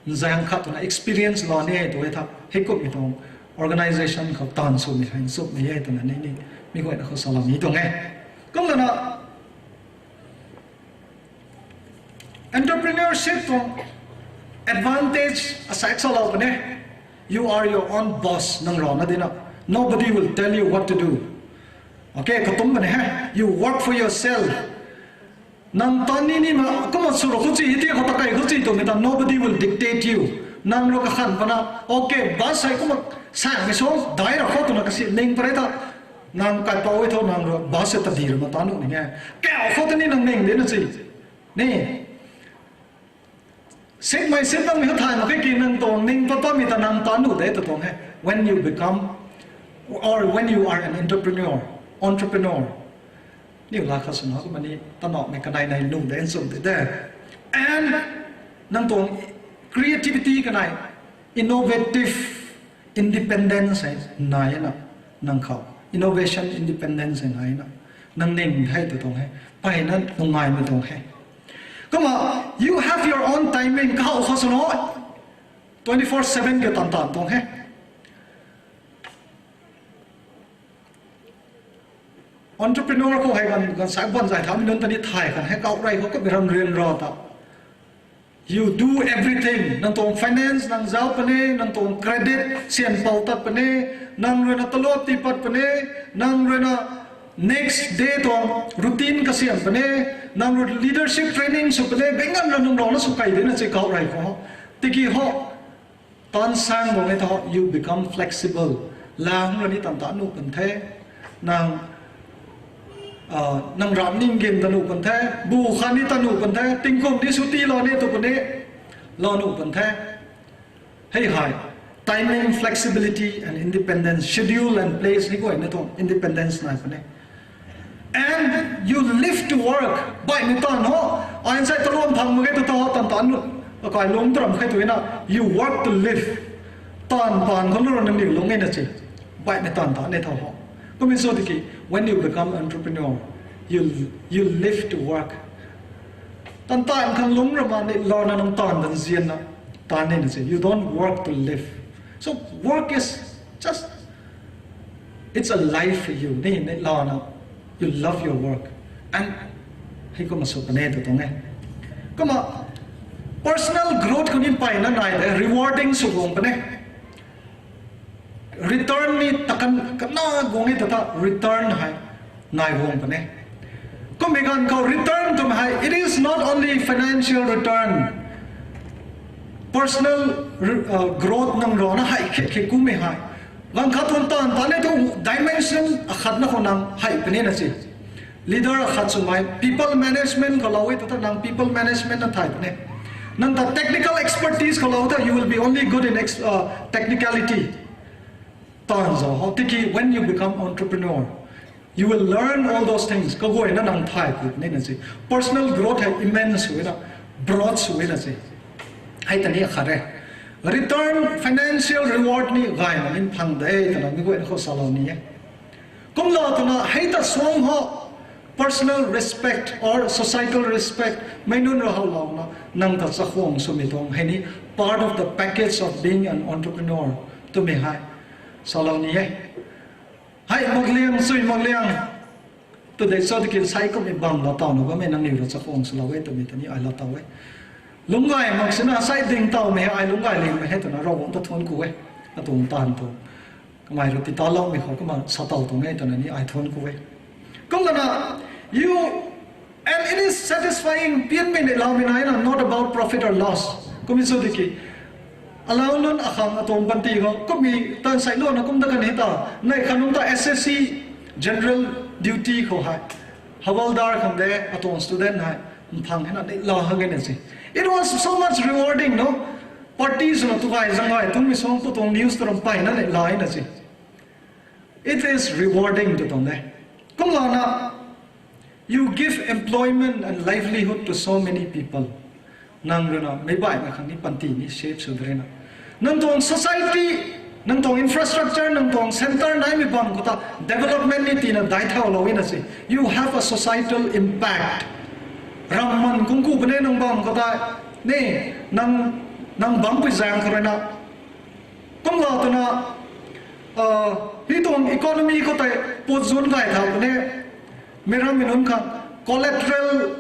nzaeng khat twna experience lou ni e tu e tha, hei kummei tuang organisation khou taanv swmei hei nchumhmei e twna ni ni mi guayna khou salou ni tuang e. Kumlana entrepreneurship tuang advantage asaekc salou puni, you are your own boss, nang rana dina. Nobody will tell you what to do. Okay, katum puni he, you work for yourself. Nang tan ni ni ma kumna sw ro khou ci, hei ti khou ta kai khou ci twmei ta, nobody will dictate you. Nang rui kakhan pana, okay, boss hei kumna samei sw dai ra khou twna kasi ning pare ta, nang kaipouc e thu nang rui boss hei ta di ra ma tan nuh ni e. Kau khou ta ni nang ning di na ci ni. Sikmei sin nang hei thay mak khe ki nang tuang ning pat patmei ta nang tan nuh de tu tuang he. When you become, or when you are an entrepreneur, entrepreneur, niw la kha swna kumna ni tanauhmei kanei nai nuh de nchumh de de. And nang tuang Creativity kanei, innovative independence hei nai na, nang khou innovation independence hei nai na, nang ning the tu tuang he, mpeyna nungaimei tuang he. Kumna, you have your own timing, kahaw khou swna, twenty four seven ke tan tan tuang he. Entrepreneur khou hei kan, kan sai ban zay thamei nunc ta ni thay kan he, kauh rey khou ka biram rian ra ta. You do everything. Nang tuang finance, nang zauc puni, nang tuang credit, syan pou tat puni, nang ruina talop tii pat puni, nang ruina next day tuang routine kasiam puni, nang rui leadership training sw puni, bengan ra nang rana sw kai dina chi kauh rey khou. Tiki ho, tan sang bang e tho, you become flexible. Lang ra ni tan ta nuh kan the, nang, nang ram ning gin ta nuh kan the, bu khan ni ta nuh kan the, tingkum ni sw tii lou ni tu puni, lou nuh kan the. Hei hei, timing, flexibility and independence, schedule and place ni guay ni tuang independence nai puni. And you live to work, baihmei taanv ho, ai nsei taluam phang mak ge tu ta ho, tan tan nu, akai lungc taram khe tu na, you work to live. Taanv paan khou lu rana niw lung e na chi, baihmei taanv ta ni tho ho. Kummei sw tiki, when you become entrepreneur, you, you live to work. Tan taanv khang lungc rama ni lana nang taanv tan zianna, tan ni na chi, you don't work to live. So work is just, it's a life for you. Ni, ni lana, you love your work. And hei kumna sw puni tu tuang e. Kumna personal growth khou ni mpeyna nai de, rewarding sw guang puni. Return ni takan kana guang e ta ta return hei nai guang puni. Kummei ganv khou return twmei hei, it is not only financial return. Personal growth nang rana hei khe khe kummei hei, ganv khat tuang taanv ta ni tu dimension akhatna khou nang hei puni na chi. Leader akhat swmei, people management khou lou e ta ta nang people management na thay puni. Nang ta technical expertise khou lou ta, you will be only good in technicality. Taanv zauc ho tiki, when you become entrepreneur, you will learn all those things. Kaguayna nang thay ku ni na chi. Personal growth hei immense sw e na, broad sw e na chi. Hei ta ni akhat e. Return, financial reward ni gayna in phang de twna mi guayna khou salou ni e. Kumlou twna hei ta suang ho, personal respect or societal respect mei nunc ra howlouna nang ta chakhwang swmei tuang hei ni part of the package of being an entrepreneur twmei hei salou ni e. Hei makliang, chui makliang, tu dei cho tiki sai kummei bam lou taw na bammei nangniw ra chakhwang swlou e twmei ta ni ai lou taw e. Lungc gay mak sina sai ding tawmei hei ai lungc gay lingmei hei twna Ravguangc ta thuanc ku e. Atuang taanv tu kamei rui ti taloumei khou kumna sa taw tuang e twna ni ai thuanc ku e. Kumna na, you, and it is satisfying, pianmei neihloumei nai na, not about profit or loss. Kummei sw tiki, alau nunc akhang atuang panty khou kummei tan sailuana kum ta kan hei ta, neih khat nunc ta S S C general duty khou hei, havildar khang de atuang student hei mphang hei na neihla hak e na chi. It was so much rewarding, no? Party swna tu gay zang gay twmei suang tu tuang news tu ram mpeyna neihla e na chi. It is rewarding tu tuang de. Kumlana, you give employment and livelihood to so many people. Nang ruina meic baihmei khang ni panty ni shape sw de rina, nang tuang society, nang tuang infrastructure, nang tuang centre naimei bam khou ta development ni tina daic thaulou e na chi. You have a societal impact. Ramman kungku puni nang bam khou ta, ni, nang, nang bampui zaeng khou ruina. Kumlou twna, hei tuang economy khou tei put zun gay thau puni, meic rammei nunc khang collateral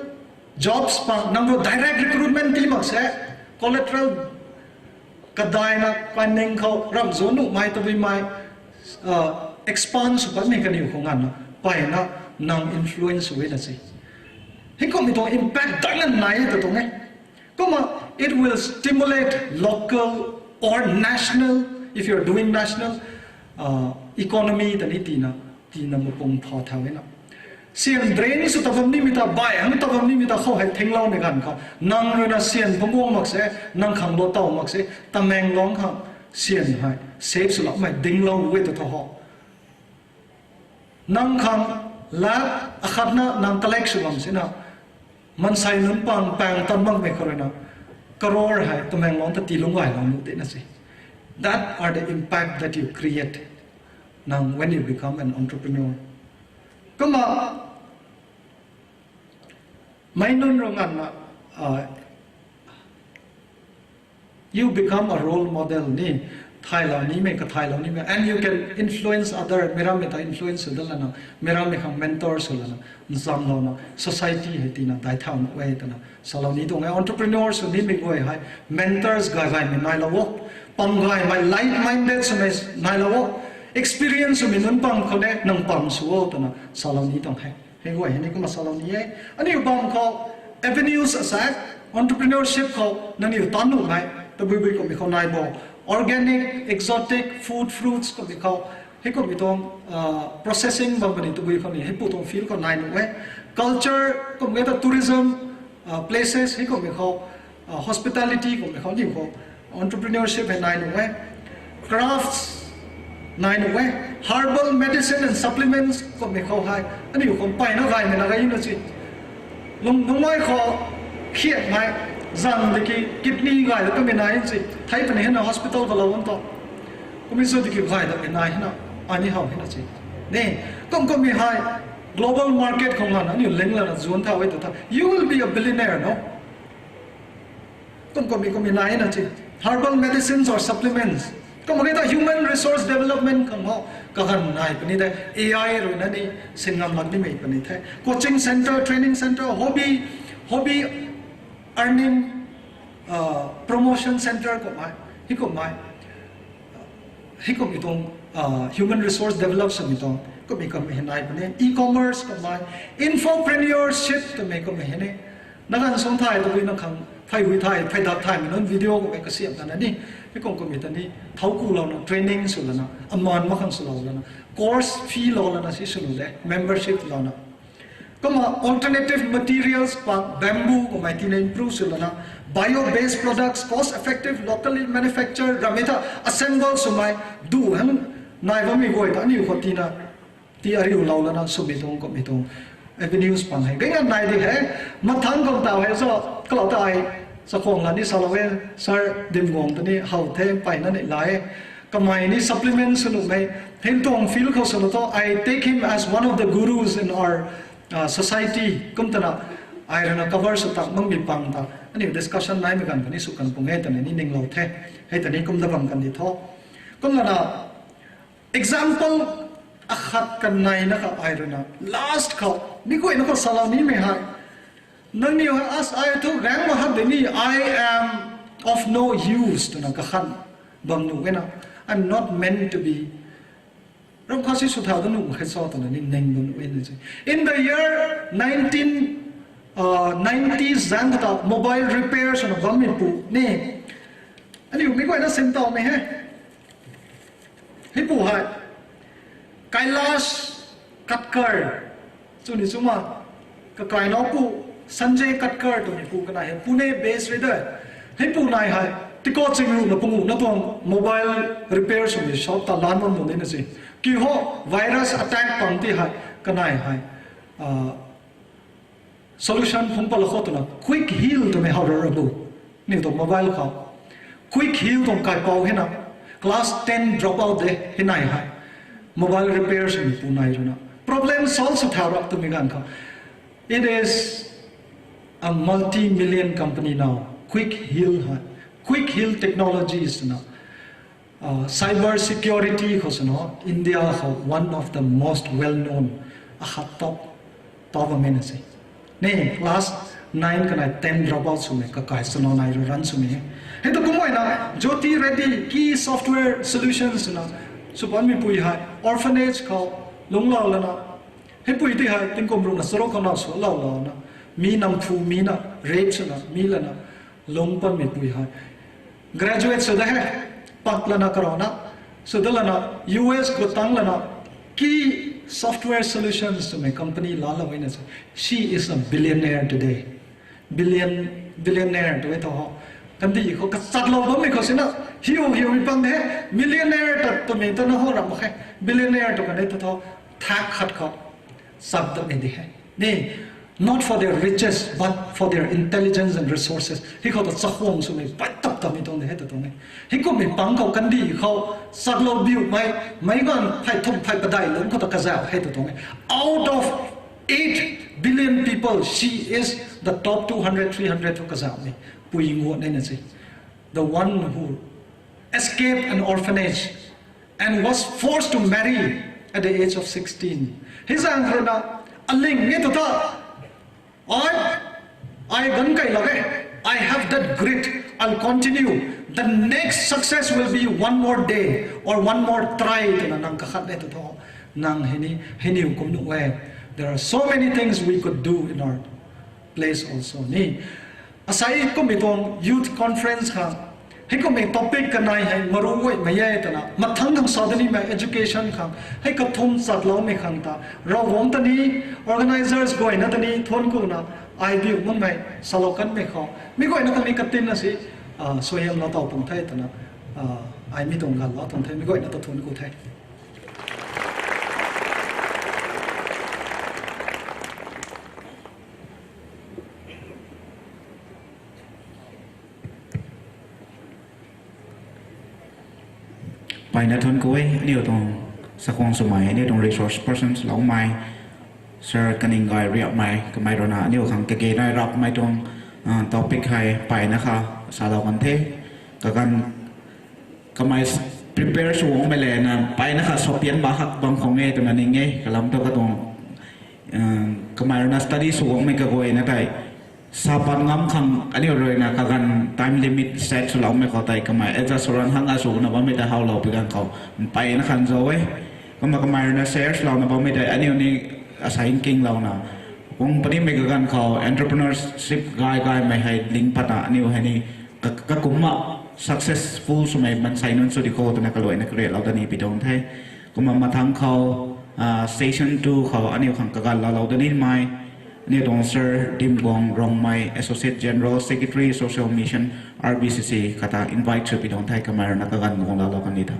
jobs pang, nang rui direct recruitment tii mak se, collateral kadaina kaning khou ramh zuanc nuhmei tabui mei, expand sw patmei kaniw khou nganvna mpeyna nang influence sw e na se. Hei kummei tuang impact daihna nai ta tuang e. Kumna, it will stimulate local or national, if you are doing national, economy ta ni tina, tina mapung pha thau e na. Syan drain sw ta bam nimei ta, baih hang ta bam nimei ta khou hei thingloumei ganv khou nang ruina syan pangguang mak se, nang khang lou taw mak se, Tamenglong khang syan hei save swloumei dinglou e ta tho ho. Nang khang lakh akhatna nang collect sw bam sina, maansei nunc pang pang tan makmei khou ruina, crore hei Tamenglong ta tii lungc gaylou nuh tina se. That are the impact that you create now when you become an entrepreneur. Kumna meic nunc rui nganvna, uh, you become a role model ni, thaylou nimei, kathaylou nimei, and you can influence other, meic rammei ta influence sw dat lana, meic rammei khang mentor sw lana, nchamlouna society hei tina daic thau nuh e twna salou ni tuang e. Entrepreneur sw nimei guay hei mentors gay gaymei nailou o, pam gaymei like-minded swmei nailou o, experience swmei nunc pang khou ne nang pam sw o twna salou ni tuang he. Hei guay hei ni kumna salou ni e. Aniu bam khou avenues asaekc, entrepreneurship khou nangniw tan nuhmei tabui bui kummei khou nai bo, organic, exotic food, fruits kummei khou, hei kummei tuang, uh, processing bam puni tabui khou ni hei pu tuang field khou nai nuh e. Culture kum e ta tourism, uh, places hei kummei khou, uh, hospitality kummei khou aniu khou entrepreneurship hei nai nuh e. Crafts nai nuh e. Herbal medicine and supplements kummei khou hei aniu khou mpeyna gaymei na gay na si. Lung nunmei khou khiakmei, zang tiki kidney gay da twmei nai si. Thei puni hena hospital khou lou bam ta, kummei sw tiki gay datmei nai hena, ani how hena si. Ni, kum kummei hei global market khou nganvna aniu ling lana zuanc thau e tu tha, you will be a billionaire, no? Kum kummei kummei nai na si. Herbal medicines or supplements. Kum kummei ta human resource development khang ho kaganv nai puni de. A I rui na ni sin ngam lak nimei puni the. Coaching center, training center, hobby, hobby earning, uh, promotion center kummei, hei kummei, hei kummei tuang, uh, human resource develop swmei tuang kummei kummei hei nai puni. E-commerce kummei, infopreneurship twmei kummei hei ni. Na ganv sung thay tabui na khang, phey hui thay, phey dak thaymei nunc video kummei kasiam ta na ni, hei kum kummei ta ni thau ku louna training sw lana, amaan mak khang swlou lana, course fee lou lana si sw nu de, membership louna. Kumna alternative materials pa bamboo kummei tina improve sw lana, bio-based products, cost effective, locally manufactured, ramei ta assemble swmei, du hang nai bammei guay ta aniu khou tina, ti ariu lou lana swmei tuang kummei tuang avenues pang hei gay nganv nai di he. Mathang kum tau hei so, kalou ta ai, chakhwang la ni salou e, Sir Dimguang ta ni how the, mpeyna ni la e. Kamei ni supplement sw nuhmei, hei tuang field khou sw nu thu, I take him as one of the gurus in our, uh, society. Kum tana, ai rui na cover sw tak makmei pang ta aniu discussion naimei ganv khou ni sw kan pung e twna ni ninglou the. Hei ta ni kum da bam kan di tho. Kumlana, example akhat kanei na kha ai rui na, last khou mi guayna khou salou nimei hei, nangniw hei as ai thu raeng mak hak de ni, I am of no use twna kakhan bam nuh e na. I'm not meant to be, ram kha si sw thau da nuh mak khe cho twna ni ning bam nuh e na si. In the year nineteen, uh, nineties zanc khou ta mobile repair swna bammeipu ni, aniu mi guayna sin tawmei he. Heipu hei Kailash Katkar, chuni chuma, kakainoupu Sanjay Katkar twmeipu kanei hei Pune base rui de. Heipu nai hei tikou chingruhna panguhna tuang mobile repair swmei shop ta lan bam nuh ni na si. Kiho virus attack pang ti hei kanei hei, ah, solution phungc pat la khou twna Quick Heal twmei how rui ra bu. Niw tuang mobile khou Quick Heal tuang kaipouc hei na, class ten drop out de hei nai hei. Mobile repair swmeipu nai rui na problem solve sw thau ra twmei ganv khou, it is a multi-million company now. Quick Heal hei, Quick Heal Technologies na, uh, cyber security khou swna India khou one of the most well known, akhat top, top amei na se. Ni class nine kanei ten drop out swmei kakai swna nai rui run swmei he. Hei tu kumna na Jyoti Reddy Key Software Solutions na sw panmeipui hei orphanage khou lungclou lana, heipui ti hei tingkum ruhna charuk khou na swlou louna, mi namphu mi na rape swna mi lana lungc panmeipui hei graduate sw da he, pak lana karana, sw da lana U S khou tang lana Key Software Solutions twmei company laalou e na se. She is a billionaire today. Billion, billionaire tw e tho ho. Kandih khou kachatlou bammei khou sina, hiu hiumei pang de he, millionaire ta twmei ta na ho ram mak khe. Billionaire tw kan e tho tho, thak khat khou chat datmei di he. Ni, Not for their riches, but for their intelligence and resources. Hei khou ta chakhwang swmei pat tap tap mi tuang de hei ta tuang e. Hei kummei pang khou kandih khou chaklou biumei, meic ganv phey thum phey padeih lungc khou ta kazauh hei ta tuang e. Out of eight billion people, she is the top two hundred, three hundred khou kazauhmei pui nguat nai na se. The one who escaped an orphanage and was forced to marry at the age of sixteen. Hei zaeng rui na, aling e tu ta, ai, ai ganv kai lak e, I have that grit, I'll continue. The next success will be one more day or one more try, twna nang kakhat e tu tho. Nang hei ni, hei ni kum nuh e. There are so many things we could do in our place also ni. Asei kummei tuang youth conference khang, hei kummei topic kanei hei maru guay mei e twna, mathangc khang sa da nimei education khang, hei kathum chatloumei khang ta, Ravguangc ta ni, organizers guayna ta ni, thuanc kuna, ai biu makmei, salou kanmei khou. Mi guayna ta ni katinna si, ah, suaihiamlou tow tuang the twna, ah, ai mi tuang ganvlou tuang the, mi guayna ta thuanc ku the. Mpeyna thuanc ku e, aniu tuang chakhwang swmei, aniu tuang resource persons loumei, Sir Kaninggai Riapmei, kamei rui na aniu khang kage nai rapmei tuang, ah, topic hei mpeyna kha salou kan the. Kaganv kamei prepare sw guangmei le na mpeyna kha sa pian ma hak bam khang e twna ning e, kalam thu katuang, ah, kamei rui na study sw guangmei kaguayna tei sa pat ngam khang aniu rui na kaganv time limit set swloumei khou tei kamei adjust sw ran hang a swna bammei tei howlou pi ganv khou mpeyna khan zauc e. Kumna kamei rui na share swlouna bammei tei aniu ni asei nkinglouna, company mei kaganv khou entrepreneurship gay gaymei hei ling patna aniu hei ni ka, kakumna successful swmei mansei nunc sw di khou twna kaluaina karehlou da ni pi tuang the. Kumna mathangc khou, ah, session two khou aniu khang kaganv laalou da nimei, aniu tuang Sir Dimguang Rongmei, Associate General Secretary, Social Mission, R B C C kata invite sw pi tuang the, kamei rui na kaganv guang laalou kan ni ta.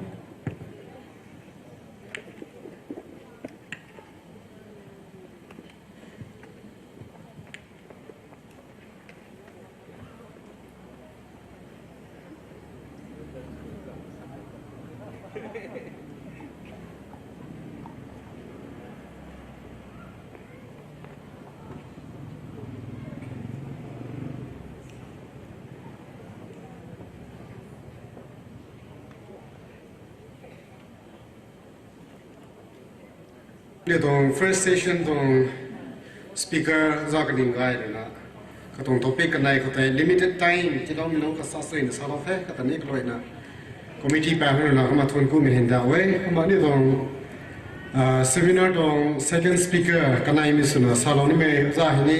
Aniu tuang first session tuang speaker Za Kaninggai rui na, katuang topic kanei khou tei limited time tiiloumei nunc kasa suina salou the, kata ni kaluaina committee pa rui na kumna thuanc kumei hynda e. Kumna aniu tuang, ah, seminar tuang second speaker kaneimei swna salou nimei za hei ni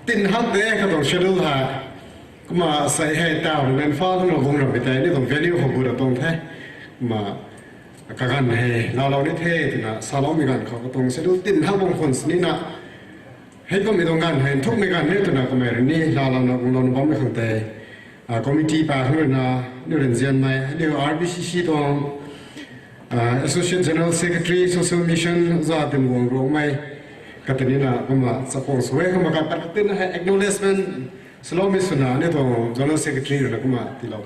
tin hak de katuang schedule hei. Kumna sei hei taw rui na Imphal khou na guang rammei tei aniu tuang venue khou gut ra tuang the. Kumna kaganv hei laalou ni the twna saloumei ganv khou katuang schedule tin hak bam khwan sini na, hei kummei tuang ganv hei nthukmei ganv ni twna kamei rui ni laalouna guanglouna bammei khang tei, ah, committee pa rui na, aniu rui nzianmei aniu R B C C tuang, ah, Associate General Secretary, Social Mission, Za Dimguang Rongmei, kata ni na kumna chakhwang sw e. Kumna kapat katina hei acknowledgement swloumei swna aniu tuang General Secretary rui na kumna tiilou.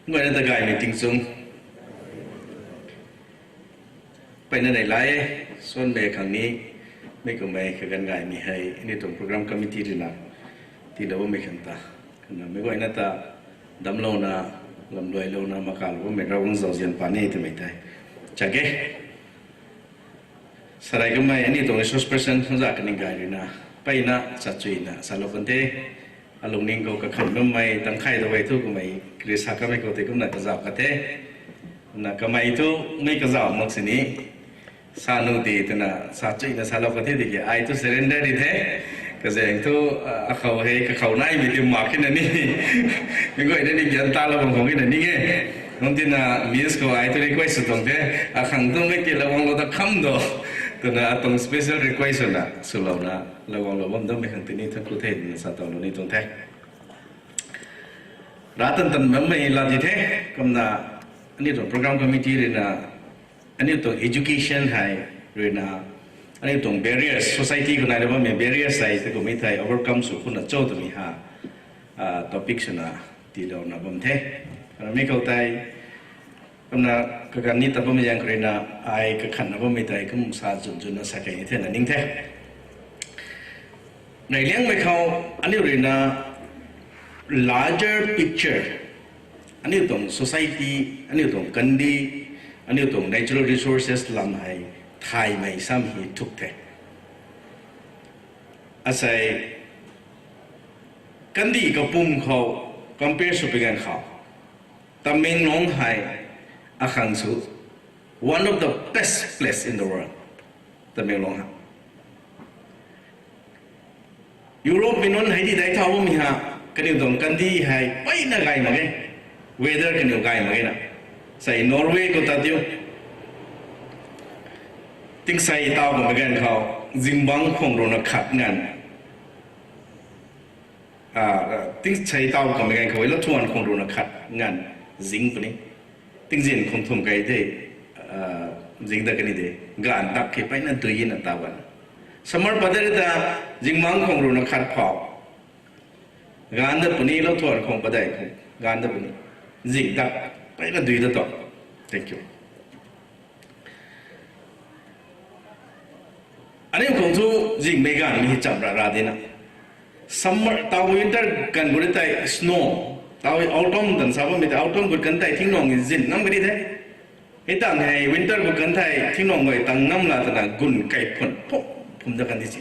Guayna ta gaymei tingchung mpeyna neilay e. Suanmei khang ni, mei kummei kaganv gaymei hei aniu tuang program committee rui na tiilou bammei khang ta, kumna meic guayna ta damclouna, lamluailouna makalou bammei Ravguangc zauzian pa ni twmei tei chak e. Sarai kamei aniu tuang resource person Za Kaninggai rui na mpeyna chachuina salou kan the. Alungning khou kakhan bammei tangkhay ta gay thu kamei kri sa kamei khou tei kumna kazauh ka the. Na kamei thu mei kazauh mak sini sa nu di twna chachuina salou ka the tiki ai thu surrender di the. Kazaeng thu, akhou hei kakhou naimei ti mak khe na ni. Mi guay na ni gyan ta la bam khou khe na ni e. Nung tina Miss khou ai tu request sw tuang the. Akhang tu mei ti la guang lou ta kham do. Twna atuang special request swna swlouna la guang lou bam dammei khang tini thank you the twna sa tuang lou ni tuang the. Ra tan tan bammei la di the. Kumna aniu tuang program committee ruina aniu tuang education hei ruina aniu tuang barriers, society khou nai ra bammei barriers hei tei kummei thei overcome sw khunna cho twmei ha topic swna tiilouna bam the. Kumna mi khou tei kumna kaganv ni tat bammei zaeng khou ruina ai kakhanna bammei tei kum sa zun zunna sa kei ni thena ning the. Neih liangmei khou aniu ruina larger picture, aniu tuang society, aniu tuang kandih, aniu tuang natural resources lam hei thaymei sam hei thuk the. Asei kandih kapwm khou compare sw pi ganv khou Tamenglong hei akhang sw one of the best place in the world. Tamenglong ha Europe mei nunc hei di dai thau bammei ha, kaniw tuang kandih hei peyna gay mak e. Weather kaniw gay mak e na. Sei Norway khou ta diu, tingsei taw kummei ganv khou zingbangc khwang ruhna khat nganv, tingsei taw kummei ganv khou e lathuan khwang ruhna khat nganv zing puni. Tingzin khwang thum kei the zing dat kani de. Gaanv dak khe peyna dui na taw gan. Summer padeih ta zingbangc khwang ruhna khat phou gaanv dat puni, lathuan khwang padeih khou gaanv dat puni. Zing dak peyna dui dat tuang. Thank you. Aniu khang thu zingmei gaanv mi hei cham ra ra di na. Summer taw winter kan gu ri tei snow, taw autumn tan sa bammei tei autumn gut kan tei thingnuang zin ngam kani the. Hei tang hei winter gut kan tei thingnuang guay tang ngam la twna gun kei phun phum phum dat kan di si.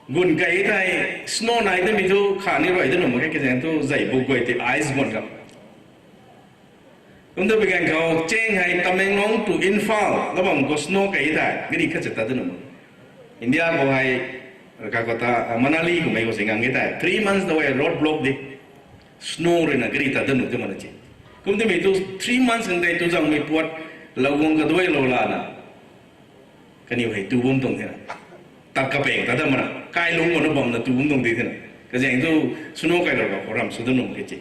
Gun kei thei snow nai tamei thu kha ni ruai dat nuh mak khe, kazaeng thu zei buk guay tei ice guan kha. Kum ta pi ganv khou cheng hei Tamenglong to Imphal la bam khou snow kei thei gari khat cha tat dat nuh mak. India khou hei Kolkata, Manali kummei khou si ngang kei thei three months ta e road block di. Snow ruina gari tat dat nuh ti mana chi. Kum timei tu three months nang tei tu zangmei puat lou guang kaduailou lana kaniw hei tu bam tuang thena, tat kapeng tat dat mana kailung mana bamna tu bam tuang di thena. Kazaeng thu snow kailou ra khou ram sw dat nuh mak khe chi.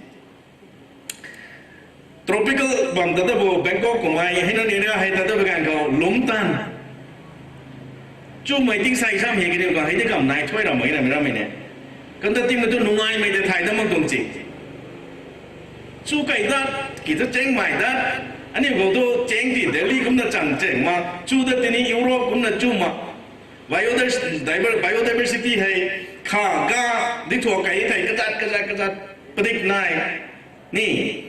Tropical bam tat dat bo Bangkok kummei hei nunc area hei tat dat bo ganv khou lungc tan chumei tingsei sam hei kaniw khang hei di kam nai thuay ram mak na mi rammei ne. Kan ta timei tu nungaimei tei thay dat mak tuang chi. Chu kei dat ki thu chengmei dat, aniu khou thu cheng ti Delhi kumna chang cheng ma, chu dat tini Europe kumna chu ma. Biodiversity hei kha ga di thuak kei thei kazat kazat kazat padik nai ni.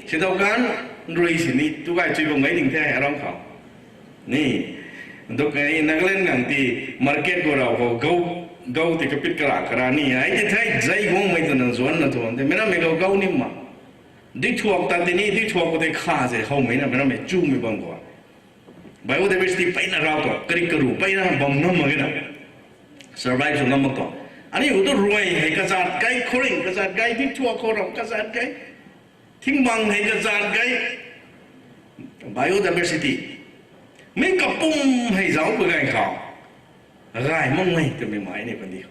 Sidau kan rui sini tu gay chui bam gay ding the aram khou ni. Duk Nagaland ngang ti market khou rau khou gou, gou ti kapit kara kara ni ai ti thei zei guangmei twna zuanna tuang te mi rammei khou gou ni ma. Di thuak ta tini di thuak khou tei kha se howmei na mi rammei chumei bam khou biodiversity peyna rau tuang, karik karu peyna bam ngam mak e na. Survive sw ngam mak tuang. Aniu tu ruai hei kazat gay, khouring kazat gay, di thuak khou rau kazat gay, thingbang hei kazat gay, biodiversity mi kapwm hei zauc pa gay khou gay makmei twmei mai ni kandih.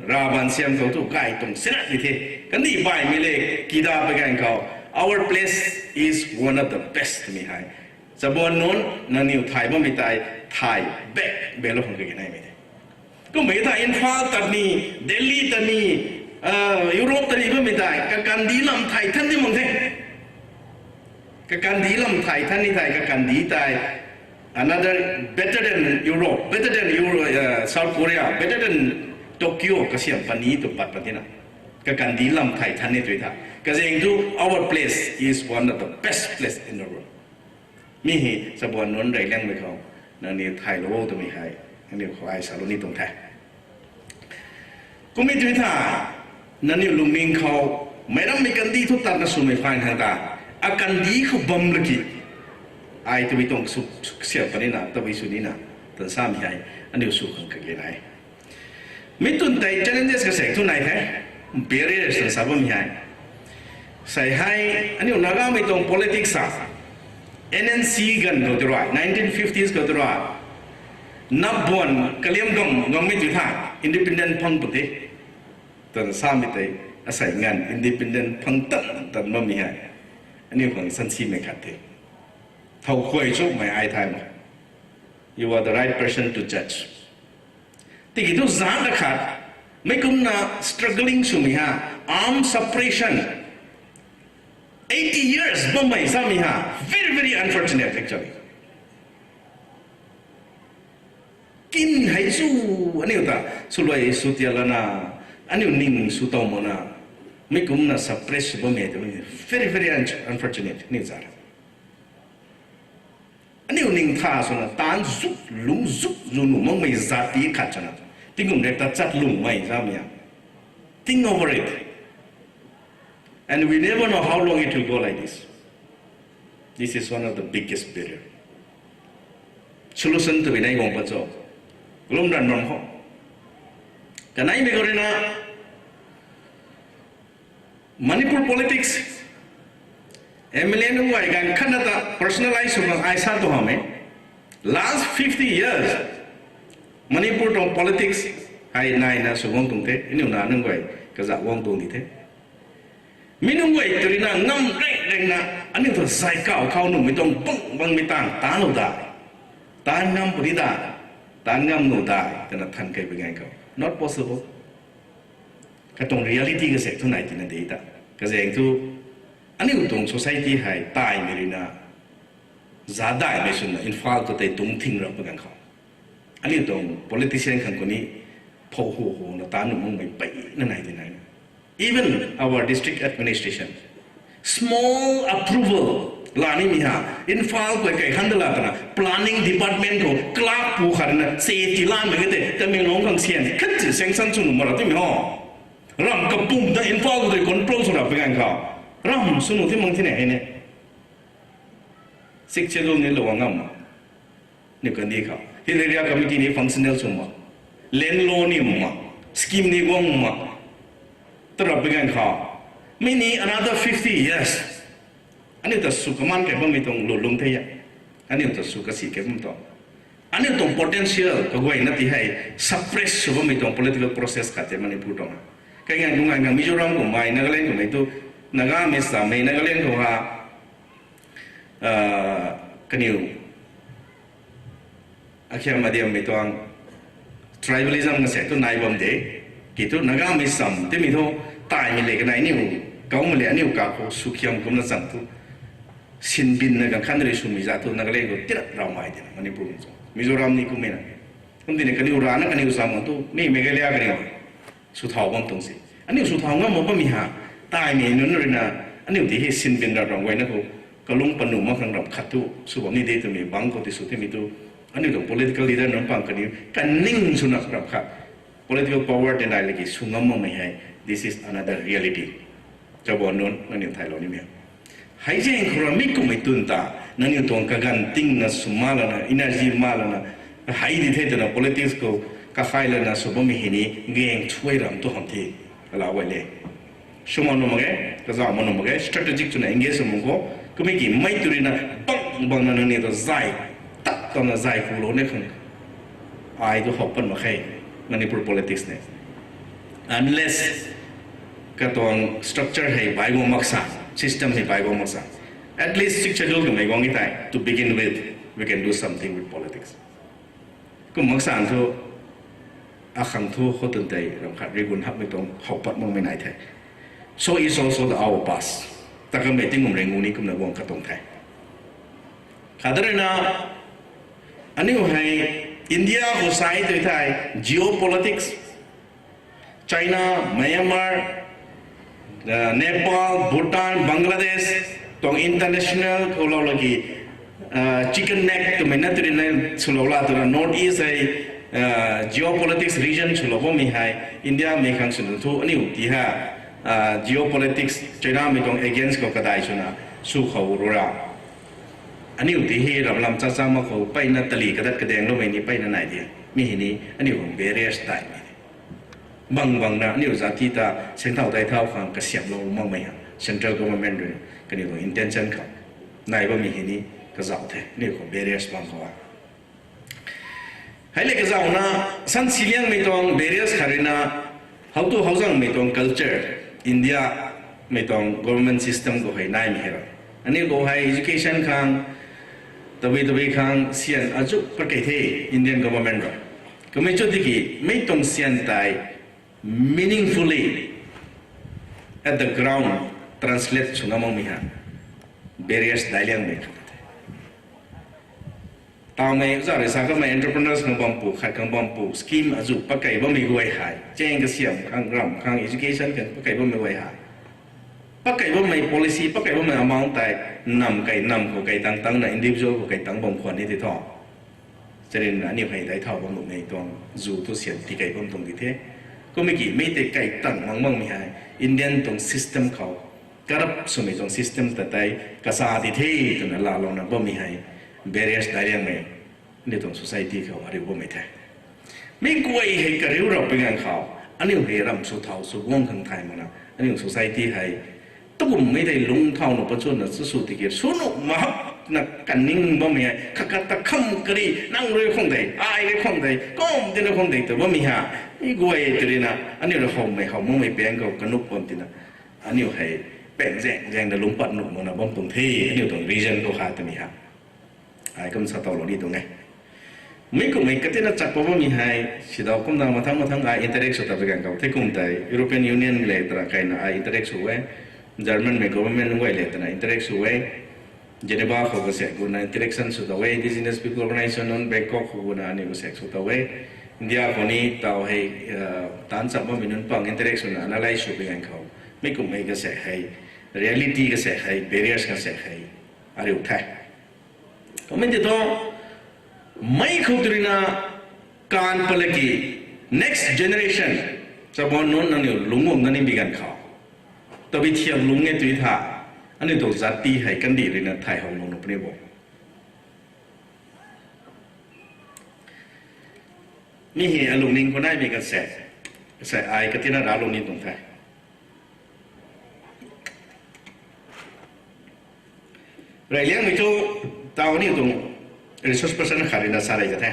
Rav baansiam khou tu gay tuang sinat di the. Kandih baihmei le kida pa ganv khou our place is one of the best twmei hei chabuan nunc nangniw thay bammei tei thay back belou khang kage naimei the. Kummei ta Imphal tat ni, Delhi tat ni, Europe tat ni bammei tei kakandih lam thay than di mak the. Kakandih lam thay than ni thei kakandih tei another better than Europe, better than Euro, South Korea, better than Tokyo kasiam pani tu pat pan tina. Kakandih lam thay than ni tui tha. Kazaeng thu our place is one of the best place in the world. Mi hei chabuan nunc rey liangmei khou nangniw thaylou o twmei hei nangniw khou ai salou ni tuang the. Kummei tui tha, nangniw lungning khou meic rammei kandih thu tatna swmei phaan khang ta, akandih khou bam laki ai tabui tuang sw, siam panina tabui sw nina tan samei hei aniu sw khang kage nai. Mi twn tei challenges kasek thu nai the, barriers sa bammei hei. Sei hei, aniu Nagamei tuang politics a, N N C ganv khou tei rui, nineteen fifties khou tei rui, napbuan kaliam gam gammei tu tha, independent phang pw the. Twna samei tei, asei nganv independent phang tan tan bammei hei, aniu khang sansimei khat the. Thow khuay chumei ai thay ma. You are the right person to judge. Tiki thu zan akhat, mei kumna struggling swmei ha, armed suppression, eighty years bammei samei ha, very, very unfortunate actually. Kin hei chu, aniu ta swluai sw tia lana, aniu ning sw tow makna, mei kumna suppress sw bammei tei very, very un-, unfortunate, aniu zan. Aniu ning tha swna taanc zuk, lungc zuk, zu nuh makmei zat ti khat chana, tingkum rek ta chat lungmei samei ha. Think over it. And we never know how long it will go like this. This is one of the biggest barrier. Solution twmei nai guang pat cho. Lum ran ram khou. Kaneimei khou rui na, Manipur politics, M L A nunc guay ganv khatna ta personalize sw khang ai sa tu hamh e. Last fifty years, Manipur tuang politics hei naina sw guang tuang the, aniu na nunc guay kazauh guang tuang di the. Mi nunc guay tei rui na ngam reng rengna, aniu ta zay kauh khou nuhmei tuang bang bangmei taanv, taanc nuh dai, taanc ngam puni dai, taanc ngam nuh dai twna than kei pui ganv khou, not possible. Katuang reality kasek thu nai tina de ta. Kazaeng thu, aniu tuang society hei taimei rui na, zadaimei swna Imphal khou tei tungc thing rap pui ganv khou, aniu tuang politician khang khou ni, phou hu hu na taanc nuh makmei peyna nai tina. Even our district administration, small approval la nimei ha, Imphal khou kai khan da la twna planning department khou clerk pu khat na se ti lanmei ka tei Tamenglong khang sian khat si sanction sw nuh mak ra timei ho. Ramh kapwm ta Imphal khou tei control sw rap pui ganv khou, ramh sw nuh ti mang thina hei ne. Sixth Schedule ni lou ngam ma, niw kandih khou Hill Area Committee ni functional sw ma, land law ni ma, scheme ni guang ma, tarap pui ganv khou, mi ni another fifty years, aniu ta sw kaman kei bammei tuang lulung the a, aniu ta sw kasi kei bam tuang, aniu tuang potential kaguayna ti hei suppress sw bammei tuang political process khat tei Manipur tuang. Kai ngan kum ngan ngan Mizoram kummei, Nagaland kummei tu, Nagamei samei Nagaland khou ha, kaniw akhiam adiammei tuang tribalism kasek tu nai bam de. Ki thu Nagamei sam timei thu, taimei le kanei aniu, kaumei le aniu kakhou swkhiam kumna chang thu, sinbinna ganv khat rui swmei zat thu Nagaland khou tirat raumei tina Manipur khou, Mizoram ni kummei na. Kum tini kaniw rana kaniw sam tu mi Meghalaya kaniw swthau bam tuang si. Aniu swthau ngam mak bammei ha, taimei nunc rui na, aniu ti hei sinbin rap ram guayna khou, kalung panuh mak khang rap khat thu sw bam ni de twmei bangc khou ti sw timei tu, aniu tuang political leader nunc pang kaniw kaning swna rap khat, political power tei nai laki sw ngam makmei hei, this is another reality. Chabon nunc, nangniw thaylou nimei. Hei zaeng khou ra mi kummei twn ta, nangniw tuang kaganv tingna sw ma lana, energy ma lana, hei di the twna politics khou kakhai lana sw bammei hei ni, gaeng thuay ram tu hamh the, alau guay le. Sw ma nuh mak ge, kazauh ma nuh mak ge, strategic twna engage sw mak khou, kummei ki mei tu rui na, bang bangna nangniw ta zay, tat tana zay kulou ne khang ai tu how pat mak khe, Manipur politics ne. Unless katuang structure hei bai guang mak sa, system hei bai guang mak sa, at least Sixth Schedule kamei guang e tei, to begin with, we can do something with politics. Kum mak sa thu, akhang thu khou twn tei ram khat rigun hakmei tuang how pat makmei nai the. So is also the our past. Ta kamei tingkum rei ngu ni kumna guang katuang the. Khat rui na, aniu hei India khou sai tei thei, geopolitics, China, Myanmar, Nepal, Bhutan, Bangladesh tuang international khou lou laki, chicken neck twmei na tei rui na swlou la twna North East hei, geopolitics region swlou bammei hei, India mei khang swna thu aniu ti ha, geopolitics China mei tuang against khou kadai swna sw khou rura. Aniu ti hei ramlam cha cha mak khou peyna tali kadat kadaengloumei ni peyna nai di. Mi hei ni aniu khang barriers daihmei. bang bangna aniu zat ti ta sengthau dai thau khang kasiamhlou makmei ha central government rui kaniw tuang intention khou nai bammei hei ni kazauh the aniu khou barriers bang khou a. Hei le kazauhna, sansi liangmei tuang barriers khat ruina, how tu how zangmei tuang culture, India mei tuang government system khou hei naimei hei ra. Aniu khou hei education khang, tabui tabui khang syan azu pat kei the Indian government ra. Kamei chu tiki mei tuang syan tei meaningfully at the ground translate sw ngam makmei ha barriers dai liangmei khat the. Tawmei za rui sa kamei entrepreneurs khang bampu, khat khang bampu, scheme azu pakei bammei guay hei, chang kasiam khang, ram khang, education khang pakei bammei guay hei, pakei bammei policy, pakei bammei amount tei nam kei nam khou kei tang tangna individual khou kei tang bam khwan ni ti thu. Charina aniu hei dai thau bam nuhmei tuang zu tu syan tikei bam tuang di the. Kummei ki mei tei kei tang mang bangmei hei Indian tuang system khou corrupt swmei tuang system ta tei kasa di the twna laalouna bammei hei barriers dai liangmei aniu tuang society khou ariu bammei the. Mi guay hei kariu rap pui ganv khou aniu hei ram sw thau sw guang khang thay makna aniu society hei tukummei tei lung thau nuh pachunna chu sw tiki sw nuh mahakna kaning bammei hei khakat ta kham kari nang rui khang dei, ai rui khang dei, kum tina khang dei tw bammei ha. Mi guay tw ruina aniu rui howmei how makmei pang khou kanuh bam tina aniu hei pang zaeng zaengna lungc pat nuh makna bam tuang the aniu tuang region khou ha twmei ha. Ai kum sa tawlou ni tuang e. Mi kummei katina chak pa bammei hei sidau kumna mathang mathang ai interact sw ta pui ganv khou the kum tei European Union le tara kaina ai interact sw e. Germanmei government guay le twna interact sw e. Geneva khou kasaek guna interaction sw ta e, Indigenous People Organization non Bangkok khou guna aniu kasaek sw ta e. India khou ni taw hei taanc cham bammei nunc pang interact swna analyze sw pui ganv khou mi kummei kasaek hei, reality kasaek hei, barriers kasaek hei ariu the. Kummei ti thu mei khou tw ruina kaanv palaki next generation chaban nunc nangniw lungc guangna ni bi ganv khou tabui thiak lungc e tui tha aniu tuang zat ti hei kandih ruina thay how lou nuh puni bo. Mi hei alungning khou naimei kasaek, kasaek ai katina raclou ni tuang the. Rey liangmei thu taw aniu tuang resource person khat ruina sa rey ka the.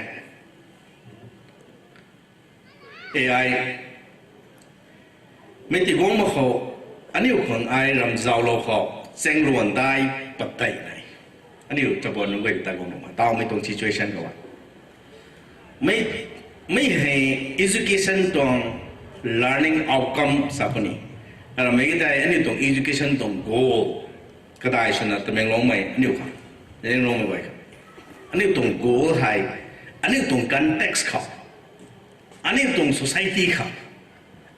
A I mei ti guang mak khou aniu khang ai ram zauclou khou chengluan dai pat tei nai. Aniu chaban nunc guay ta guang nuh ma tawmei tuang situation khou a. Mi, mi hei education tuang learning outcome sa khou ni. Aramei ki tei aniu tuang education tuang goal kadai swna Tamenglongmei aniu khang, Tamenglongmei guay khang aniu tuang goal hei aniu tuang context khou, aniu tuang society khang,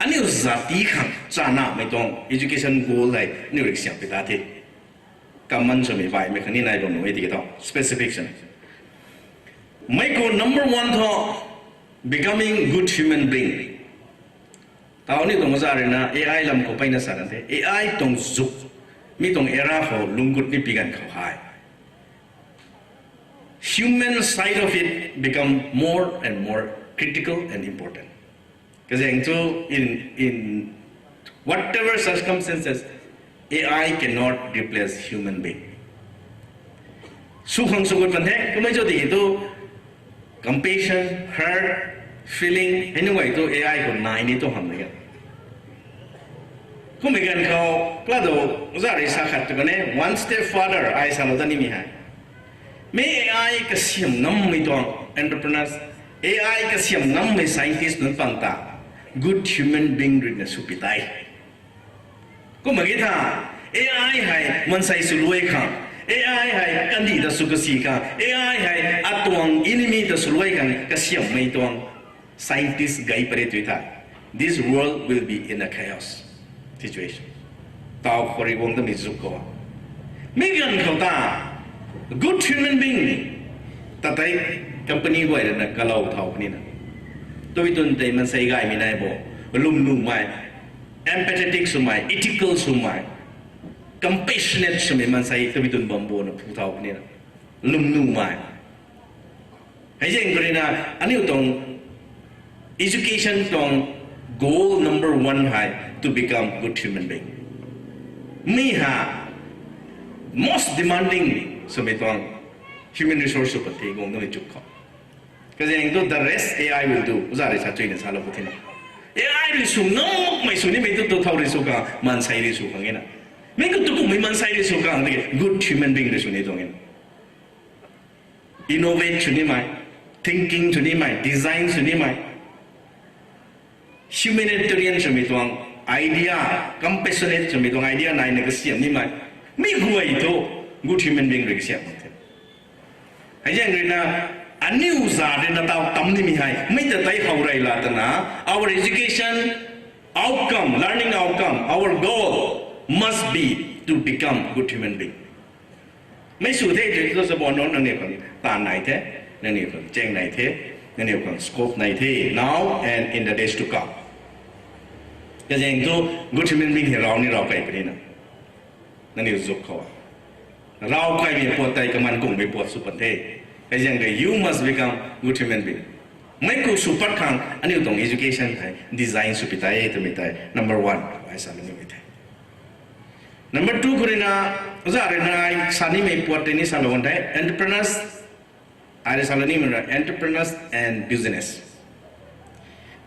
aniu zat ti khang chanamei tuang education goal hei aniu rui kasiam pi ta the. Common swmei baihmei khang ni nai bam nuh e tiki thu specific swna mei khou number one thu becoming good human being. Taw aniu tuang maza ruina A I lam khou peyna sa kan the. A I tuang zuk, mi tuang era khou lungc gut ni pi ganv khou hei human side of it become more and more critical and important. Kazaeng chu in, in whatever circumstances, A I cannot replace human being. Sw khang sw gut pan the, kummei cho tiki thu compassion, hurt, feeling hei nunc guay thu A I khou nai ni tu hamh ni e. Kummei ganv khou kala do, za rui sa khat tu kan e, one step further ai salou dat nimei hei, mi A I kasiam ngammei tuang entrepreneurs, A I kasiam ngammei scientist nunc pang ta good human being ruina sw pi tei. Kumna ki tha, A I hei mansei swluai khang, A I hei kandih ta sw kasi khang, A I hei atuang enemy ta swluai khang kasiammei tuang scientist gay pary tui tha, this world will be in a chaos situation. Taw khou rui guang tamei zuk khou, mi ganv khou ta good human being ta tei company guay ruina kalou thau puni na, tabui twn tei mansei gaymei nai bo, lwmnuhmei, empathetic swmei, ethical swmei, compassionate swmei mansei tabui twn bam bo na phu thau puni na, lwmnuhmei. Hei zaeng khou ruina aniu tuang education tuang Goal number one hei to become good human being. Mi ha most demanding swmei tuang human resource sw pat the guang na chuk khou. Kazang tu the rest A I will do. Uza rui sa chuina salou pu thina. A I rui sw ngammei sw nimei tu tu thau rui sw khang, maansei rui sw khang e na. Mi khou tu kummei maansei rui sw khang, tiki good human being rui sw ni tuang e na. Innovate sw nimei, thinking sw nimei, design sw nimei, humanitarian swmei tuang idea, compassionate swmei tuang idea naina kasiam nimei, mi guay thu good human being rui kasiam mak the. Hei zaeng ruina, aniu za ruina taw tam nimei hei mi ta tei how rey la twna, our education outcome, learning outcome, our goal must be to become good human being. Mi sw the tw tu sa bo no, nangniw khang taanv nai the, nangniw khang chaeng nai the, nangniw khang scope nai the, now and in the days to come. Kazang tu good human being hei raw ni raw kai puni na. Nangniw zuk khou raw kaimei puat tei kaman kungmei puat sw pat the. Hei zaeng rui you must become good human being. Mi khou sw pat khang aniu tuang education hei design sw pi tei twmei tei number one ai sa nimei the. Number two khou ruina, uza ruina ai sa nimei puat tei ni salou kan the, entrepreneurs, ai rui salou nimei ruina entrepreneurs and business.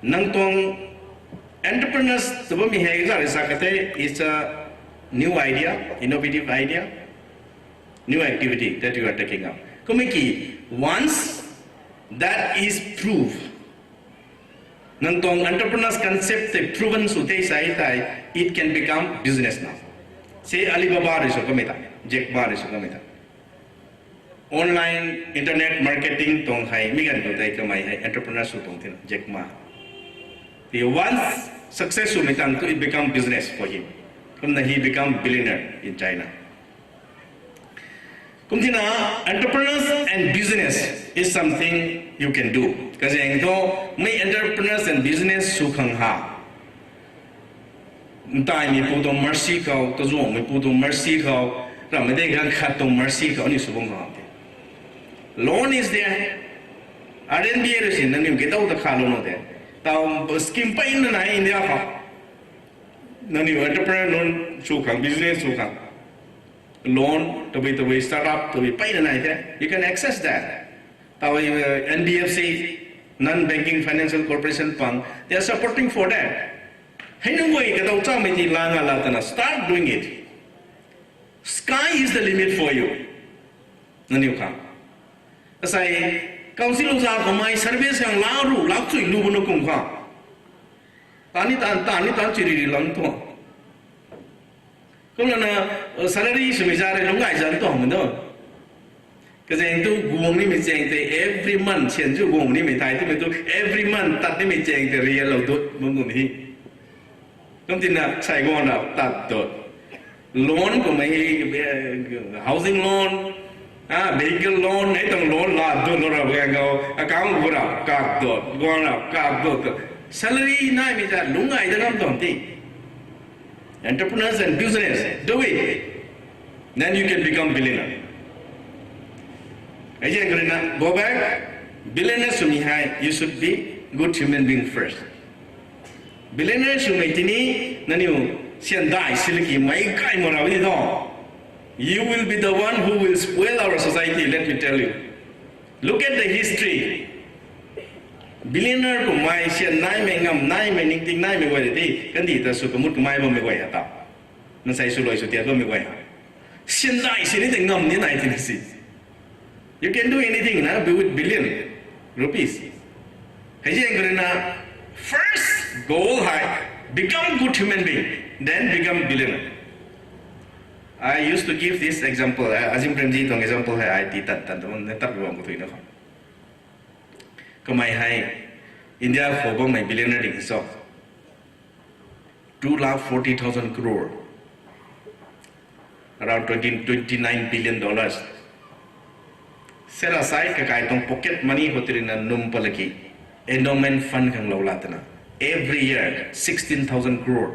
Nang tuang entrepreneurs tw bammei hei uza rui sa ka the, it's a new idea, innovative idea, new activity that you are taking up. Kummei ki, once that is proved, nang tuang entrepreneurs concept tei proven sw the sa tei, it can become business now. Say Alibaba rui sw kamei ta, Jack Ma rui sw kamei ta. Online internet marketing tuang hei mi ganv khou tei kamei hei entrepreneur sw tuang thina, Jack Ma. He once success swmei tang tu it become business for him. Kumna he become billionaire in China. Kum thina, entrepreneurs and business is something you can do. Kazang thu, mi entrepreneurs and business sw khang ha, ntaimeipu tuang mercy khou, tazuangmeipu tuang mercy khou, ramhmei dei ganv khat tuang mercy khou aniu sw bam khang the. Loan is there. R N B A rui si nangniw kidau ta khalou nu the. Taw scheme peyna nai India khou. Nangniw entrepreneur loan sw khang, business sw khang, loan tabui tabui startup tabui peyna nai the. You can access that. Taw, uh, N B F C, non banking financial corporation pang, they are supporting for that. Hei nunc guay kadaw chamei ti la nga la twna start doing it. Sky is the limit for you. Nangniw khang, asei council uza kamei service khang laa ru lak chui lu buna kum khang, tani tan tani tan chiri ri lang tuang. Kumlana, uh, salary swmei za rui lungc gay zan tuang mei do. Kazang tu guang nimei chaeng tei every month sian zu guang nimei thei twmei tu every month tat nimei chaeng tei rialou dut bam kum hi. Kum tina sai guang rap tat dut. Loan kummei, eh, housing loan, ah, vehicle loan, hei tuang loan la dut lou rap ganv khou account gu rap kak dut, guang rap kak dut. Salary naimei ta lungc gay da ngam tuang ti. Entrepreneurs and business, do it. Then you can become billionaire. Hei zaeng ruina, go back. Billionaire swmei hei, you should be good human being first. Billionaire swmei tini, nangniw siandai siliki mei kai mo ra ni tho. You will be the one who will spoil our society, let me tell you. Look at the history. Billionaire kummei, sian naimei, ngam naimei, ningting naimei guay ti kandih ta sw kamut kamei bammei guay ha ta, mansei swluai sw tiat bammei guay ha, siandai sini tei ngam ni nai tina si. You can do anything na, be with billion rupees. Hei zaeng ruina, first goal hei, become good human being, then become billionaire. I used to give this example, uh, Azim Premji tuang example hei ai ti tan tan tuang na tat ruang khou thuina khou. Kamei hei India khou bammei billionaire ding so, two lakh forty thousand crore, around twenty, twenty nine billion dollars set aside kakai tuang pocket money khou tirina num palaki endowment fund khang lou la twna every year sixteen thousand crore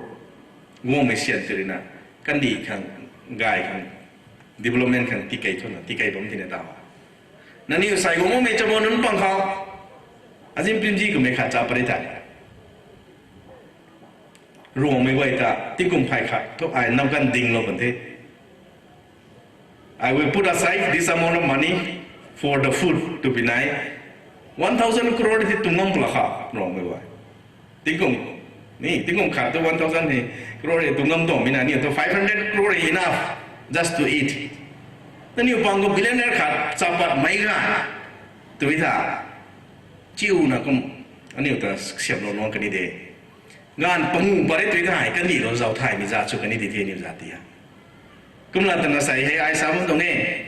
guangmei sian tirina kandih khang, gay khang, development khang tikei thuna tikei bam tina ta. Nangniw sai guangmei chabon nunc pang khou Azim Premji kummei khat cha pari tha. Ruangmei guay ta tingkum phay khat thu ai nam kan dinglou bam the. I will put aside this amount of money for the food to be nai. One thousand crore ti tung ngam pla kha Ruangmei guay. Tingkum, ni tingkum khat tu one thousand ni crore tung ngam tuang mi na ni tu five hundred crore enough just to eat. Nangniw pang kum billionaire khat chapat mei ga tui tha. Chiu na kum aniu ta siamlou nuang kani de. Ganv pangu pare tui tha hei kandih lou zauc thaymei zat sw kani di the aniu zat ti ha. Kumna tana sei hei ai sa bam tuang e.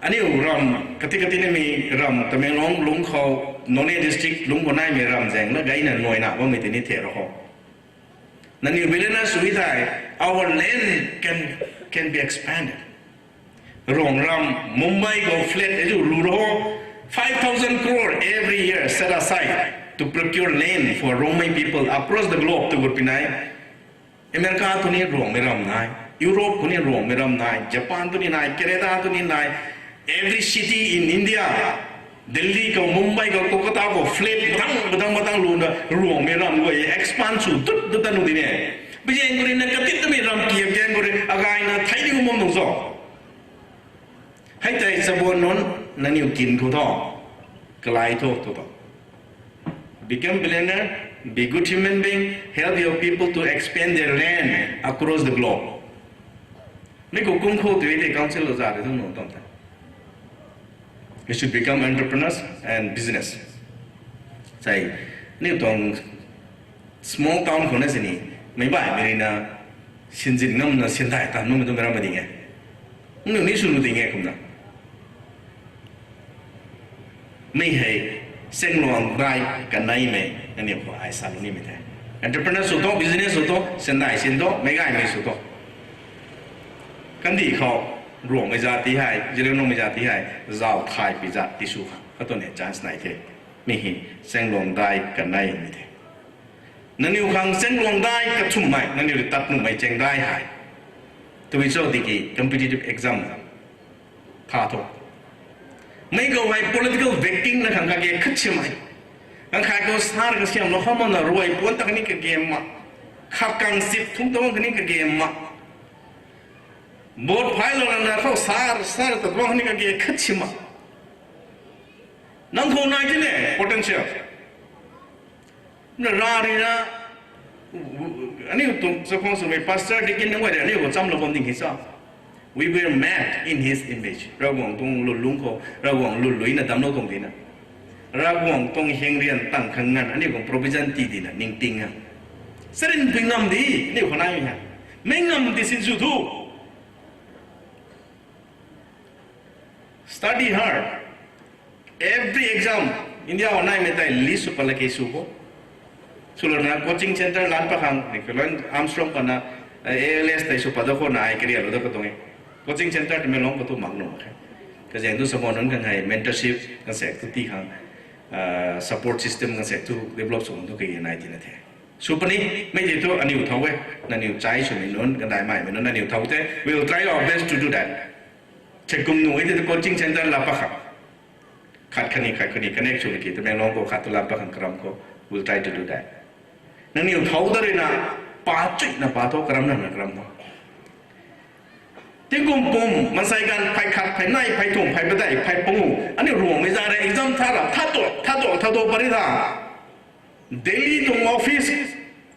Aniu ram kati kati nimei ram Tamenglong lungc khou, Noney district lungc khou naimei ram zaeng na gayna nuaina bammei tini the ra khou. Nangniw billionaire sw thei, our land can, can be expanded. Ruang ram, Mumbai khou flat e lu ro, five thousand crore every year set aside to procure land for Rongmei people across the globe tw gut pi nai. America tu ni Ruangmei ram nai, Europe khou ni Ruangmei ram nai, Japan tu ni nai, Canada tu ni nai, every city in India, Delhi khou, Mumbai khou, Kolkata khou flat madang madang madang luna Ruangmei ram guay expand sw dut dut ta nu di ne. Bizaeng khou rui na katit tamei ram kiak zaeng khou rui agayna thei di bam nung zo. Hei tei chabuan nunc nangniw kin khou tho, kalai tho tho tho. Become billionaire, be good human being, help your people to expand their land across the globe. Mi khou kum khou tu e tei council lou za de tu nu tuang tei. You should become entrepreneurs and business. Sei, ni tuang small town khou na sini, meic baihmei rui na sinzin ngamna sindai tan nummei tu mei ram ma ding e. Nangniw ni sw nu ding e kumna. Mi hei, sengluang dai kaneimei, nangniw khou ai sa lu nimei the. Entrepreneur sw tho, business sw tho, sindai sin tho, meic gaymei sw tho. Kandih khou, Ruangmei zat ti hei, Zeliangrongmei zat ti hei, zauc thay pi zat ti sw khang katuang ni chance nai the. Mi hei, sengluang dai kaneimei the. Nangniw khang sengluang dai kathumhmei, nangniw rui tat nuhmei cheng dai hei. Tabui cho tiki competitive exam tha tho. Mei khou hei political backing na khang kage khat simei. Kang khai khou sar kasiamlou khou mana ruai puan ta kani kage ma. Khak kang sip thung tuang kani kage ma. Vote phailou lana khou sar, sar ta tuang kani kage khat sima. Nang khou nai tine potential. Na ra rui na, aniu tuang chakhwang swmei pastor, deacon nunc guay rui aniu khou chamlou bam ding hei sa. We were made in his image. Ravguangc tuang lwnlung khou, Ravguangc lwnlui na damclou tuang di na. Ravguangc tuang heng rian tang khang nganv aniu khang provision ti di na, ningting a. Sarin pui ngam di, aniu khou naimei ha. Mei ngam di sin sw thu. Study hard. Every exam, India khou naimei tei list sw pat la kei sw kho. Swlouna coaching centre lan pat khang, ni kaloin Armstrong pana, A L S tei sw pat da khou na ai career lou da khou tuang e. Coaching centre Tamenglong khou tu mak nuh khe. Kazaeng tu sabon nunc khang hei mentorship kan sek tu ti khang, support system kan sek tu develop sw khang tu kei nai tina the. Sw puni, mei tei thu aniu thau e, nangniu chai swmei nunc, kandai maimei nunc, aniu thau the, we will try our best to do that. Chei kum nuh e tei tu coaching centre la pat khang. Khat khatni, khat khatni connect sw ki, Tamenglong khou khat tu la pat khang karam khou, we'll try to do that. Nangniu thau da rui na, pa chuina pa tho, karam na na karam tho. Tingkum pum, mansei ganv phey khat, phey nai, phey thum, phey padeih, phey pangu, aniu Ruangmei za rui exam tha ra, tha tu, tha tu, tha tu pari tha. Delhi tuang office,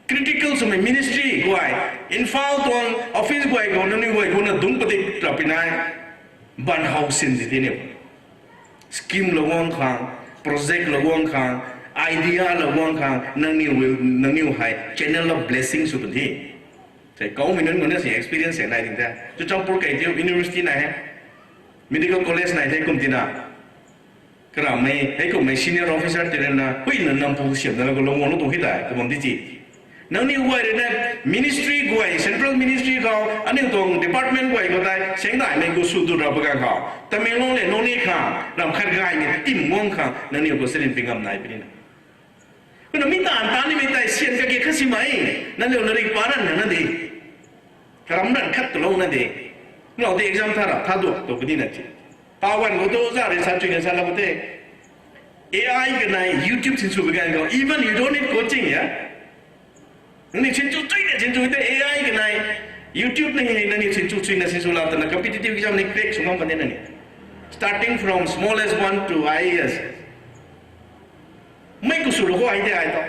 critical swmei ministry guay, Imphal tuang office guay khou, nangniw guay khou na dungc padik ra pi nai, ban how sin di tiniu. Scheme lou guang khang, project lou guang khang, idea lou guang khang, nangniw, nangniw hei channel of blessing sw pun the. Sei kaumei nunc nunc na si experience se nai ding the. Churachandpur kei tiu university nai he. Medical college nai the kum tina. Karammei, hei kummei senior officer ti rui na, huina nampu siamna lou lou guang lou tuang hei tei, kabam di ti. Nangniw guay rui na, ministry guay, central ministry khou, aniu tuang department guay khou tei, sengdaimei khou sw tu ra pa ganv khou. Tamenglong le Noney khang, ram khat gaymei, tim guang khang, nangniw khou sarin pi ngam nai puni na. Kumna mi taanv ta nimei tei sian kage khat simei, nangniw larik pa ranv na de. Karam ranv khat tu lou na de. Lou de exam tha ra, tha duak tu puni na ti. Tawanv khou tu za rui sa chuina sa lou te. A I kanei YouTube sin sw bi ganv khou, even you don't need coaching, yeah? Nangniw sinchu chuina sinchu te A I kanei, YouTube na hei nangniw sinchu chuina sinchu la twna competitive exam ni crack sw ngam pan de nangniw. Starting from smallest one to I A S. Mei ku sw ru khou ai de ai ta.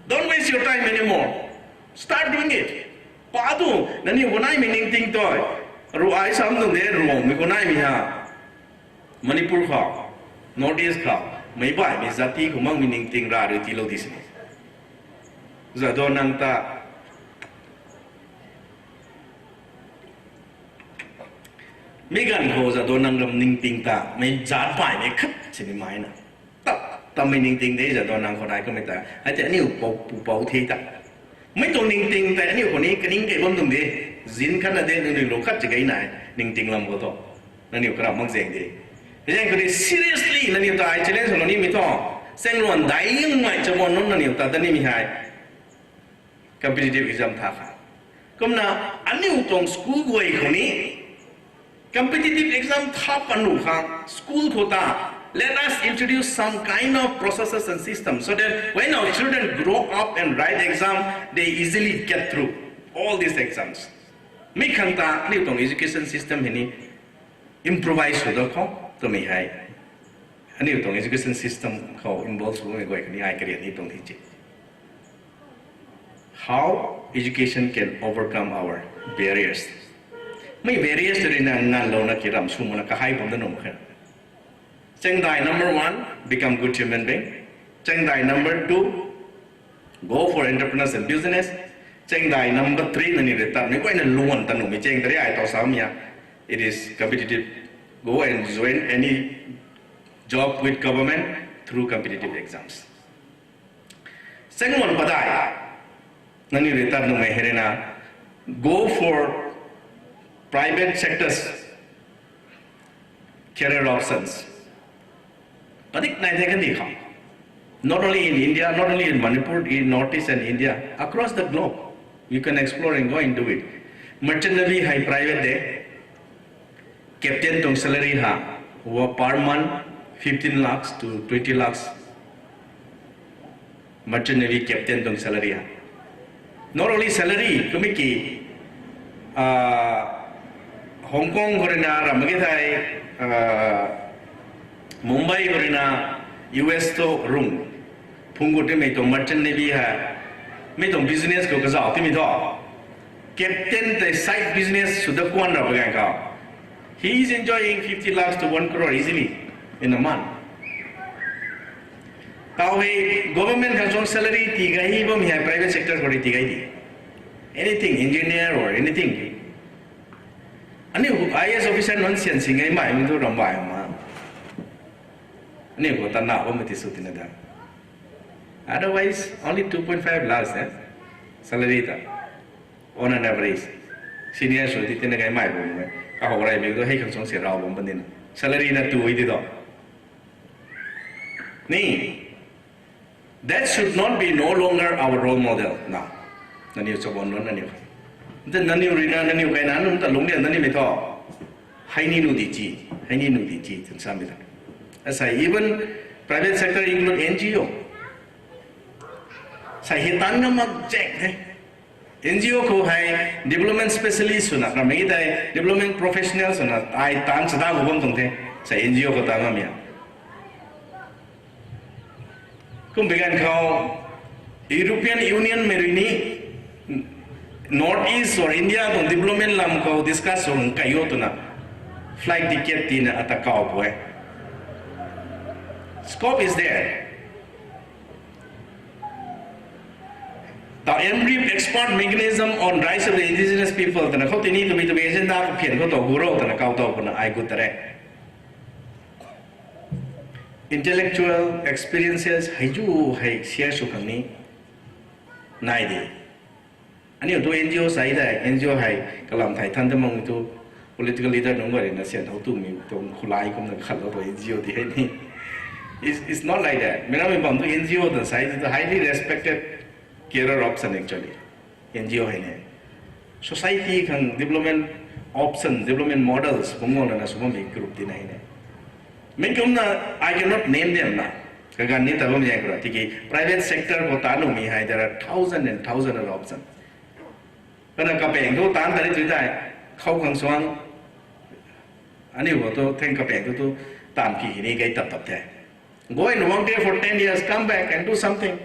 Don't waste your time anymore. Start doing it. Pa tu, nangniw khou naimei ningting tei. Ru ai sam tuang de, Ruangmei khou naimei ha. Manipur khou, North East khou, meic baihmei jati khou makmei ningting ra rui tiilou di sini. Jadonang ta, mi ganv khou Jadonang ram ningting ta, mei jat baihmei khat sini mai na. Tap, tammei ningting de Jadonang khou nai kamei ta. Hei tei aniu pou, pupouc the ta. Mei tuang ningting tei aniu khou ni kaning kei bam tuang de. Zin khatna de, nangniw lou khat chagai nai, ningting lam khou tu. Nangniw karap mak zaeng de. Zaeng khou ni seriously nangniw ta ai challenge lou nimei thu. Chaengluan daic yingmei chaban nunc nangniw ta ta nimei hei. Competitive exam tha kha. Kumna aniu tuang school guay khou ni competitive exam tha panu khang school khou ta, let us introduce some kind of processes and systems so that when our children grow up and write exam, they easily get through all these exams. Mi khang ta aniu tuang education system hei ni improvise sw da khou twmei hei. Aniu tuang education system khou involve swmei guay khatni ai karian ni tuang thi ci. How education can overcome our barriers. Mi barriers tei rui na nganlouna ki ram sw makna kahei bam da nuh mak khe. Chaengdai number one, become good human being. Chaengdai number two, go for entrepreneurs and business. Chaengdai number three, nangniw rui tatmei guayna luan ta nuhmei chaeng tari ai tau samei a. It is competitive. Go and join any job with government through competitive exams. Chaengluan padai, nangniw rui tat nuhmei hei rui na, go for private sectors career options. Padik nai the kandih khou. Not only in India, not only in Manipur, in Northeast and India, across the globe, you can explore and go and do it. Merchant Navy hei private de. Captain tuang salary ha, wa per month fifteen lakhs to twenty lakhs. Merchant Navy captain tuang salary ha. Not only salary, kumiki, ah, Hong Kong khou rui na, ram mak ge thei, ah, Mumbai khou rui na, U S tu rung. Phung gut timei tuang Merchant Navy ha. Mi tuang business khou kazauh timei thu. Captain tei side business sw da kuan ra pa ganv khou. He is enjoying fifty lakhs to one crore easily in a month. Tau hei government khang chuang salary tii gay hei bammei hei private sector khou rui tii gay di. Anything, engineer or anything. Aniu I A S officer nunc sian sing gay mai mi thu ram bai ma. Aniu khou ta na bammei ti sw tina da. Otherwise, only two point five lakhs, eh? Salary ta. On an average. Senior sw ti tina gay mai bam e. Kahou rey mi tu hei khang chuang se rau bam pan din. Salary na tu di tu. Ni. That should not be no longer our role model. Na. Nangniw chabon nunc nangniw. Then nangniw rui na, nangniw kaina nunc ta lungc lian nangniw mei thu. Hei ni nu di ci, hei ni nu di ci, twna samei ta. Asei even private sector include N G O. Sei hei tan ngam mak zaeng the. N G O khou hei development specialist swna, ram hei tei development professional swna, ai tan chada khou bam tuang the. Sei N G O khou tan ngam ya. Kum bi ganv khou, European Union mei rui ni, North East or India tuang development lam khou discuss sw kai o twna, flight ticket tina ata kau pw e. Scope is there. Ta M R I P expert mechanism on rights of the indigenous people twna khou tini twmei twmei agenda khou phian khou tow gu ro twna kau tow pwna ai gut ta re. Intellectual experiences hei zu hei share sw khang ni nai de. Aniu tu N G O sai de, N G O hei kalam thei than ta mang tu political leader nunc guay rui na sian thau tumei tuang khulai kumna khatlou tu N G O ti hei ni. It's, it's not like that. Meic rammei bam tu N G O ta sai tu highly respected career option actually. N G O hei ni. Society khang development option, development models, bungc guang lana sw bammei group tina hei ni. Mei kumna, I cannot name them na. Kaganv ni ta bam zaeng khou ra, tiki private sector khou taanv nuhmei hei, there are thousand and thousand of options. Kana kapaeng thu taanv ta ni tui tei, khou khang suang, aniu khou tu theng kapaeng thu tu, taanv phi hei ni gay tap tap the. Go and work there for ten years, come back and do something.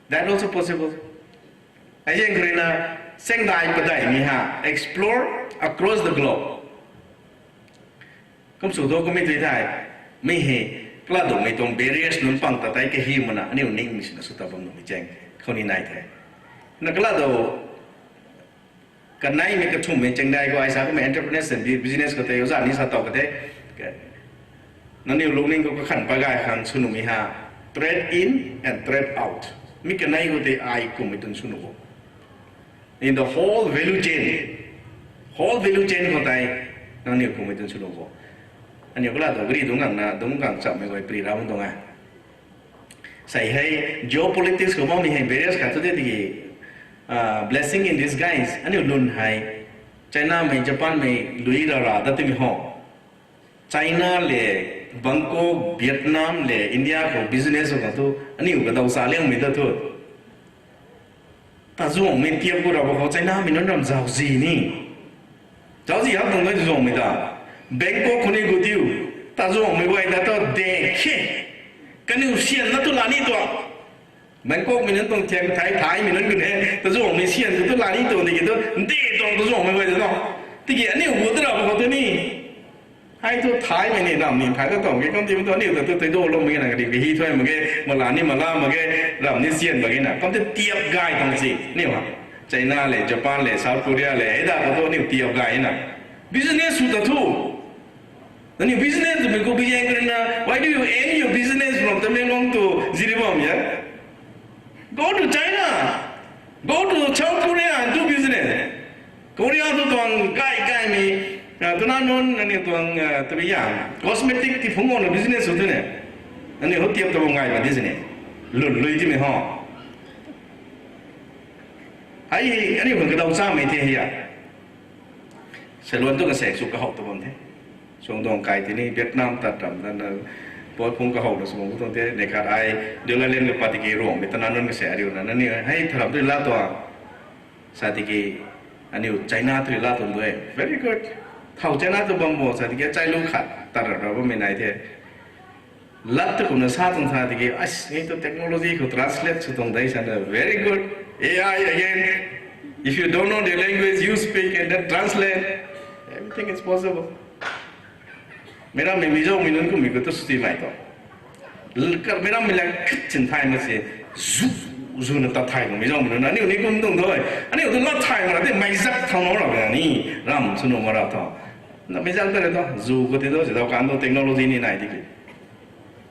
That also possible. Ai zaeng khou rui na, sengdai padeihmei ha, explore across the globe. Kum sw thu kummei tui thei, mi hei, kaladumei tuang barriers nunc pang ta tei kahi mana, aniu ningmei sina sw ta bam nuhmei zaeng khou ni nai the. Na kaladou, kaneimei kathumhmei chaengdai khou ai sa kummei entrepreneurs and bu-, business khou tei, oza ni sa tow ka the. Nangniw lungning khou kakhan pa gay khang sw nuhmei ha, trade in and trade out. Mi kanei khou tei ai kummei tun sw nuh o. In the whole value chain, whole value chain khou tei, nangniw kummei tun sw nuh o. Aniu kaladou gari dungc gang na, dungc gang chammei guay pri ra bam tuang e. Sei hei, geopolitics khou bammei hei barriers khat thu de tiki, blessing in disguise, aniu lun hei, Chinamei, Japanmei lui ra ra dat timei ho. China le, Bangkok, Vietnam le, India khou business khou thu, aniu kadaw sa liangmei ta thu. Tazuangmei tiap gu ra ba khou Chinamei nunc ram zauzi ni. Zauzi hak tuang gay zuangmei ta. Bangkok khou ni gu tiu. Tazuangmei guay ta thu de khe. Kaniw syan na tu la ni tuang. Bangkokmei nunc tuang thiak thai thaimei nunc gu ne. Tazuangmei syan tu la ni tuang tiki tu. Nde tuang tazuangmei guay ta no. Tiki aniu gu ta ra ba khou tu ni. Hei thu thaimei ni ram ni thai ta tuang ke, kum ti tu aniu ta tu tei do lou mak ge na, kadi kahi thuy mak ge, mala ni mala mak ge, ram ni syan mak ge na, kum ti tiap gay tuang si, aniu ha. China le, Japan le, South Korea le, hei da khou tu aniu tiap gay na. Business sw ta thu. Nangniw business twmei khou bi zaeng khou rui na, why do you end your business from Tamenglong to Jiribam, yeah? Go to China, go to South Korea and do business. Korea tu tuang gay gaymei, twna nunc nangniw tuang, tabui ya, cosmetic ti phungc guangna business sw tu ne. Nangniw hou tiap ta bam gay ma di sini. Lun lui timei ho. Hei, aniu khang kadaw chamei the hei a. Salon tu kasek sw kahow ta bam the. Suang tuang kai tini Vietnam tat ram dana, poi phungc kahow na suang tuang the, neih khat ai, Dulalen ka pat tiki Ruangmei twna nunc kasek ariu na, nangniw hei tharam tu la tuang. Sa tiki, aniu China tu la tuang dui. Very good. Thow China tu bam bo, sa tiki chai lu khat tat ra ra bammei nai the. Lat tu kumna sa tuang tha tiki, ai, nge tu technology khou translate sw tuang dei sana, very good. A I again, if you don't know the language, you speak and then translate. Everything is possible. Meic rammei Mizoumei nunc kummei khou tu stimei tu. Meic rammei la khat chin thay mak se, zu, zu na tat thay mak Mizoumei nunc, aniu ni kum tuang dui. Aniu tu lat thay mak ra tei meic zak thau na ra ni, ram sw nuh mak ra tho. Na meic zak ta re tu, zu khou ti tu, si dau kan tu technology ni nai tiki.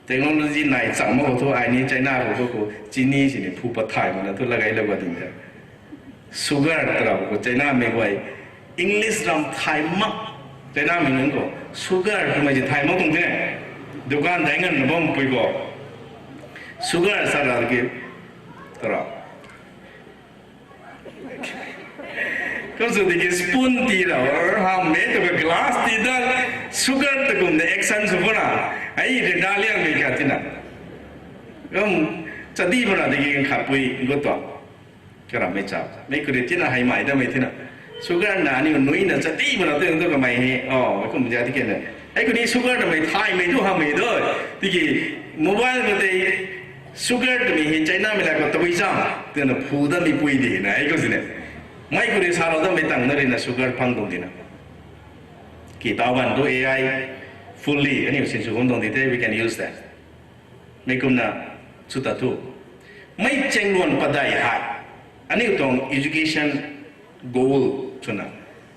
Technology nai cham mak khou thu ai ni China khou thu khou chini sini phu pat thay mak na thu la gay la gua ding the. Sugar tara khou Chinamei guay English ram thay mak, Chinamei nunc khou sugar twmei si thay mak tuang the. Dukan dai nganvna bampui khou sugar sa ra ki tara. Kum sw tiki spoon ti ra, hamh mei tu ka glass ti da, sugar ta kumna action sw khou na, ai rui daliangmei khat tina. Kum chadi bana tiki khatpui gut tuang. Karammei cha, mei khou rui tina heimei damei tina. Sugar na aniu nuina chadi bana tu tu kamei hei, o, kum za tiki na. Hei khou ni sugar twmei thaymei tu hamhmei dui. Tiki mobile khou tei sugar twmei hei Chinamei la khou tabui cham twna phu dameipui di na, hei khou sini. Mei khou rui salou dammei tang na rui na sugar phang tuang di na. Ki taw ban tu A I fully aniu sinsw bam tuang di the, we can use that. Mei kumna sw ta thu. Mei chaengluan padeih hei aniu tuang education goal swna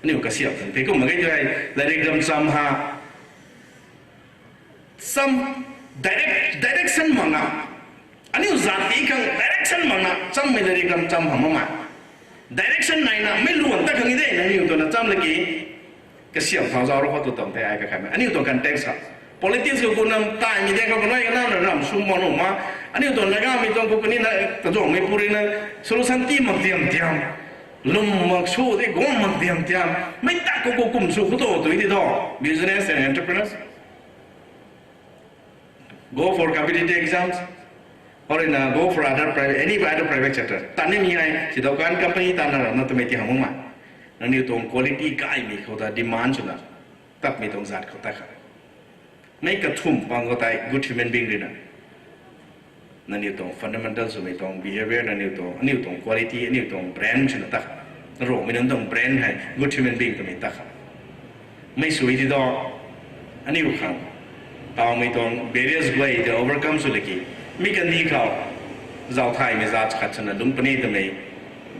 aniu kasiam tuang the. Kumna kei tu hei lairik ram cham ha, cham direct, direction makna, aniu zat ti khang direction makna chammei lairik ram cham ha mak ma. Direction naina mei luan ta khang e de, nangniw twna cham laki kasiam thau zauc rou khou tu tuang the ai kakhaimei. Aniu tuang context ha. Politics khou kunam taimei de khou kanai kanamna ram sw mak nuh ma. Aniu tuang Nagamei tuang khou kanina tazuangmei purina solution ti mak diam diam. Lwm mak sw de guang mak diam diam. Mei ta khou khou kum sw khou tu tui di tho. Business and entrepreneurs. Go for competitive exams, or in a go for other private, any other private sector. Tani mi hai, si dukan company tana rana twmei ti hamung ma. Nangniw tuang quality kai mi khou ta demand swna, tat mi tuang zat khou ta kha. Mei kathum pang khou tei good human being rina. Nangniw tuang fundamental swmei tuang behavior, nangniw tuang, aniw tuang quality, aniw tuang brand swna ta kha. Rongmei nang tuang brand hei good human being twmei ta kha. Mei sui ti do, aniw khang. Tawmei tuang various way to overcome sw laki. Mi kandi khou, zau thaymei zat khat swna lung puni twmei.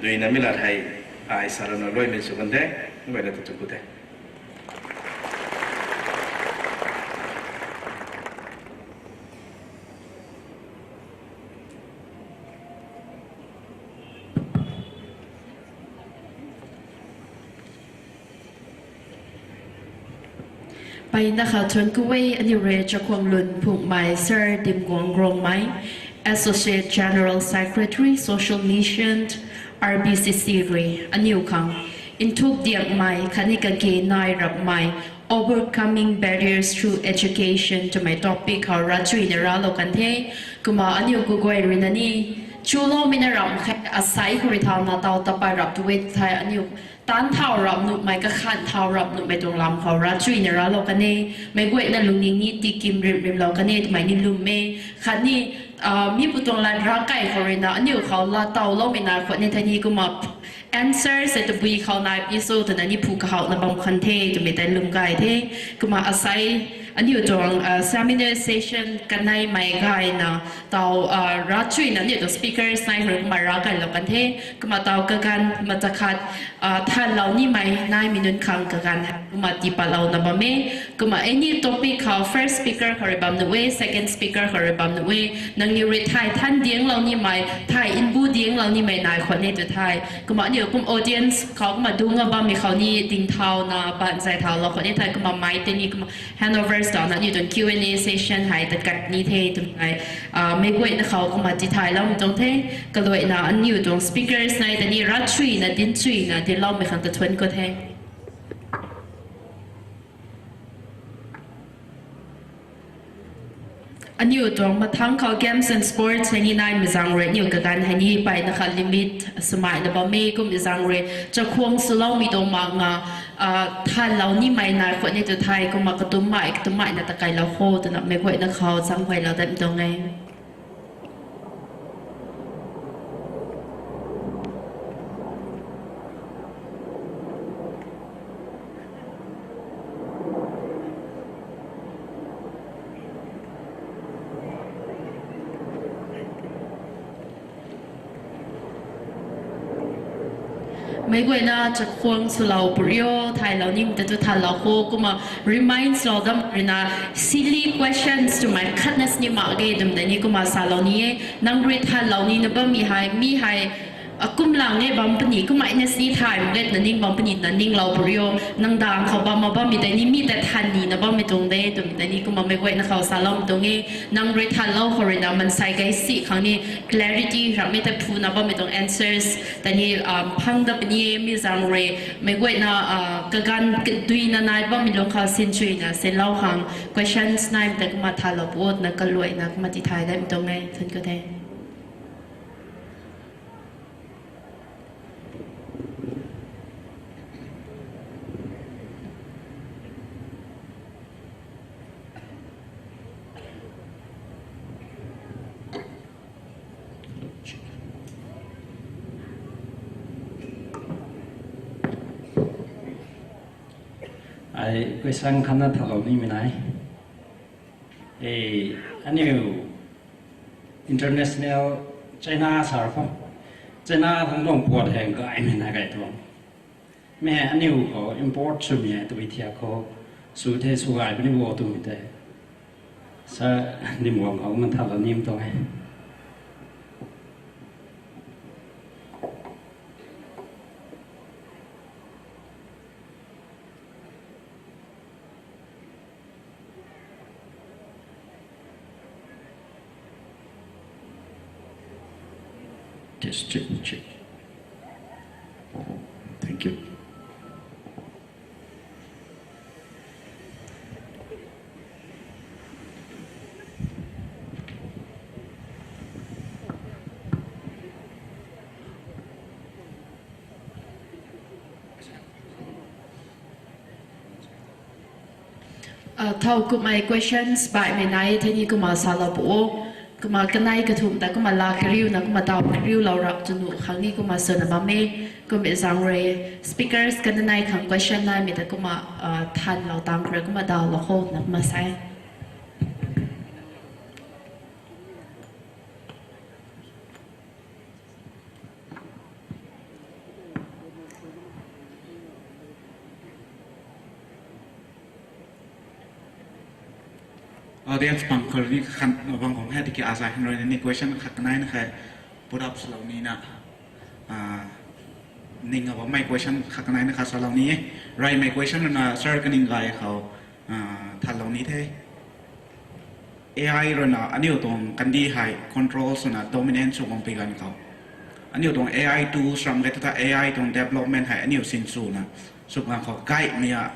Duina mi lat hei, ai sarana luaimei sw kan the, mei la ta chu ku the. Pai na kha thuan kuwei aniu rui chakhwang lun phungmei Sir Dimguang Rongmei, Associate General Secretary, Social Mission, R B C C rui aniu khang nthuk diakmei khatni kage nai rapmei Overcoming Barriers Through Education twmei topic khou ravchuina raclou kan the. Kumna aniu kaguay rui na ni chuloumei na ram khe asei khou rui thauna taw tapat rap tu e thei aniu tan thau rap nuhmei, kakhan thau rap nuhmei tuang lam khou ravchuina raclou kan e. Meic guayna lungning ni tikim rimrimlou kan e twmei ni lwm e. Khatni, ah, mi pu tuang lat ravkai khou rui na aniu khou laa tawloumei nai khwan e thei ni kumna answer se tabui khou nai pi so twna ni phu kahawna bam khwan the twmei tei lwm gay the. Kumna asei aniu tuang, ah, seminar session kaneimei gayna taw, ah, ravchuina aniu tuang speakers nai khou rui kumna ravkailou kan the. Kumna taw kaganv mata khat, ah, thanlou nimei naimei nunc khang kaganv kumna tiipatlouna bam e. Kumna any topic khou first speaker khou rui bam nuh e, second speaker khou rui bam nuh e. Nangniw rui thay than dianglou nimei, thay nbu dianglou nimei nai khwan e tu thei. Kumna aniu kum audience khou kumna dungc a bammei khou ni dingthauna baanzay thaulou khwan e thei kumna mei tei ni kumna handovers tawna aniu tuang Q and A session hei tat kat ni the twmei, ah, meic guayna khou kumna tithayloumei tuang the. Kaluaina aniu tuang speakers nai ta ni ravchuina, dincchuina dincloumei khang ta thuan ku the. Aniu tuang mathangc khou games and sports hei ni naimei zaeng rui aniu kaganv hei ni pai na kha limit swmei na bam e. Kummei zaeng rui chakhwang swloumei tuang mak nga, ah, thanlou nimei nai khwan e tu thei kumna katummei katummei na ta kailou kho twna meic guayna khou zaenghuaylou dat tuang e. Meic guayna chakhwang swlou puni o, thaylou nimei ta tu thanlou kho, kumna reminds lou dam rui na silly questions twmei khatna sini mak ge twmei ta ni kumna salou ni e. Nang rui thanlou nina bammei hei, mi hei, akum lang e bam puni, kumna na sini thay mak ge twna ning bam puni twna ninglou puni o. Nang dang khou bam a bammei tei ni mi ta than nina bammei tuang de twmei ta ni kumna meic guayna khou saloumei tuang e. Nang rui thanlou khou rui na mansei kai si khang ni clarity rammei ta phuna bammei tuang answers ta ni, ah, phang dat puni e. Mi zaeng rui meic guayna, ah, kaganv kaduina nai bammei lung khou sinchuina sinlou khang questions naimei ta kumna thanlou pu o twna kaluaina kumna tithay dat tuang e. Thuan ku the. Ai question khatna thanlou nimei nai. E, aniu international China sar khou, China thangc tuang puat hei gaymei na gay tuang. Mi hei aniu khou import swmei hei tabui thiak khou sw the sw gay puni bo twmei tei. Sir Dimguang khou kumna thanlou nimei tuang e. Test, check, check. Thank you. Thau kumhmei questions baihmei nai the ni kumna salou pu o. Kumna kanei kathumh ta kumna la kariuna kumna daw kariulou rap tw nuh khang ni kumna swna bam e. Kumna zaeng rui speakers kanei khang question naimei ta kumna thanlou tang khou rui kumna dawlou khou na kumna sa e. Audience bang khou ni khan bang khou hei tiki azai hynrui ni question khat kanei na kha put up swlou nina, ning a bammei question khat kanei na kha salou ni e. Reymei question na sir kaning gay khou thanlou ni the. A I ruina aniu tuang kandih hei control swna dominant sw guang pi ganv khou, aniu tuang A I tools ram ge tu ta A I tuang development hei aniu sinswna sw ganv khou gaymei a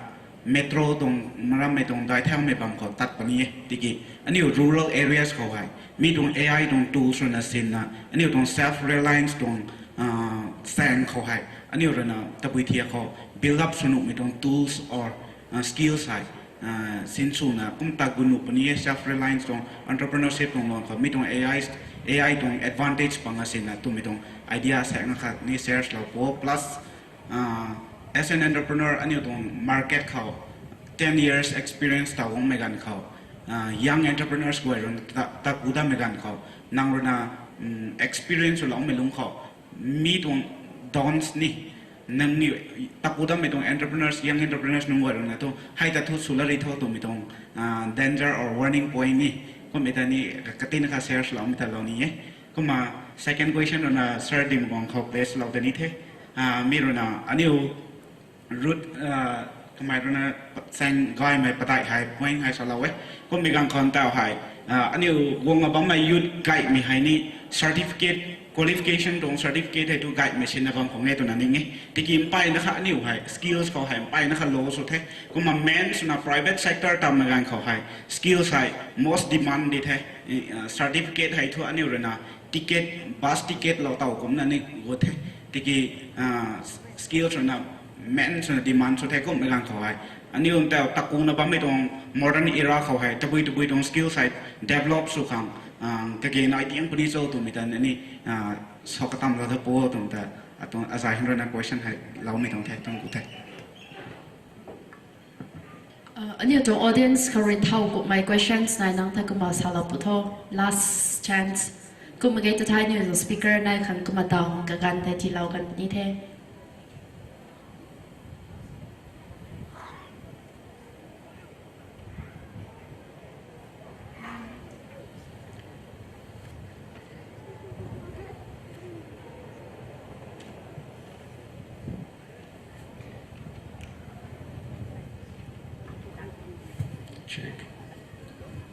metro tuang marammei tuang dai thaumei bam khou tat puni e tiki aniu rural areas khou hei mi tuang A I tuang tools ruina sinna aniu tuang self reliance tuang sang khou hei aniu ruina tabui thiak khou build up sw nuhmei tuang tools or skills hei sinswna kum ta gu nuh puni e. Self reliance tuang entrepreneurship tuang lon khou mi tuang A I, A I tuang advantage pang a sinna twmei tuang idea saekna khat ni share lou pu plus as an entrepreneur aniu tuang market khou ten years experience taw guangmei ganv khou young entrepreneurs guay run taku dammei ganv khou nang ruina experience swloumei lungc khou mi tuang dons ni nang ni taku dammei tuang entrepreneurs, young entrepreneurs nunc guay ruina tu hei ta thu swlou ri tho twmei tuang danger or warning point ni kummei ta ni katina kha share swloumei ta lou ni e. Kumna second question ruina sir Dimguang khou place lou ta ni the. Mi ruina aniu root, kamei ruina sang gaymei padeih hei point hei salou e. Kummei ganv khou taw hei aniu guang a bammei youth gaymei hei ni certificate, qualification tuang certificate hei tu gaymei sinna bam khou nge twna ning e. Tiki mpeyna kha aniu hei skills khou hei mpeyna kha low sw the. Kumna main swna private sector tammei ganv khou hei skills hei most demand di the. Certificate hei thu aniu ruina ticket, bus ticket lou taw kumna ni gu the. Tiki skills ruina main swna demand sw the kummei ganv khou hei aniu taw takuna bammei tuang modern era khou hei tabui tabui tuang skills hei develop sw khang kage nai tiang puni cho twmei ta ni sa katamlou ta pu twmei ta atuang azai hynrui na question hei loumei tuang the, tuang ku the. Aniu tuang audience khou rui thau kummei questions nai nang the kumna salou pu tho. Last chance. Kumna ge ta thai aniu tuang speaker nai khang kumna daw kaganv the tiilou kan puni the.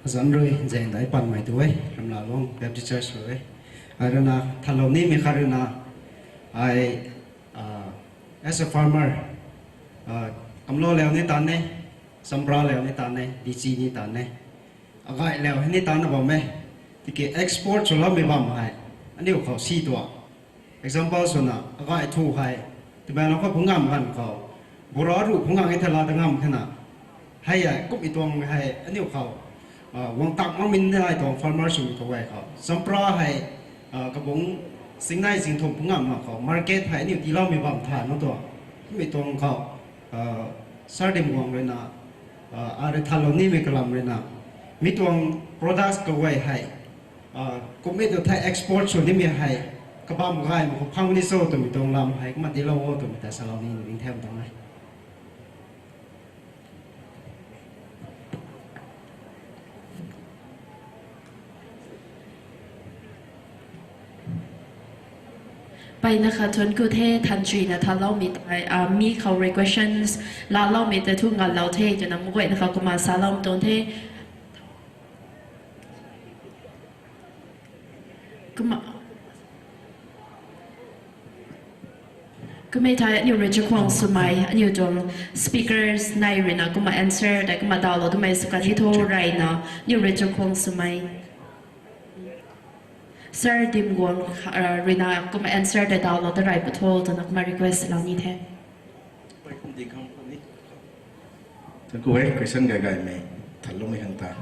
Azanc rui zaeng dai panmei tu e, Ramlaluang Baptist Church rui e. Ai ruina thanlou nimei khat ruina, ai as a farmer, Kamlo liau ni tan e, Champra liau ni tan e, Dichi ni tan e, agay liau hei ni tanna bam e. Tiki export swloumei bam hei aniu khou si tuang. Example swna agay thu hei Tamenglong khou phungam ganv khou bura ruh phungam e thela ta ngam khana hei e kummei tuang hei aniu khou guang tak makmei nai tuang farmer swmei khou gay khou Champra hei kabung singnai singthum phungam mak khou market hei aniu tiiloumei bam tha na tuang. Kummei tuang khou sir Dimguang ruina arui thanlou nimei kalam ruina mi tuang products kaguay hei kummei tu thei export sw nimei hei kabam gay mak khou phang ni cho twmei tuang lam hei kumna tiilou o twmei ta salou ni ning the tuang e. Mpeyna kha thuanc ku the, thanchuina thaloumei tei mi khou rui questions laaloumei tei thu nganlou the twna meic guayna kha kumna saloumei tuang the. Kumna Kummei thei aniu rui chakhwang swmei aniu tuang speakers nai ruina kumna answer tei kumna dawlou twmei sw kan ni tho reyna aniu rui chakhwang swmei Sir Dimguang ruina kumna answer tei dawlou ta rey pu tho twna kumna request lou ni the. Thank you, question gay gaymei. Thanloumei khang ta.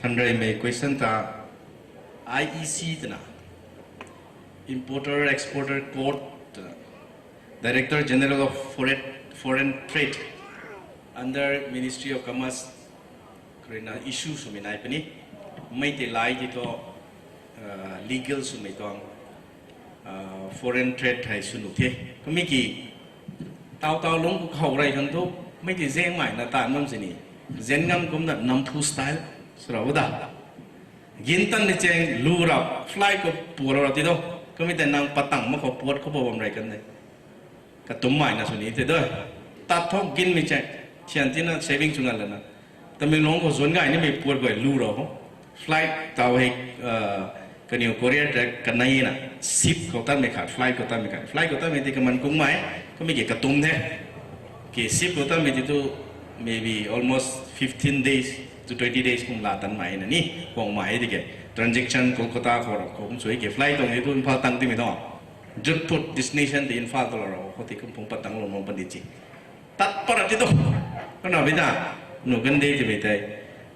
Thanreymei question ta I E C twna, Importer Exporter Code twna, Director General of Foreign, Foreign Trade under Ministry of Commerce khou ruina issue swmei nai puni. Mei tei lai ti thu, uh, legal swmei tuang, uh, foreign trade hei sw nuh the. Kumei ki, taw taw lungc khou rey khang thu, mei tei zaengmei na taanv bam sini. Zaeng ngam kumna namphu style, sw ra da. Gin tan ni chaeng lu ra, flight khou puat ra ti do. Kumei tei nang patang mak khou puat khou bam rey kan de. Katumc mei na sw ni te do. Tat thok ginmei chaeng. Thian tina saving sw ngan lana. Tamenglong khou zuan gay nimei puat guay lu ra ho. Flight taw hei, uh, kaniw courier ta kanei na. Ship khou tanmei khat, flight khou tanmei khat. Flight khou tanmei ti kaman kungmei, kumei ki katumc the. Ki ship khou tanmei ti tu maybe almost fifteen days to twenty days kum la tanmei na ni, kuangmei tiki. Transaction Kolkata khou ra, khou kum sui ki flight tuang hei tu Imphal tang timei tuang. Jut put destination ti Imphal tu la ra, khou ti kum phung patang lou nung pan di chi. Tat pat ra ti tu. Kana bi ta, nu kan de timei tei,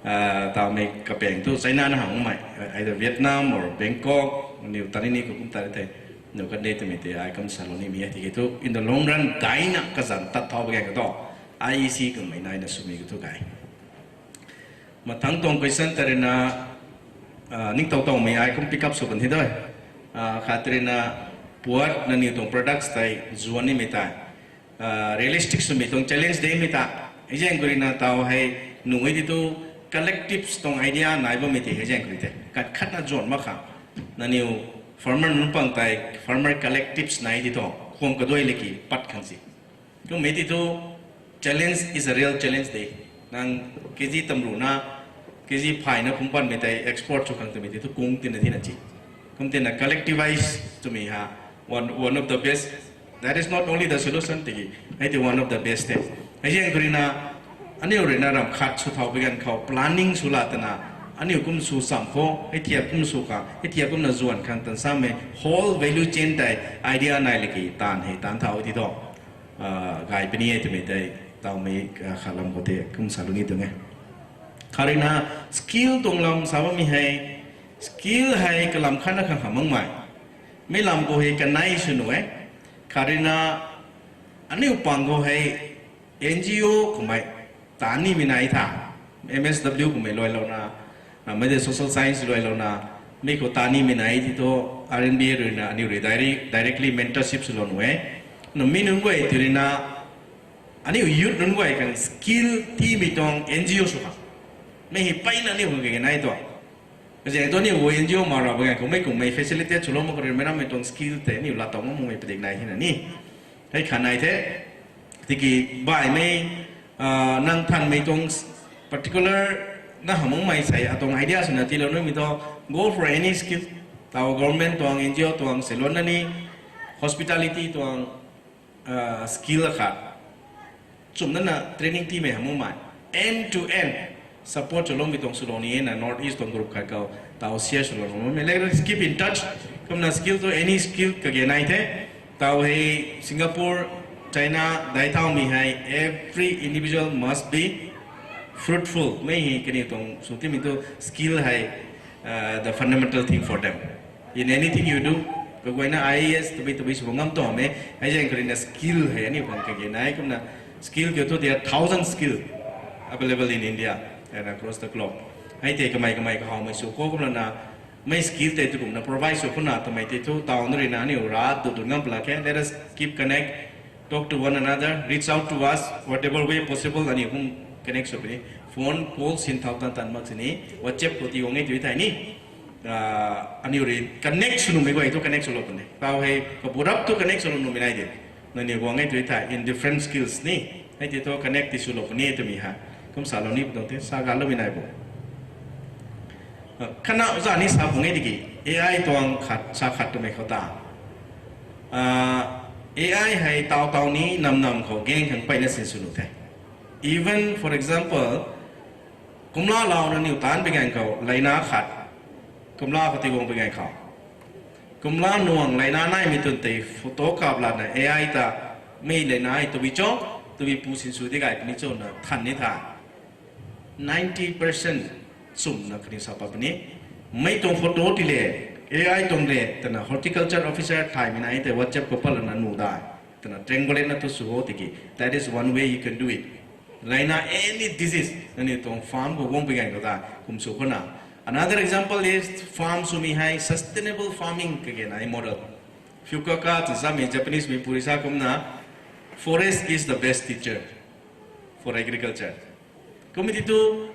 ah, taw mei kapaeng tu China na hangmei, either Vietnam or Bangkok, niw tani ni khou kum ta tei, nu kan de timei tei, ai kum salou nimei e tiki tu, in the long run, gayna kazanc tat thau bagaeng ka tu, I E C kummei naina swmei ka tu gay. Mathangc tuang question ta ruina, ah, ningtow towmei ai kum pick up sw kan the doi. Ah, khat ruina puat nangniw tuang products tei zuan nimei tei, ah, realistic swmei tuang challenge demei ta. Hei zaeng khou ruina taw hei nunc e ti tu collectives tuang idea nai bammei tei hei zaeng khou rui tei. Khat khatna zuan mak khang. Nangniw farmer nunc pang tei farmer collectives nai ti tuang. Khwam kaduai leki pat khang si. Kummei ti tu challenge is a real challenge de. Nang K G tamru na, K G phay na kum panmei tei export sw khang twmei ti tu kung tina tina chi. Kum tina collectivize twmei ha, one, one of the best. That is not only the solution tiki, hei ti one of the best te. Hei zaeng khou ruina, aniu ruina ram khat sw thau bi ganv khou planning sw la tana, aniu kum sw cham khou, hei thiak kum sw khang, hei thiak kumna zuan khang tan samei whole value chain tei idea nai leki taanv hei taanv thau ti tu. Ah, gay puni e twmei tei, tawmei, ah, khat lam khou tei kum salou ni tuang e. Khat ruina skill tuang lam sa bammei hei, skill hei kalam khatna khang kha makmei. Mi lam khou hei kanei sw nuh e. Khat ruina aniu pang khou hei N G O kummei, taan nimei nai tha, M S W kummei luailouna, ah, mei tei social science luailouna, mi khou taan nimei nai ti tu R N B A ruina aniu rui direct, directly mentorship swlou nuh e. Nami nunc guay ti ruina, aniu youth nunc guay khang skill tiimei tuang N G O sw khang. Mei hei mpeyna aniu khang kage nai tu. Kazaeng tu aniu N G O ma ra bagaeng khou mei kummei facilitate swlou mak khou rui mei rammei tuang skill tei aniu laa tow makmei padik nai hina ni. Hei khat nai the. Tiki baihmei, ah, nang thanmei tuang particular na hamh makmei sei atuang idea swna tiilou numei tu, go for any skill. Taw government tuang, N G O tuang, salon na ni, hospitality tuang, ah, skill akhat. Chumna na training tiimei hamh makmei. End to end support swloumei tuang swlou ni e na North East tuang group khat khou taw share swlou nuh e. Let us keep in touch. Kumna skill tu any skill kage nai the. Taw hei Singapore, China, dai thaumei hei every individual must be fruitful. Mei hei kaniw tuang sw tiimei tu skill hei, uh, the fundamental thing for them. In anything you do, kaguayna I A S tabui tabui sw ngam tuang e, hei zaeng khou ruina skill hei aniu khang kage nai kumna skill kiu thu there are thousand skill available in India and across the globe. Hei tei kamei kamei kahawmei sw khou kumna na, mei skill tei tu kumna provide sw khou na twmei tei thu taw na ruina aniu rat tu tu ngam pla khe. Let us keep connect, talk to one another, reach out to us, whatever way possible, aniu kum connect sw puni. Phone call sin thau tan tan mak sini, WhatsApp khou ti guang e tu thei ni. Ah, aniu rui connect sw nuhmei guay tu connect swlou puni. Taw hei kaburap tu connect swlou nuhmei nai de. Nangniw guang e tu thei in different skills ni. Hei ti tu connect ti swlou puni twmei ha. Kum salou ni pu tuang the, sa galoumei nai bo. Ah, khatna za ni sa pung e tiki, A I tuang khat, sa khat twmei khou ta. Ah, A I hei taw taw ni nam nam khou gaeng khang mpeyna sin sw nuh the. Even, for example, kumla lau na niw taanc bi ganv khou, leina khat, kumla khou ti guang bi ganv khou. Kumla nuang leina naimei twn tei photo kap lana A I ta, mei leina hei tabui cho, tabui pu sin sw di gay puni cho na than ni tha. ninety percent chumna kaniw sa pat puni. Mei tuang photo ti le, A I tuang le, twna horticulture officer thaymei nai tei WhatsApp khou pat lana nuh dai. Twna triangulate na thu sw o tiki. That is one way you can do it. Layna any disease, nangniw tuang farm khou guang pi ganv khou ta, kum sw khou na. Another example is farm swmei hei sustainable farming kage nai model. Fukuoka tw samei Japanese mei puri sa kumna, forest is the best teacher for agriculture. Kumei ti tu,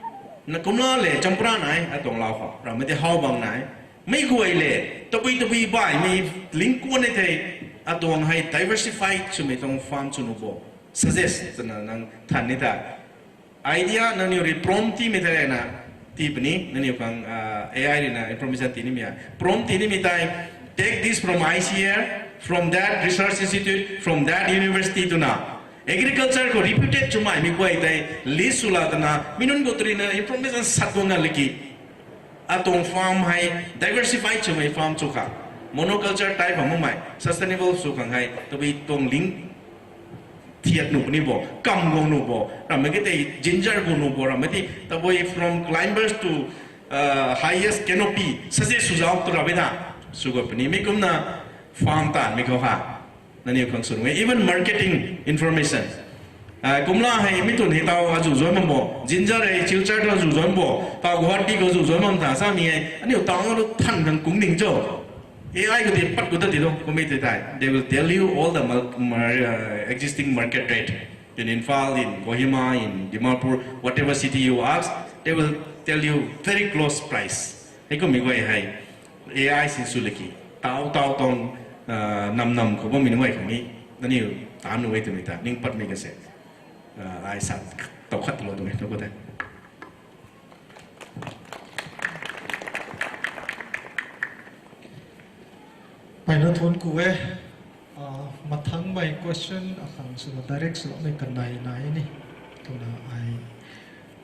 na kumla le champra nai, atuang lau khou, ramei ti how bang nai. Mei guay le, tabui tabui baihmei, ling kuan e thei, atuang hei diversified swmei tuang farm sw nuh bo. Suggest twna nang than ni ta. Idea nangniw rui prompt timei thei na, ti puni, nangniw khang, ah, A I rui na information ti nimei a. Prompt ti nimei tei, take this from I C A R, from that research institute, from that university twna. Agriculture khou reputed swmaimei guay tei list sw la twna, mi nunc khou tu rui na information sat guang nga liki. Atuang farm hei diversified swmei farm sw kha. Monoculture type ha makmei, sustainable sw khang hei, tabui tuang ling thiat nuh puni bo, kam guang nuh bo, ramei ke tei ginger guang nuh bo, ramei ti, tabui from climbers to, uh, highest canopy, suggest sw zauc tu ramei ta. Sw guang puni, mi kumna farm taanvmei khou ha. Nangniw khang sw nunc e, even marketing information. Ah, kumla hei mi tun hei tau azu zuan bam bo, ginger hei Silchar tu azu zuan bo, tau Guwahati khou azu zuan bam ta samei hei, aniu tau lu than khang kung ding cho. A I khou ti pat khou ta ti lo, kummei tei tei. They will tell you all the mul-, mar-, uh, existing market rate in Imphal, in Kohima, in Dimapur, whatever city you ask, they will tell you very close price. Hei kummei guay hei, A I sin sw liki. Tau, tau tuang, uh, nam nam khou bammei nunc guay khang ni, nangniw taanv nuh e twmei ta, ning patmei ka se. Uh, ai sa, tau khat lo twmei, tu khou tei. Mpeyna thuanc ku e, ah, mathangmei question akhang swna direct swloumei kanei nai ni. Twna ai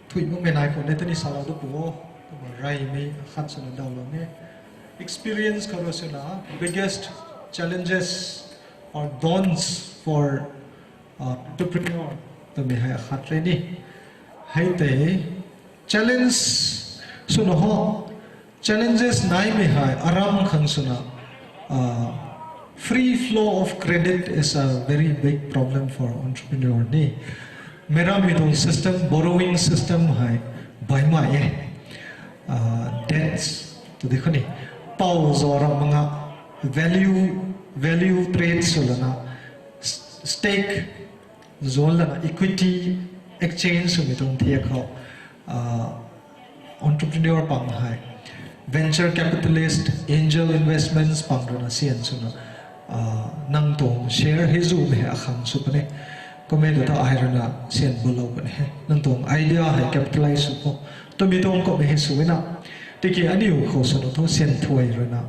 thuy makmei nai khou ne tani salou tu pu o, kumna reymei akhat swna dawlou ne. Experience khou rui swna biggest challenges or dons for, uh, entrepreneur twmei hei akhat re ni. Hei tei challenge swna ho, challenges naimei hei aram khang swna, uh, free flow of credit is a very big problem for entrepreneur ni. Meic rammei tuang system, borrowing system hei baihmei e. Uh, debts tw di khou ni. Pou zauc ra mak nga, value, value trade sw lana, stake zuan lana, equity exchange swmei tuang thiak khou, uh, entrepreneur pang hei, venture capitalist, angel investments pang rui na syan swna, uh, nang tuang share hei zumei hei akhang sw puni. Kummei tu ta ai rui na syan bulou puni he. Nang tuang idea hei capitalize sw khou, twmei tuang kummei hei sw na. Tiki aniu khou swna thu syan thuay rui na,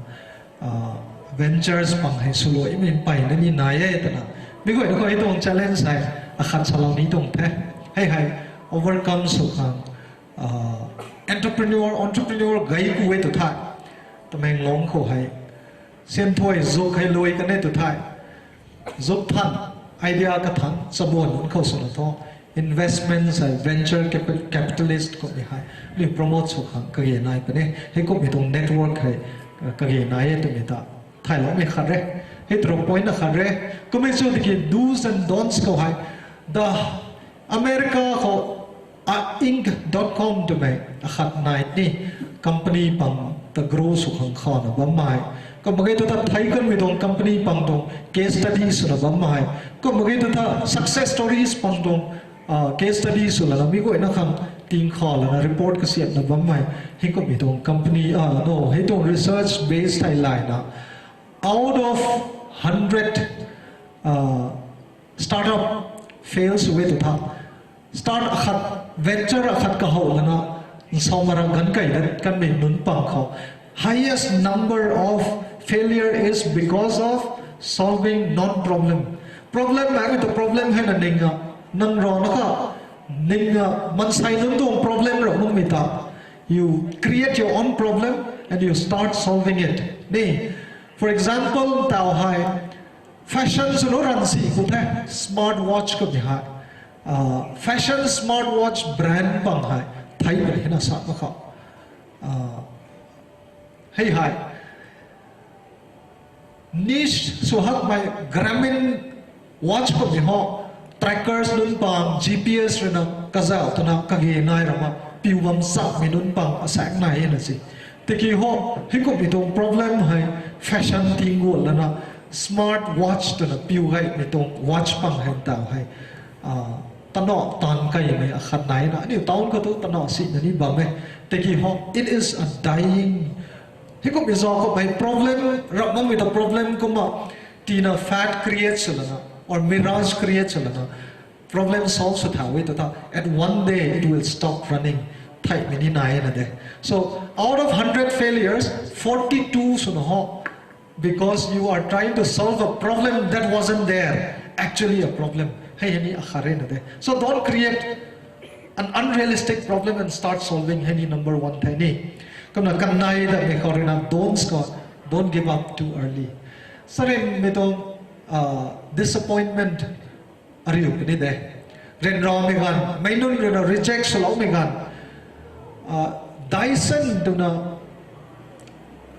uh, ventures pang hei swluaimei mpeyna ni nai e twna. Mi guay na khou hei tuang challenge hei akhat salou ni tuang the. Hei hei overcome sw khang, uh, entrepreneur, entrepreneur gay ku e tw thei, Tamenglong khou hei syan thuay zuk hei luai kan e tw thei, zuk than, idea kathan chabuan nunc khou swna thu, investments hei, venture capi-, capitalist kummei hei ni promote sw khang kage nai puni. Hei kummei tuang network hei, uh, kage nai e twmei ta thayloumei khat re. Hei tu rui point akhat re. Kummei sw tiki do's and don'ts khou hei, the America khou, a, inc dot com twmei akhat nai ni, company pang ta grow sw khang khana bammei. Kum mak ge tu ta thei kanmei tuang company pang tuang case study swna bammei. Kum mak ge tu ta success stories pang tuang, ah, case study sw lana mi guayna khang tingkha lana report kasiamna bammei. Hei kummei tuang company, ah, no, hei tuang research base thei layna, out of hundred, ah, startup fail sw e tu tha, start akhat, venture akhat kahou lana, nsau mara ganv kai dat kanmei nunc pang khou, highest number of failure is because of solving non-problem. Problem hei tu problem hei na ning a, nang rana kha, ning a, mansei nunc tuang problem ra makmei ta, you create your own problem and you start solving it. Ni, for example, tau hei, fashion swna ranv si khou the, smart watch kummei hei. Ah, fashion smart watch brand pang hei thei puni hina sa mak khou. Hei hei. Niche sw hakmei Garmin watch kummei ho, trackers nunc pang, G P S ruina kazauh twna kage nai rama piu bam sakmei nunc pang asaekc nai e na si. Tiki ho, hei kummei tuang problem hei fashion ting guan lana smart watch twna piu gaymei tuang watch pang hei ta hei, tana taanv kaimei akhat nai na, aniu town khou tu tana sina ni bam e. Tiki ho, it is a dying. Hei kummei zauc khou hei problem, rap makmei ta problem kumna, tina fad create sw lana, or mirage create sw lana, problem solve sw thau e tu ta, at one day it will stop running. Theihmei ni nai na de. So, out of hundred failures, forty-two swna ho, because you are trying to solve a problem that wasn't there, actually a problem. Hei hei ni akhat re na de. So don't create an unrealistic problem and start solving. Hei ni number one thei ni. Kumna kanei datmei khou ruina don'ts khou, don't give up too early. Sarinmei tuang disappointment ariu puni de. Ryanramei ganv, meic nunc ruina reject swloumei ganv, Dyson twna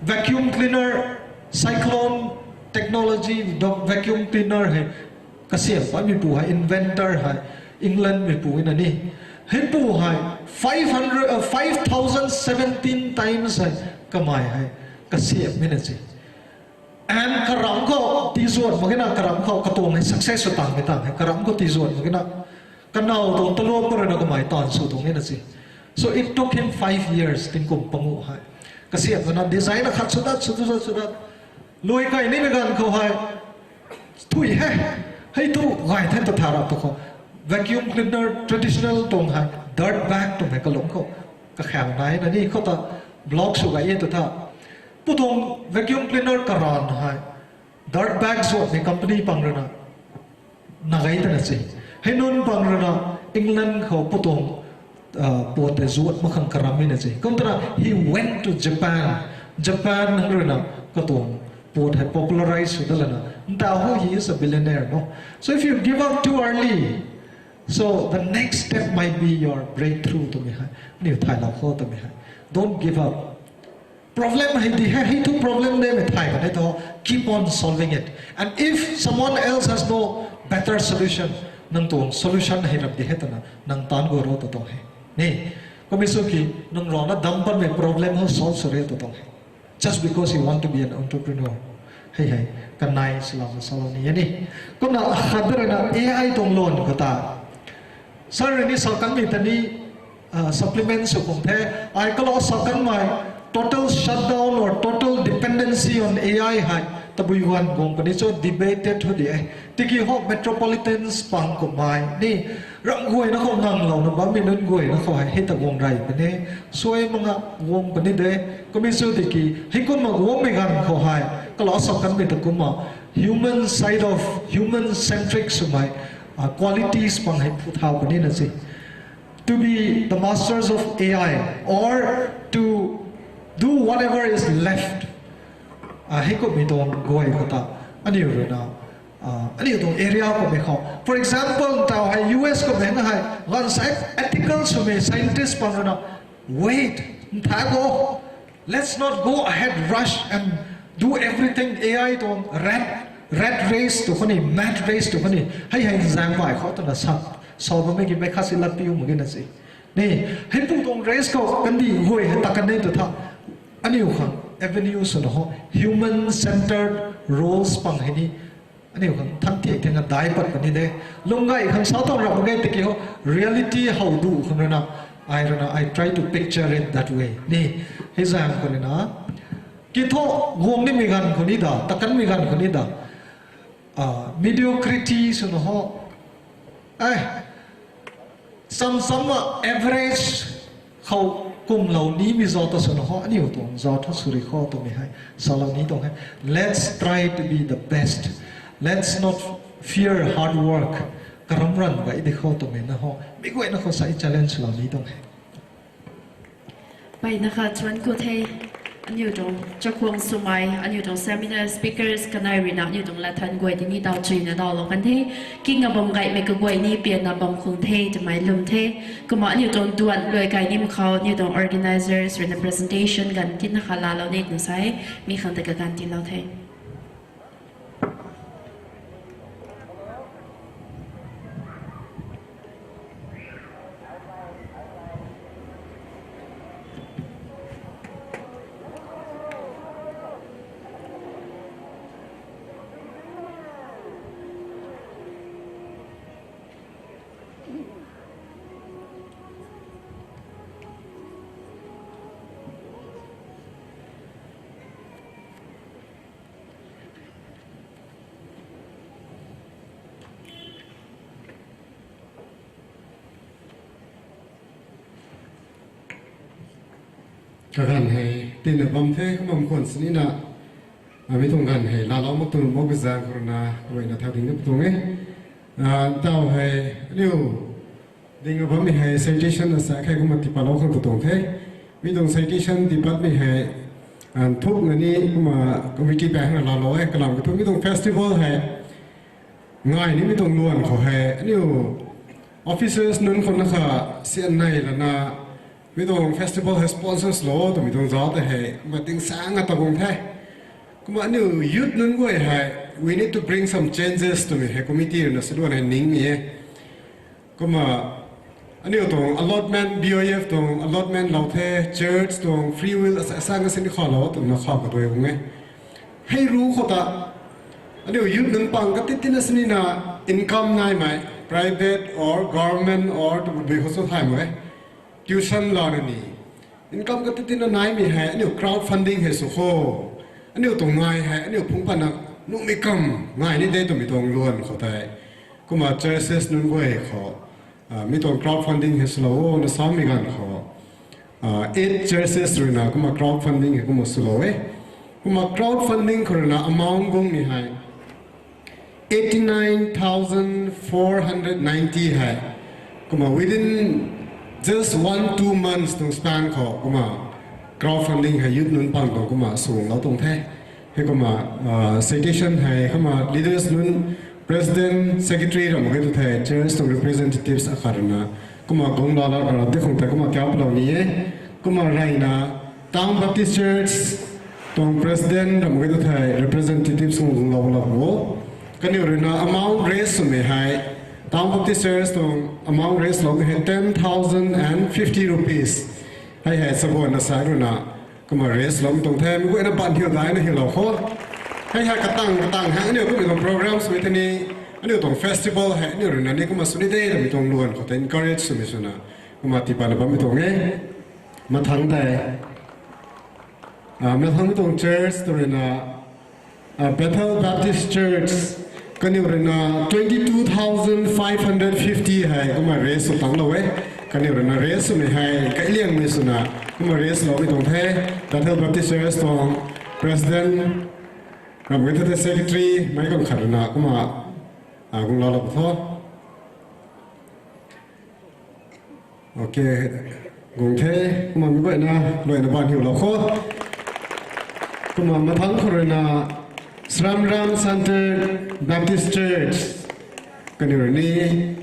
vacuum cleaner, Cyclone technology, vacuum cleaner hei kasiam patmeipu hei, inventor hei, Englandmeipu na ni. Heipu hei five hundred, five thousand seventeen times hei kamei hei kasiammei na si. And karamc khou tizuan mak ge na, karamc khou katuang hei success sw tangmei tang hei karamc khou tizuan mak ge na, kanow tuang taluap khou ruina kamei taanv sw tuang e na si. So it took him five years, tingkum panguh hei. Kasiamna design akhat sw dat, sw dat, sw dat, lui kai nimei ganv khou hei, thui he, hei thu gay the ta tha rap tu khou, vacuum cleaner traditional tuang hei dirt bag tuang hei kalung khou kakhaw nai na ni khou ta block sw gay e tu tha. Pu tuang vacuum cleaner karan hei dirt bag zuatmei company pang ruina na gay tana si. Hei nunc pang ruina England khou pu tuang pot tei zuat mak khang karamcmei na si. Kum twna he went to Japan. Japan nunc ruina katuang pot hei popularize sw dat lana, nta ho, he is a billionaire, no? So if you give up too early, so the next step might be your breakthrough twmei hei aniu thaylou khou twmei hei. Don't give up. Problem hei di he, hei thu problem de mei thay kan e tu, keep on solving it. And if someone else has no better solution, nang tuang solution hei rap di he twna nang taanv guang ro tu tuang he. Ni, kummei sw ki, nang rana dam patmei problem hei solve sw re tu tuang he. Just because you want to be an entrepreneur. Hei hei, kanei swlou na salou ni e ni. Kumna akhat ruina A I tuang lan khou ta, sir rui ni sa kanmei ta ni, supplement sw khang the, ai kalou sa kanmei, total shutdown or total dependency on A I hei tabui ganv guang puni cho, debated thu di e. Tiki ho metropolitans pang kummei ni, ramh guayna khou nganglouna bammei nunc guayna khou hei hei ta guang rey puni, suai mak nga guang puni de. Kummei sw tiki hei kumna guangmei ganv khou hei, kalou sa kanmei ta kumna, human side of, human centric swmei qualities pang hei phu thau puni na si. To be the masters of A I or to do whatever is left. Hei kummei tuang guay khou ta, aniu ruina, aniu tuang area kummei khou, for example, ntaw hei U S kummei na hei ganv sa ethical swmei scientist pang ruina, wait, ntha go, let's not go ahead, rush and do everything. A I tuang rat, rat race tu khatni, mad race tu khatni, hei hei nzaeng mai khou twna sa, sa bammei ki mei khat si lat piu mak ge na si. Ni, hei pu tuang race khou kandih guay hei ta kan e tu tha, aniu khang avenue swna ho, human centered roles pang hei ni, aniu khang than thiak thena dai pat puni de. Lungc gay khang sa tuang rap mak ge tiki ho, reality how du khang ruina, ai ruina, I try to picture it that way. Ni, hei zaeng khou ruina, ki thu guang nimei ganv khou ni da, ta kanmei ganv khou ni da, mediocrity swna ho, e, sam sam ma average khou kumlou nimei zauc ta swna ho, aniu tuang zauc tha sw ri khou twmei hei salou ni tuang he. Let's try to be the best. Let's not fear hard work. Karamc ranv gay di khou twmei na ho, mi guayna khou sa challenge lou ni tuang he. Mpeyna kha chuan ku the. Aniu tuang chakhwang swmei, aniu tuang seminar speakers kanei ruina aniu tuang lat than guay tini daw chuina dawlou kan the. Kingna bam gaymei kaguay ni pianna bam khung the twmei lwm the. Kumna aniu tuang duan luai kai ni makhou aniu tuang organizers ruina presentation ganv tina kha laalou ni twna sa e. Mi khang ta kaganv tiilou the. Kaganv hei tina bam the, kumna khwan sinina, mi tuang ganv hei laalou mak tuang mak zaeng khou ruina, kaguayna thau ding na pu tuang e. Taw hei, aniu ding bammei hei citation na sa khe kumna tiipatlou khang tu tuang the. Mi tuang citation tiipatmei hei, nthuk na ni kumna committee paeng na laalou e, kalam kathu mi tuang festival hei ngai nimei tuang luan khou hei aniu officers nunc khou na kha sian nei lana, mi tuang festival hei sponsors lou twmei tuang zauc tei hei kumna tingsaeng a ta guang the. Kumna aniu youth nunc guay hei, we need to bring some changes twmei hei committee ruina saluan hei ningmei e. Kumna aniu tuang allotment, B O F tuang allotment lou the, church tuang free will asa asa nga sini khalou twna khou kadui guang e. Hei ru khou ta aniu youth nunc pang kati tina sinina income naimei, private or government or tabui khou sw thay mak e. Tuition lana ni income kati tina naimei hei aniu crowd funding hei sw kho. Aniu tuang ngai hei aniu phungc patna nuhmei kam ngai ni de twmei tuang luan khou tei, kumna churches nunc guay khou mi tuang crowd funding hei swlou o na samei ganv khou, eight churches ruina kumna crowd funding hei kumna swlou e. Kumna crowd funding khou ruina amount guangmei hei eighty nine thousand four hundred ninety hei. Kumna within just one two months tuang span khou kumna crowd funding hei youth nunc pang tuang kumna swguanglou tuang the. Hei kumna citation hei kumna leaders nunc, president, secretary ram mak ge tu thei church tuang representatives akhat ruina kumna guanglou la kara ti khang tei kumna kiapalou ni e. Kumna reyna Town Baptist Church tuang president ram mak ge tu thei representatives khang guanglou lou o. Kaniw ruina amount raise swmei hei, Town Baptist Church tuang amount raise loumei hei ten thousand and fifty rupees. Hei hei chabuan na sa ruina kumna raise loumei tuang the, mi guayna ban hiu daina hiulou kho. Hei hei katang katang hei aniu kummei tuang programs mei tei ni, aniu tuang festival hei aniu ruina ni kumna sw ni de twmei tuang luan khou tei encourage swmei swna kumna tiipatna bammei tuang e. Mathangc tei, mathangc tuang church tu ruina Bethel Baptist Church, kaniw ruina twenty two thousand five hundred fifty hei kumna raise sw tanglou e. Kaniw ruina raise swmei hei kailiangmei swna kumna raise loumei tuang the. Bethel Baptist Church tuang president ram ge tu thei secretary meic ganv khat ruina kumna guanglou lou pu tho. Ok, guang the, kumna mi guayna luaina ban hiulou kho. Kumna mathangc khou ruina Sramram Centre Baptist Church, kaniw rui ni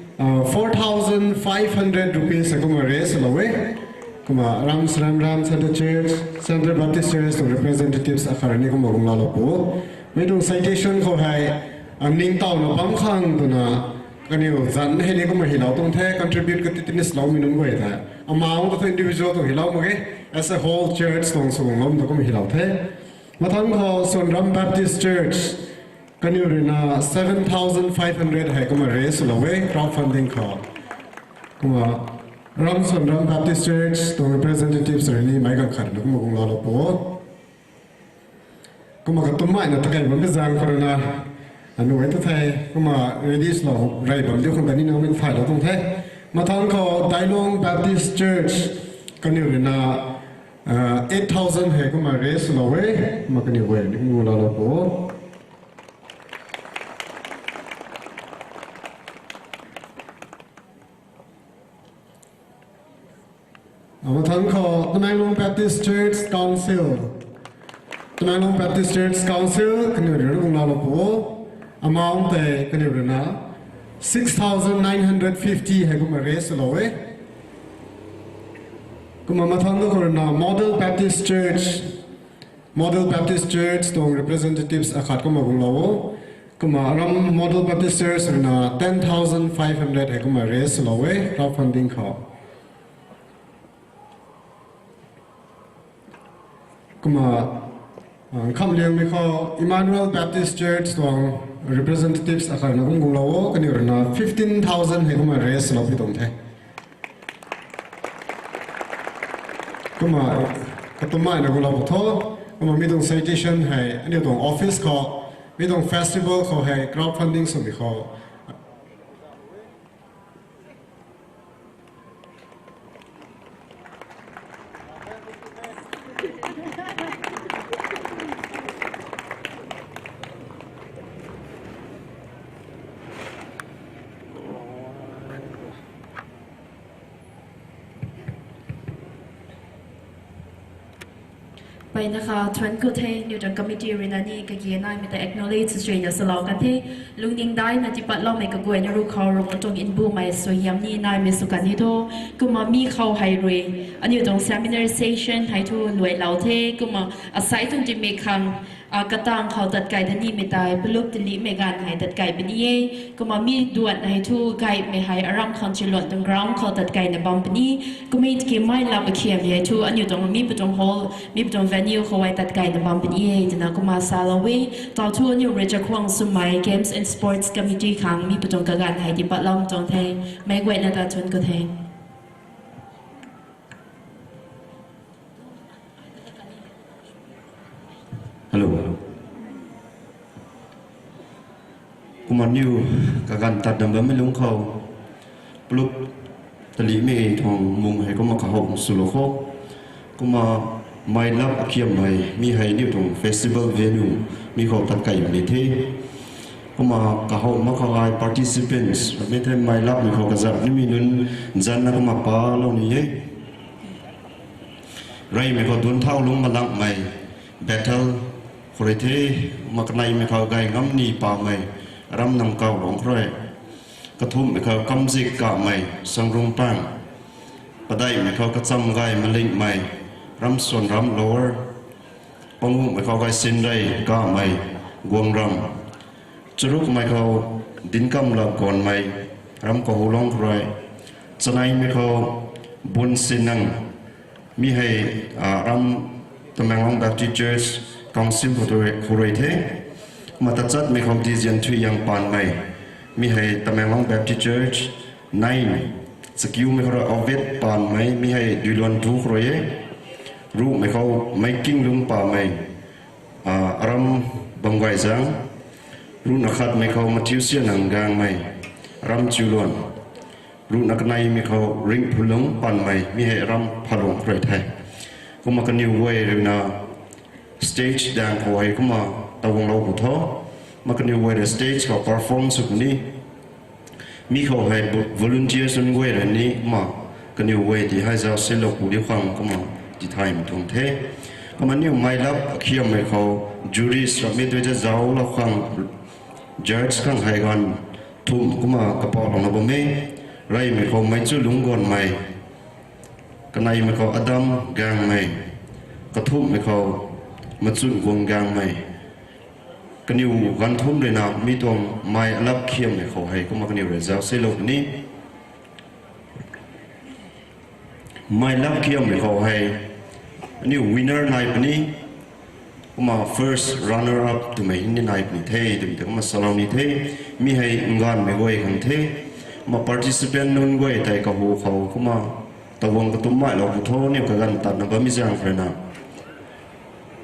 four thousand five hundred rupees hei kumna raise lou e. Kumna Ram Sramram Centre Church, Centre Baptist Church tuang representatives akhat rui ni kumna guanglou lou pu. Mi tuang citation khou hei ningtowna bam khang twna kaniw zanc hei ni kumna hilou tuang the, contribute kati tini swloumei nunc guay tei. Amount ta thu individual tuang hilou mak ge, as a whole church tuang swguanglou ta kumna hilou the. Mathangc khou Sonram Baptist Church, kaniw ruina seven thousand five hundred hei kumna raise swlou e crowd funding khou. Kumna Ram Sonram Baptist Church tuang representatives rui ni meic ganv khat ruina kumna guanglou lou pu. Kumna katummei na takei bam zaeng khou ruina, anu e tu thei, kumna ready swlou rey bam diu khang ta ni nang min phaylou tuang the. Mathangc khou Dailong Baptist Church, kaniw ruina eight thousand hei kumna raise swlou e, kumna kaniw guay ni kumna guanglou lou pu. Mathangc khou Tamenglong Baptist Church Council, Tamenglong Baptist Church Council kaniw rui na guang lalo pu. Amount tei kaniw rui na six thousand nine hundred fifty hei kumna raise lou e. Kumna mathang tu khou rui na Model Baptist Church, Model Baptist Church tuang representatives akhat kumna guang lou o. Kumna aram Model Baptist Church rui na ten thousand five hundred hei kumna raise lou e crowdfunding khou. Kumna khamliangmei khou Emmanuel Baptist Church tuang representatives akhat na kum guang lou o, kaniw rui na fifteen thousand hei kumna raise lou pi tuang the. Kumna katumei na guang lou pu tho. Kumna mi tuang citation hei aniu tuang office khou, mi tuang festival khou hei crowdfunding swmei khou Peyna kha thuanc ku the, aniu tuang committee rui na ni kagi naimei ta acknowledge swna salou kan the. Lungning daina tipatloumei kaguayna ruc khou Ravguangc tuang mbumei suaihiam ni naimei sw kan ni tho. Kumna mi khou hei rui aniu tuang seminar session hei thu luailou the. Kumna asai tuang timik khang katang khou tatkai da nimei tei palup talihmei ganv hei tatkai puni e. Kumna mi duan hei thu gaymei hei aram khang chiluan tuang ground khou tatkaina bam puni. Kumna tiki mei lap akhiammei hei thu aniu tuang mi patuang hall, mi patuang venue khou hei tatkaina bam puni e twna kumna salou e. Tau thu aniu rui chakhwang swmei Games and Sports Committee khang mi patuang kaganv hei tipatlou tuang the. Meic guayna ta thuanc ku the. Hello. Kumna aniu kaganv tatna bammei lungc khou palup talihmei tuang mung hei kumna kahowmei swlou kho. Kumna mei lap akhiammei mi hei aniu tuang festival venue mi khou tatkai ni the. Kumna kahow mak khou ai participants mi the mei lapmei khou kazat nimei nunc zanna kumna palou ni e. Reymei khou duanc thau lungc malangmei Bethel khou rui the. Kumna kaneimei khou gay ngam ni pamei Ram Namkau Lungc khou rui. Kathumhmei khou kamzik kamei Sangrungpang. Padeihmei khou kacham gay malingmei Ramsuanram Lower. Panguhmei khou gay sinrei kamei Guangram. Charukmei khou dinkam lap ganmei Ram Kahulong khou rui. Chaneimei khou Bunsinang. Mi hei Ram Tamenglong Baptist Church Council khou rui the. Kumna tachatmei khou Dizian Thuiyang Panmei. Mi hei Tamenglong Baptist Church nine. Chakiumei khou rui Ovid Panmei. Mi hei Duiluan tu khou rui e. Ruhmei khou Meikinglung Pamei. Aram Bamgaizang. Ruhna khatmei khou Mathiusianang Gangmei. Ram Chiuluan. Ruhna kaneimei khou Ringhphulung Panmei. Mi hei Ram Phalung khou rui the. Kumna kaniw guay rui na stage daeng khou hei kumna taguanglou pu tho. Kumna kaniw guay rui stage khou perform sw puni. Mi khou hei volunteers nunc guay rui ni kumna kaniw guay ti hei zauc silou pu diu khang kumna tithaymei tuang the. Kumna aniu mei lap akhiammei khou juries rammei tu ta zauclou khang judge khang hei ganv thumh kumna kapauhlouna bam e. Reymei khou Meichulung Ganmei. Kaneimei khou Adam Gangmei. Kathumhmei khou Machun Guang Gangmei. Kaniw ganv thumh rui na mi tuang mei alap khiammei khou hei kumna kaniw rui zauc silou puni. Mei lap khiammei khou hei aniu winner nai puni. Kumna first runner up twmei ni nai puni the twmei tei kumna salou ni the. Mi hei Nganvmei guay khang the. Kumna participant nunc guay tei kahu khou kumna taguang katumc mailou pu tho, aniu kaganv tatna bammei zaeng khou rui na.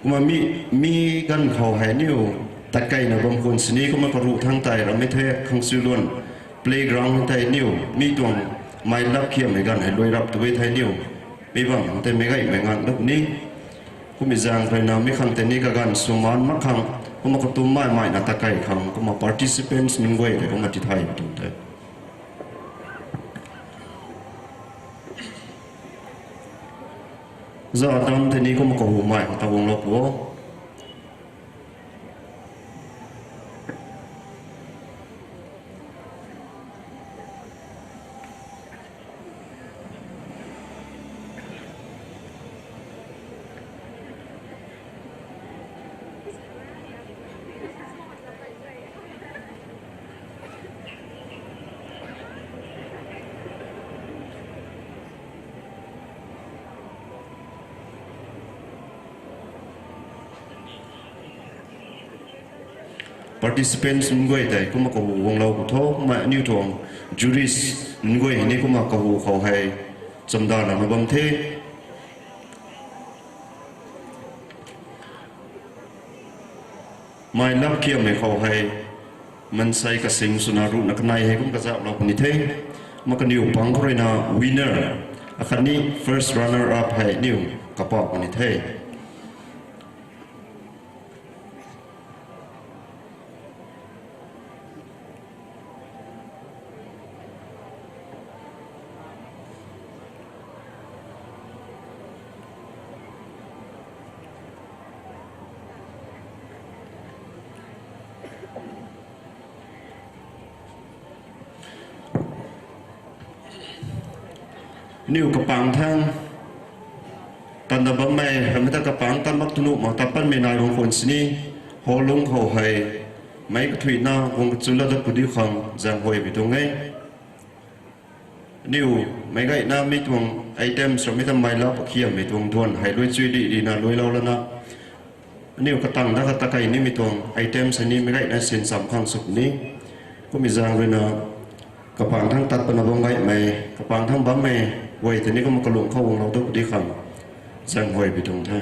Kumna mi, mi ganv khou hei aniu tatkeina bam khwan sini kumna karuh thangc tei rammei the khang siu luan playground tei aniu mi tuang mei lap khiammei ganv hei luai rap tu e thei aniu. Mi bam tei meic gaymei nganv luk ni. Kummei zaeng khou rui na mi khang tei ni kaganv swmaan mak khang kumna katumc mai maina tatkei khang kumna participants nunc guay tei kumna tithay tuang the. Zauc Adam tei ni kumna kahumei khou taguanglou pu o. participants nunc guay tei kumna kahu guanglou pu tho, kumna aniu tuang juries nunc guay hei ni kumna kahu khou hei chamdana na bam the. Mei lap kiammei khou hei mansei kasing swna ruhna kanei hei kum kazauhlou puni the. Kumna kaniw pang khou ruina winner akhatni first runner up hei niw kapah puni the. Niw kapangc thangc tanda bammei, ramei ta kapangc tat mak tunu mak tat patmei nai bang khwan sini, hall lungc khou hei meic kathuina guang kachula dat pudi khang zaenghuay bi tuang e. Niw meic gayna mi tuang items ramei ta mei lap akhiammei tuang duan hei luai chui di dina luailou lana, aniu katang da kata kai nimei tuang items hei ni meic gayna sincham khang sw puni. Kummei zaeng ruina kapangc thangc tat pana bam gaymei, kapangc thangc bammei guay tei ni kumna kalung khou guanglou dat pudi khang zaenghuay bi tuang the.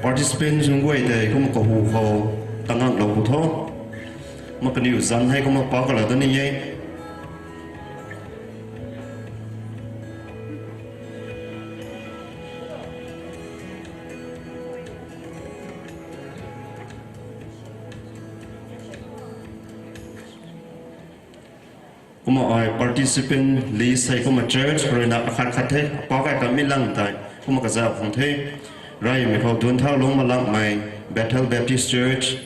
Participants nunc guay tei kumna kahu khou tanganglou pu tho. Kumna kaniw zanc hei kumna pa kala dat ni e. Kumna ai participant list hei kumna church khou ruina akhat khat the, pa kai kamei lang tei kumna kazauh khang the. Reymei khou Duanthaulung Malangmei Bethel Baptist Church,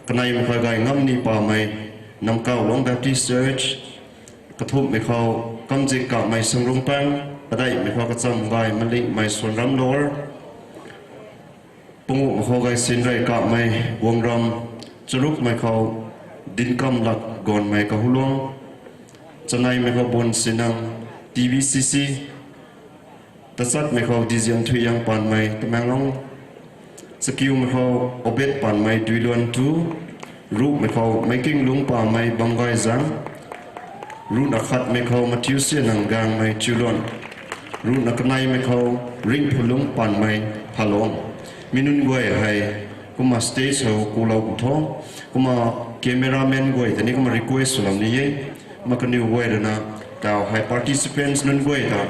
kaneimei khou Gaingamni Pamei Namkaulung Baptist Church, kathumhmei khou Kamzik Kamei Sangrungpang, padeihmei khou Kacham Gay Malingmei Suanram Lower, panguhmei khou Gaysinrey Kamei Guangram, charukmei khou Dinkam Lak Ganmei Kahulung, chaneimei khou Bonsinang T B C C, tachatmei khou Dizian Thuiyang Panmei Tamenglong, chakiumei khou Obed Panmei Duiluan Tu, ruhmei khou Meikinglung Pamei Bamgay Zang, ruhna khatmei khou Mathiu Sianang Gangmei Chiuluan, ruhna kaneimei khou Ringphulung Panmei Phalong. Mi nunc guay hei kumna stage khou kulou pu tho. Kumna cameraman guay tei ni kumna request sw lam ni e. Kumna kaniw guay ruina taw hei participants nunc guay ta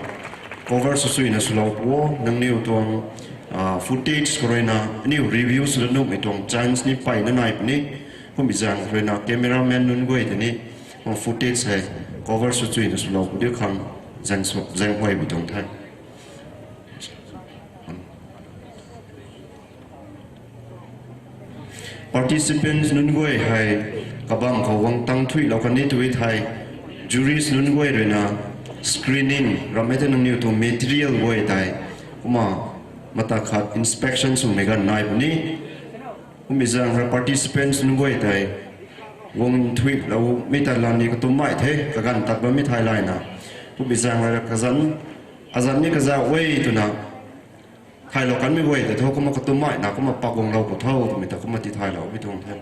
cover sw suina swlou pu o. Nangniw tuang footage khou ruina aniw review sw dat nuhmei tuang chance ni peyna nai puni. Kummei zaeng khou ruina cameraman nunc guay tei ni kumna footage hei cover sw suina swlou pu di khang zaenghuay bi tuang the. Participants nunc guay hei kabam khou guang tang thuilou kan ni tw thei, juries nunc guay ruina screening ramei tei nangniw tuang material guay tei kumna mata khat inspection swmei ganv nai puni. Kummei zaeng rui participants nunc guay tei guang thuiloumei tei lani katummei the, kaganv tat bammei thei layna. Kummei zaeng rui kazanc, azanc ni kazauh e twna thaylou kanmei guay tei thu kumna katummei na kumna pak guanglou pu tho twmei ta kumna tithaylou bi tuang the.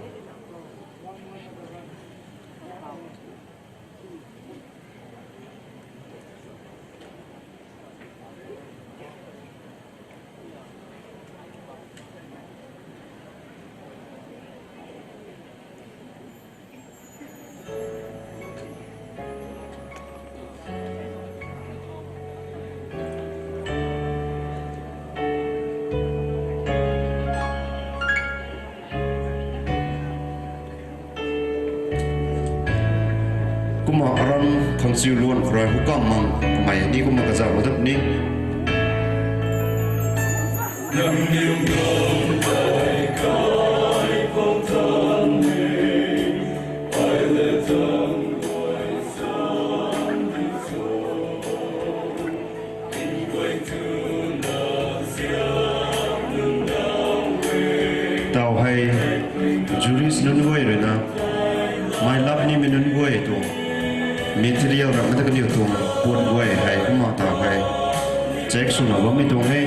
Kumna aram khangchiu luan khou rui hukamv mang kamei ni kumna kazauhlou dat ni. Tau hei, jurist nunc guay rui na, my love nimei nunc guay tuang material ram mata kaniw tuang puat guay hei kumna tau hei check swna bammei tuang e.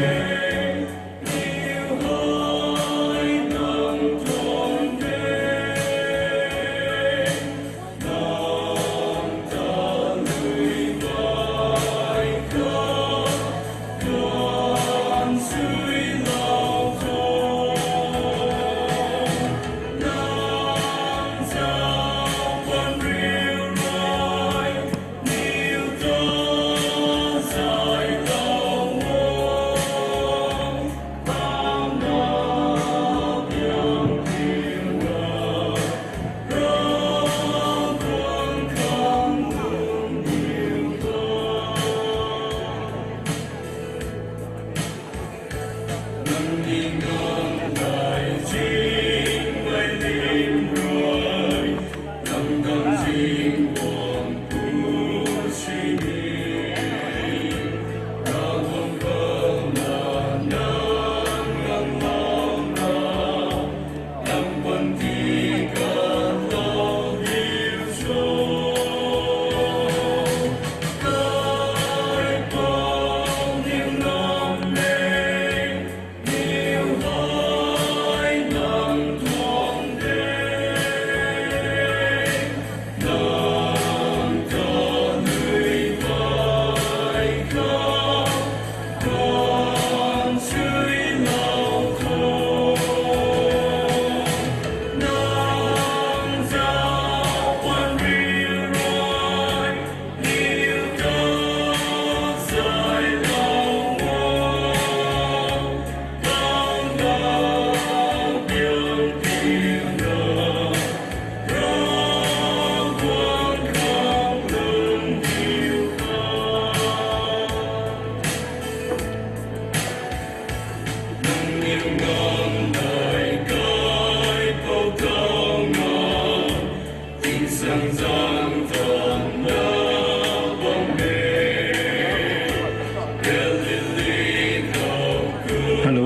Hello.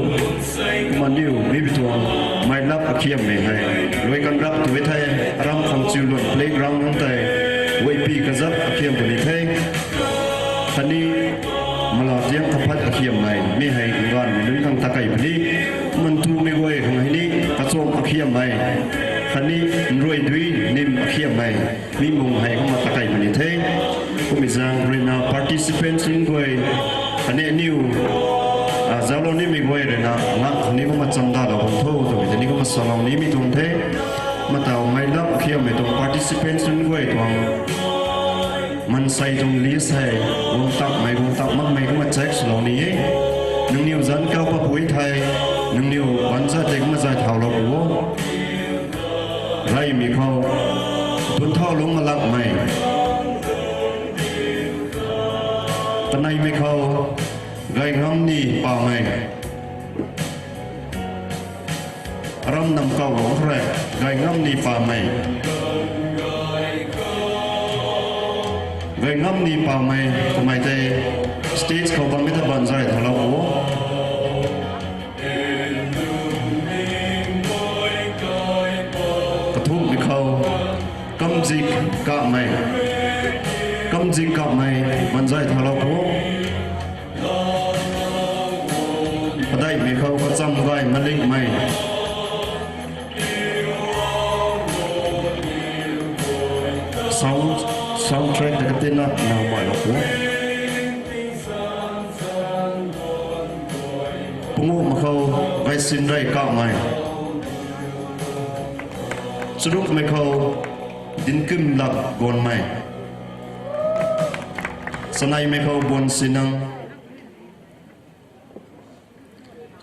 Kumna niw mi bi tuang My Love akhiammei hei luai kan rap tu e the, aram khang chiu luan playground nunc tei, weipi kazat akhiam puni the. Khatni mala tiang kaphat akhiammei, mi hei nganvmei nunc khang takei puni, mantumei guay khang hei ni kacham akhiammei, khatni nruai dui nim akhiammei, mi mung hei kumna takei puni the. Kumna zaeng ruina participants nunc guay, khatni aniw, ah, zauclou nimei guay ruina ngak ni kumna chamdalou bam tho twmei tei ni kumna salou nimei tuang the. Kumna tau My Love akhiammei tuang participants nunc guay tuang mansei tuang list hei guang takmei, guang tak makmei kumna check swlou ni e. Nangniw zanc kau papui thei, nangniw banza tei kumna zay thaulou pu o. Reymei khou, tun thau lungc malakmei. Kaneimei khou, gay ngam ni pamei. Aram nam kau lungc khou rui, gay ngam ni pamei. Gay ngam ni pamei, kamei tei stage khou bammei ta banzay thaulou o. Kathumhmei khou, kamzik kamei. Kamzik kamei, banzay thaulou o. Padeihmei khou, kacham gay malikmei. Sound, sound track ta katina nau mai lou o. Panguhmei khou, gaysin rey kamei. Charukmei khou, dinkim lak ganmei. Chaneimei khou, buan sinang.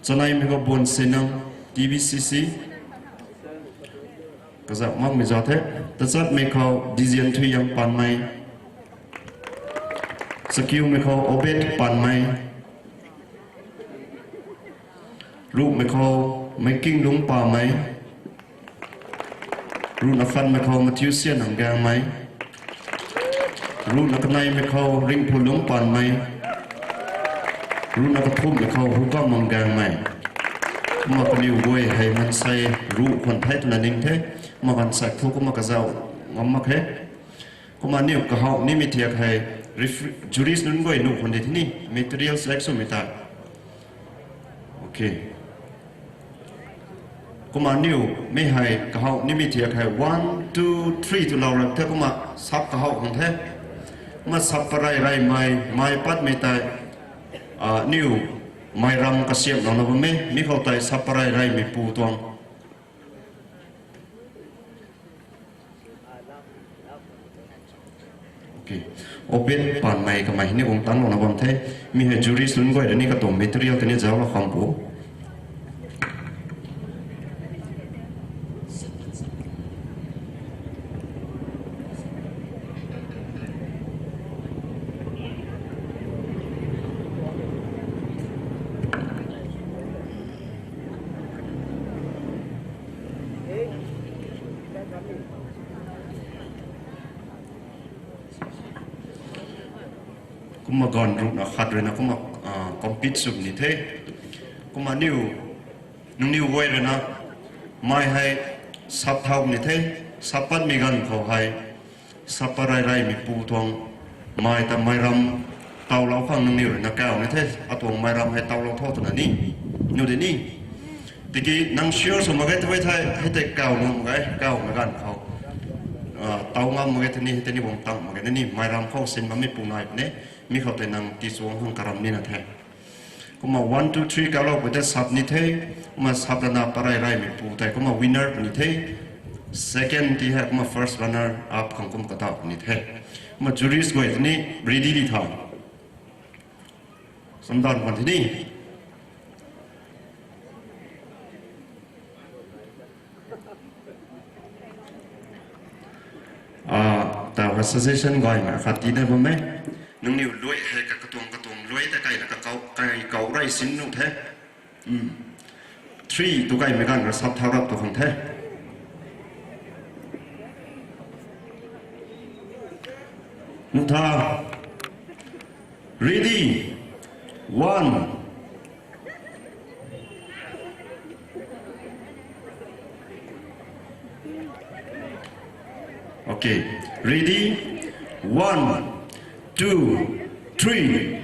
Chaneimei khou, buan sinang, T B C C. Kazak makmei za the. Tachatmei khou, Dizian Thuiyang Panmei. Chakiumei khou, Obed Panmei. Ruhmei khou, Meikinglung Pamei. Ruhna khatmei khou, Mathiu Sian Nang Gangmei. Ruhna kaneimei khou, Ringphulung Panmei. Ruhna kathumhmei khou, Hukam Mang Gangmei. Kumna kaniw guay hei mansei ruh khwan the twna ning the. Kumna mansei thu kumna kazauh ngam mak khe. Kumna aniu kahaw nimei thiak hei refre-, jurist nunc guay nuh khwan de the ni, materials lak swmei ta. Okay. Kumna aniu mi hei kahaw nimei thiak hei one, two, three tw lou rap the kumna sap kahaw khang the. Kumna sap parey reymei, mei patmei tei, ah, aniu mei ram kasiamhlouna bam e, mi khou tei sap parey reymei pu tuang. Okay. Open panmei kamei ni guang tanglouna bam the. Mi hei jurist nunc guay rui ni katuang material tei ni zauclou kham pu. Kumna ganv ruhna khat ruina kumna, ah, compete sw ni the. Kumna aniu, nangniw guay ruina mei hei sap thau ni the, sap patmei ganv khou hei sap parey reymei pu tuang mei ta mei ram tawlou khang nangniw ruina kaw ni the, atuang mei ram hei tawlou tho twna ni, nu de ni. Tiki nang sure sw mak ge tw e thei, hei tei kaw nuh mak ge, kawmei ganv khou, ah, taw ngam mak ge tei ni, hei tei ni guang tang mak ge ni, mei ram khou sin bammei pu nai puni, mi khou tei nang tichuang khang karam nina the. Kumna one, two, three kawlou pui tei sap ni the, kumna sap lana parey reymei pu tei kumna winner puni the, second ti hei kumna first runner up khang kumna kata puni the. Kumna jurist guay tei ni ready di tha. Samdan khwan the ni. Ah, ta hei suggestion gaymei khat tii dat bam e. Nangniw lui hei ka katuang katuang lui ta kaina kakau, kai kau rey sin nuh the. Three tu kaimei ganv ra sap thau rap tu khang the. Nuh tha. Ready. One. Okay. Ready? One, two, three.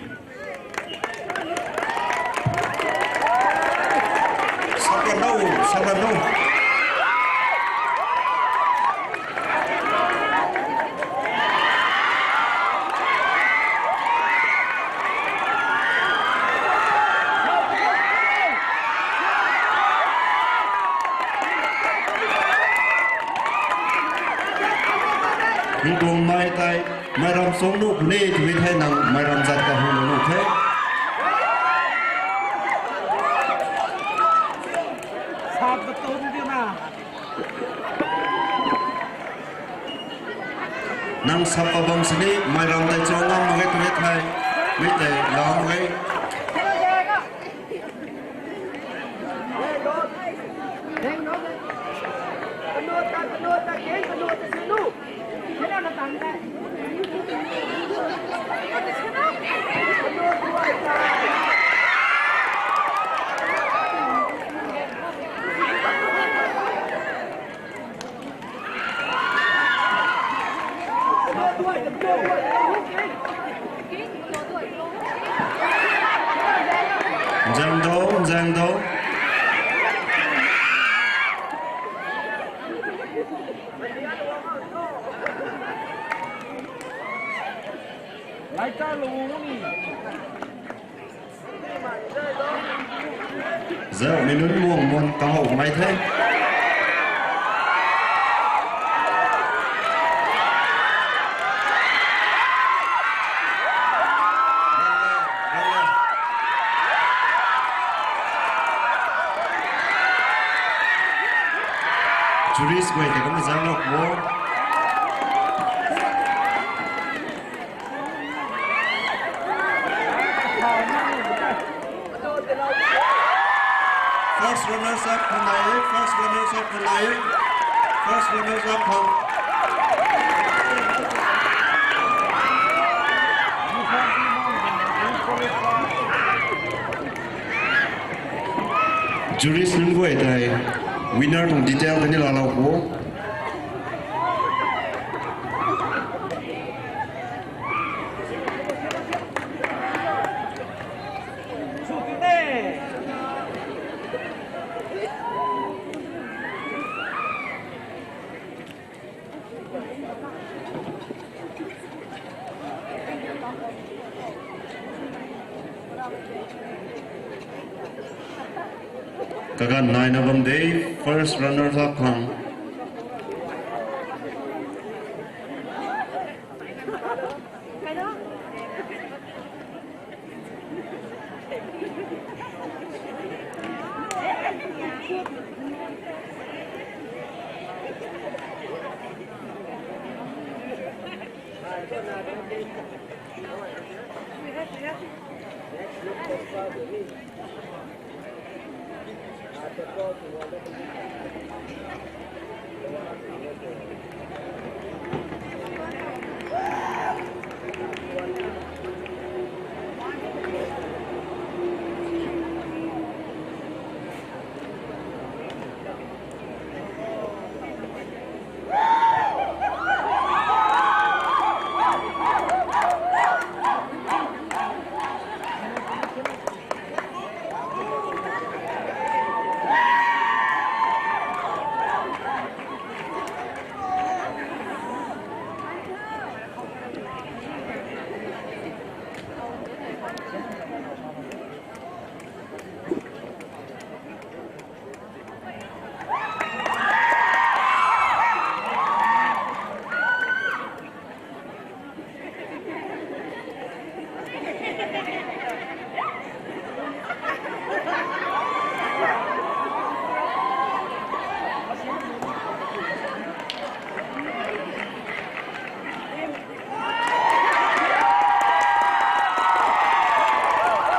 Sap rap no, sap rap no. Nang tuang mei tei, mei ram sung nuh puni twmei thei nang mei ram zat kahun nuh the. Nang sap kabam sini, mei ram tei chuang ngam mak ge twmei thei, mi tei lau mak ge. Zang do, zang do. Zau mi nunc muang muan kahow mei the. Jurist guay tei kumna zang lou kho. First runners up khang nai e, first runners up khang nai e, first runners up khang. Juries nunc guay tei winner tuang detail tei ni laalou kho. Kaganv naina bam de, first runners up khang.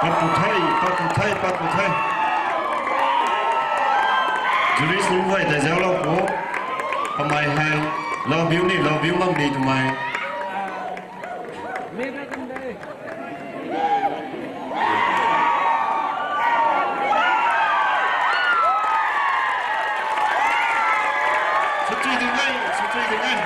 Pat pu the, pat pu the, pat pu the. Juries nunc guay tei zauclou kho. Kamei hei love you ni, love you mam ni twmei. Sutui ding e, sutui ding e.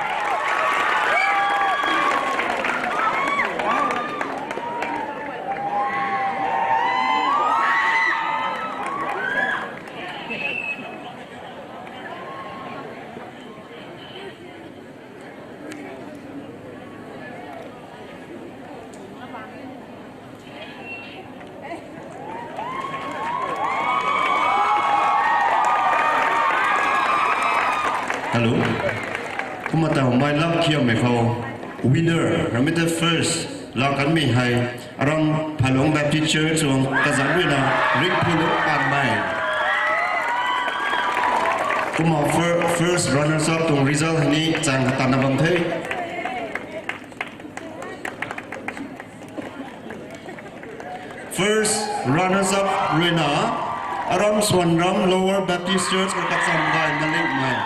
Hello. Kumna ta mei lap khiammei khou winner, ramei ta first laa kanmei hei, aram Phailong Baptist Church tuang kazanc ruina Ringphulung Panmei. Kumna fir-, first runners up tuang result hei ni chang khat tanna bam the. First runners up ruina, aram Swanram Lower Baptist Church khou kacham gay Malikmei.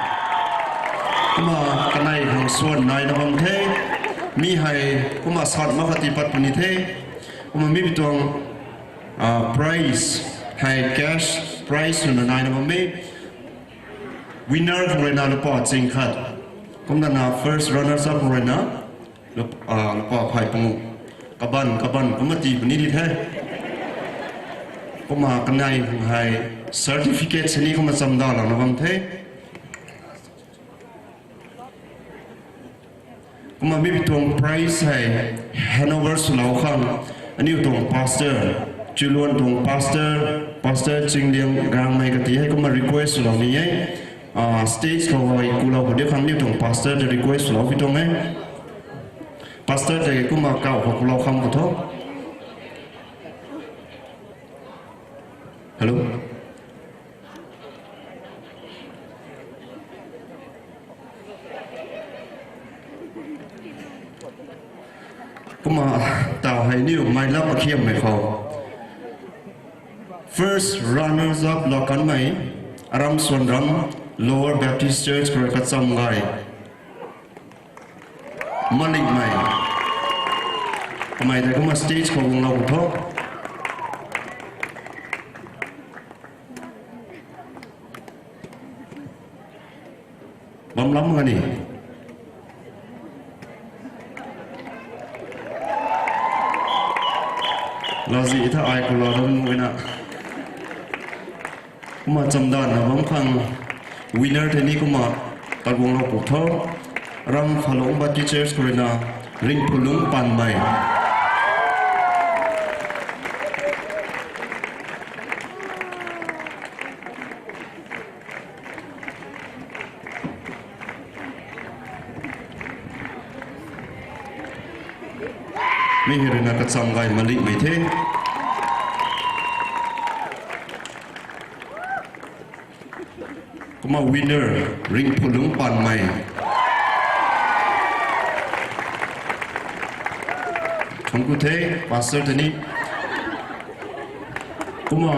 Kumna kanei khang swan naina bam the. Mi hei kumna sat mak khat tii pat puni the. Kumna mi bi tuang, ah, prize hei cash prize swna naina bam e. Winner khang ruina lupa ching khat. Kumna na first runners up khang ruina lup-, ah, lupa phey pangu. Kaban, kaban, kumna tii puni di the. Kumna kanei khang hei certificate sini kumna chamdalouna bam the. Kumna mi bi tuang prize hei handover swlou khang, aniu tuang pastor, Chuluan tuang pastor, Pastor Chingliang Gangmei kati hei kumna request swlou ni e. Ah, stage khou hei kulou khou di khang aniu tuang pastor ta request swlou pi tuang e. Pastor tei kumna kau khou kulou kham khou tho. Hello. Kumna ta hei niw mei lap akhiammei khou first runners up laa kanmei, aram Swanram Lower Baptist Church khou rui kacham gay Malikmei. Kamei tei kumna stage khou guanglou khou tho. Bam lam kani. Lazi tha ai kula dam nuina. Kumna chamdanna bam khang winner tei ni kumna taguang lou pu tho. Ram Phalungba Teachers khou ruina Ringphulung Panmei. Mi hei ruina kacham gay malihmei the. Kumna winner, Ringphulung Panmei. Thuanc ku the, pastor tei ni. Kumna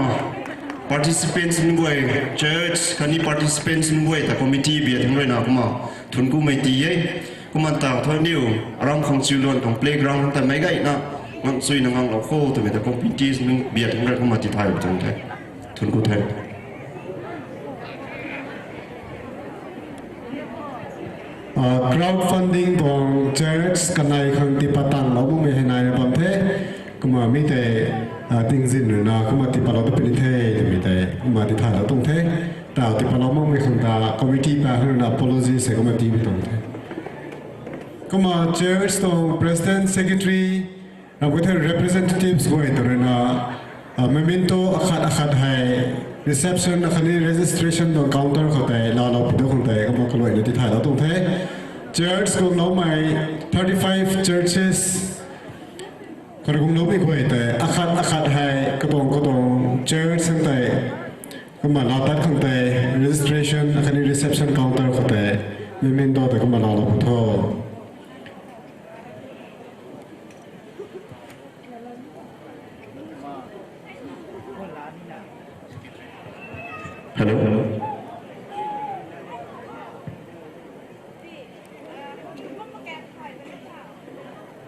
participants nunc guay, church khatni participants nunc guay ta committee biak thangc ruina kumna thuanc kumei ti e. Kumna ta thu aniw aram khang chiuluan tuang playground ta meic gayna ngangchuina nganglou kho twmei ta committees nunc biak thangc rui kumna tithay tuang the. Thuanc ku the. Crowdfunding tuang church kanei khang tii patanglou makmei hei naina bam the. Kumna mi tei tingzin ruina kumna tii patlou ta puni the twmei tei kumna tithaylou tuang the. Tau tii patlou makmei khang ta committee pa ruina apologies hei kumna tiipui tuang the. Kumna church tuang president, secretary, ramh kha the representatives guay ta ruina memento akhat akhat hei reception akhatni registration tuang counter khou tei laalou pi tu khang tei kumna kaluaina tithaylou tuang the. Church guangloumei thirty five churches khou rui guangloumei guay tei akhat akhat hei katuang katuang church khang tei kumna laa tat khang tei registration akhatni reception counter khou tei memento tei kumna laalou pu tho. Hello.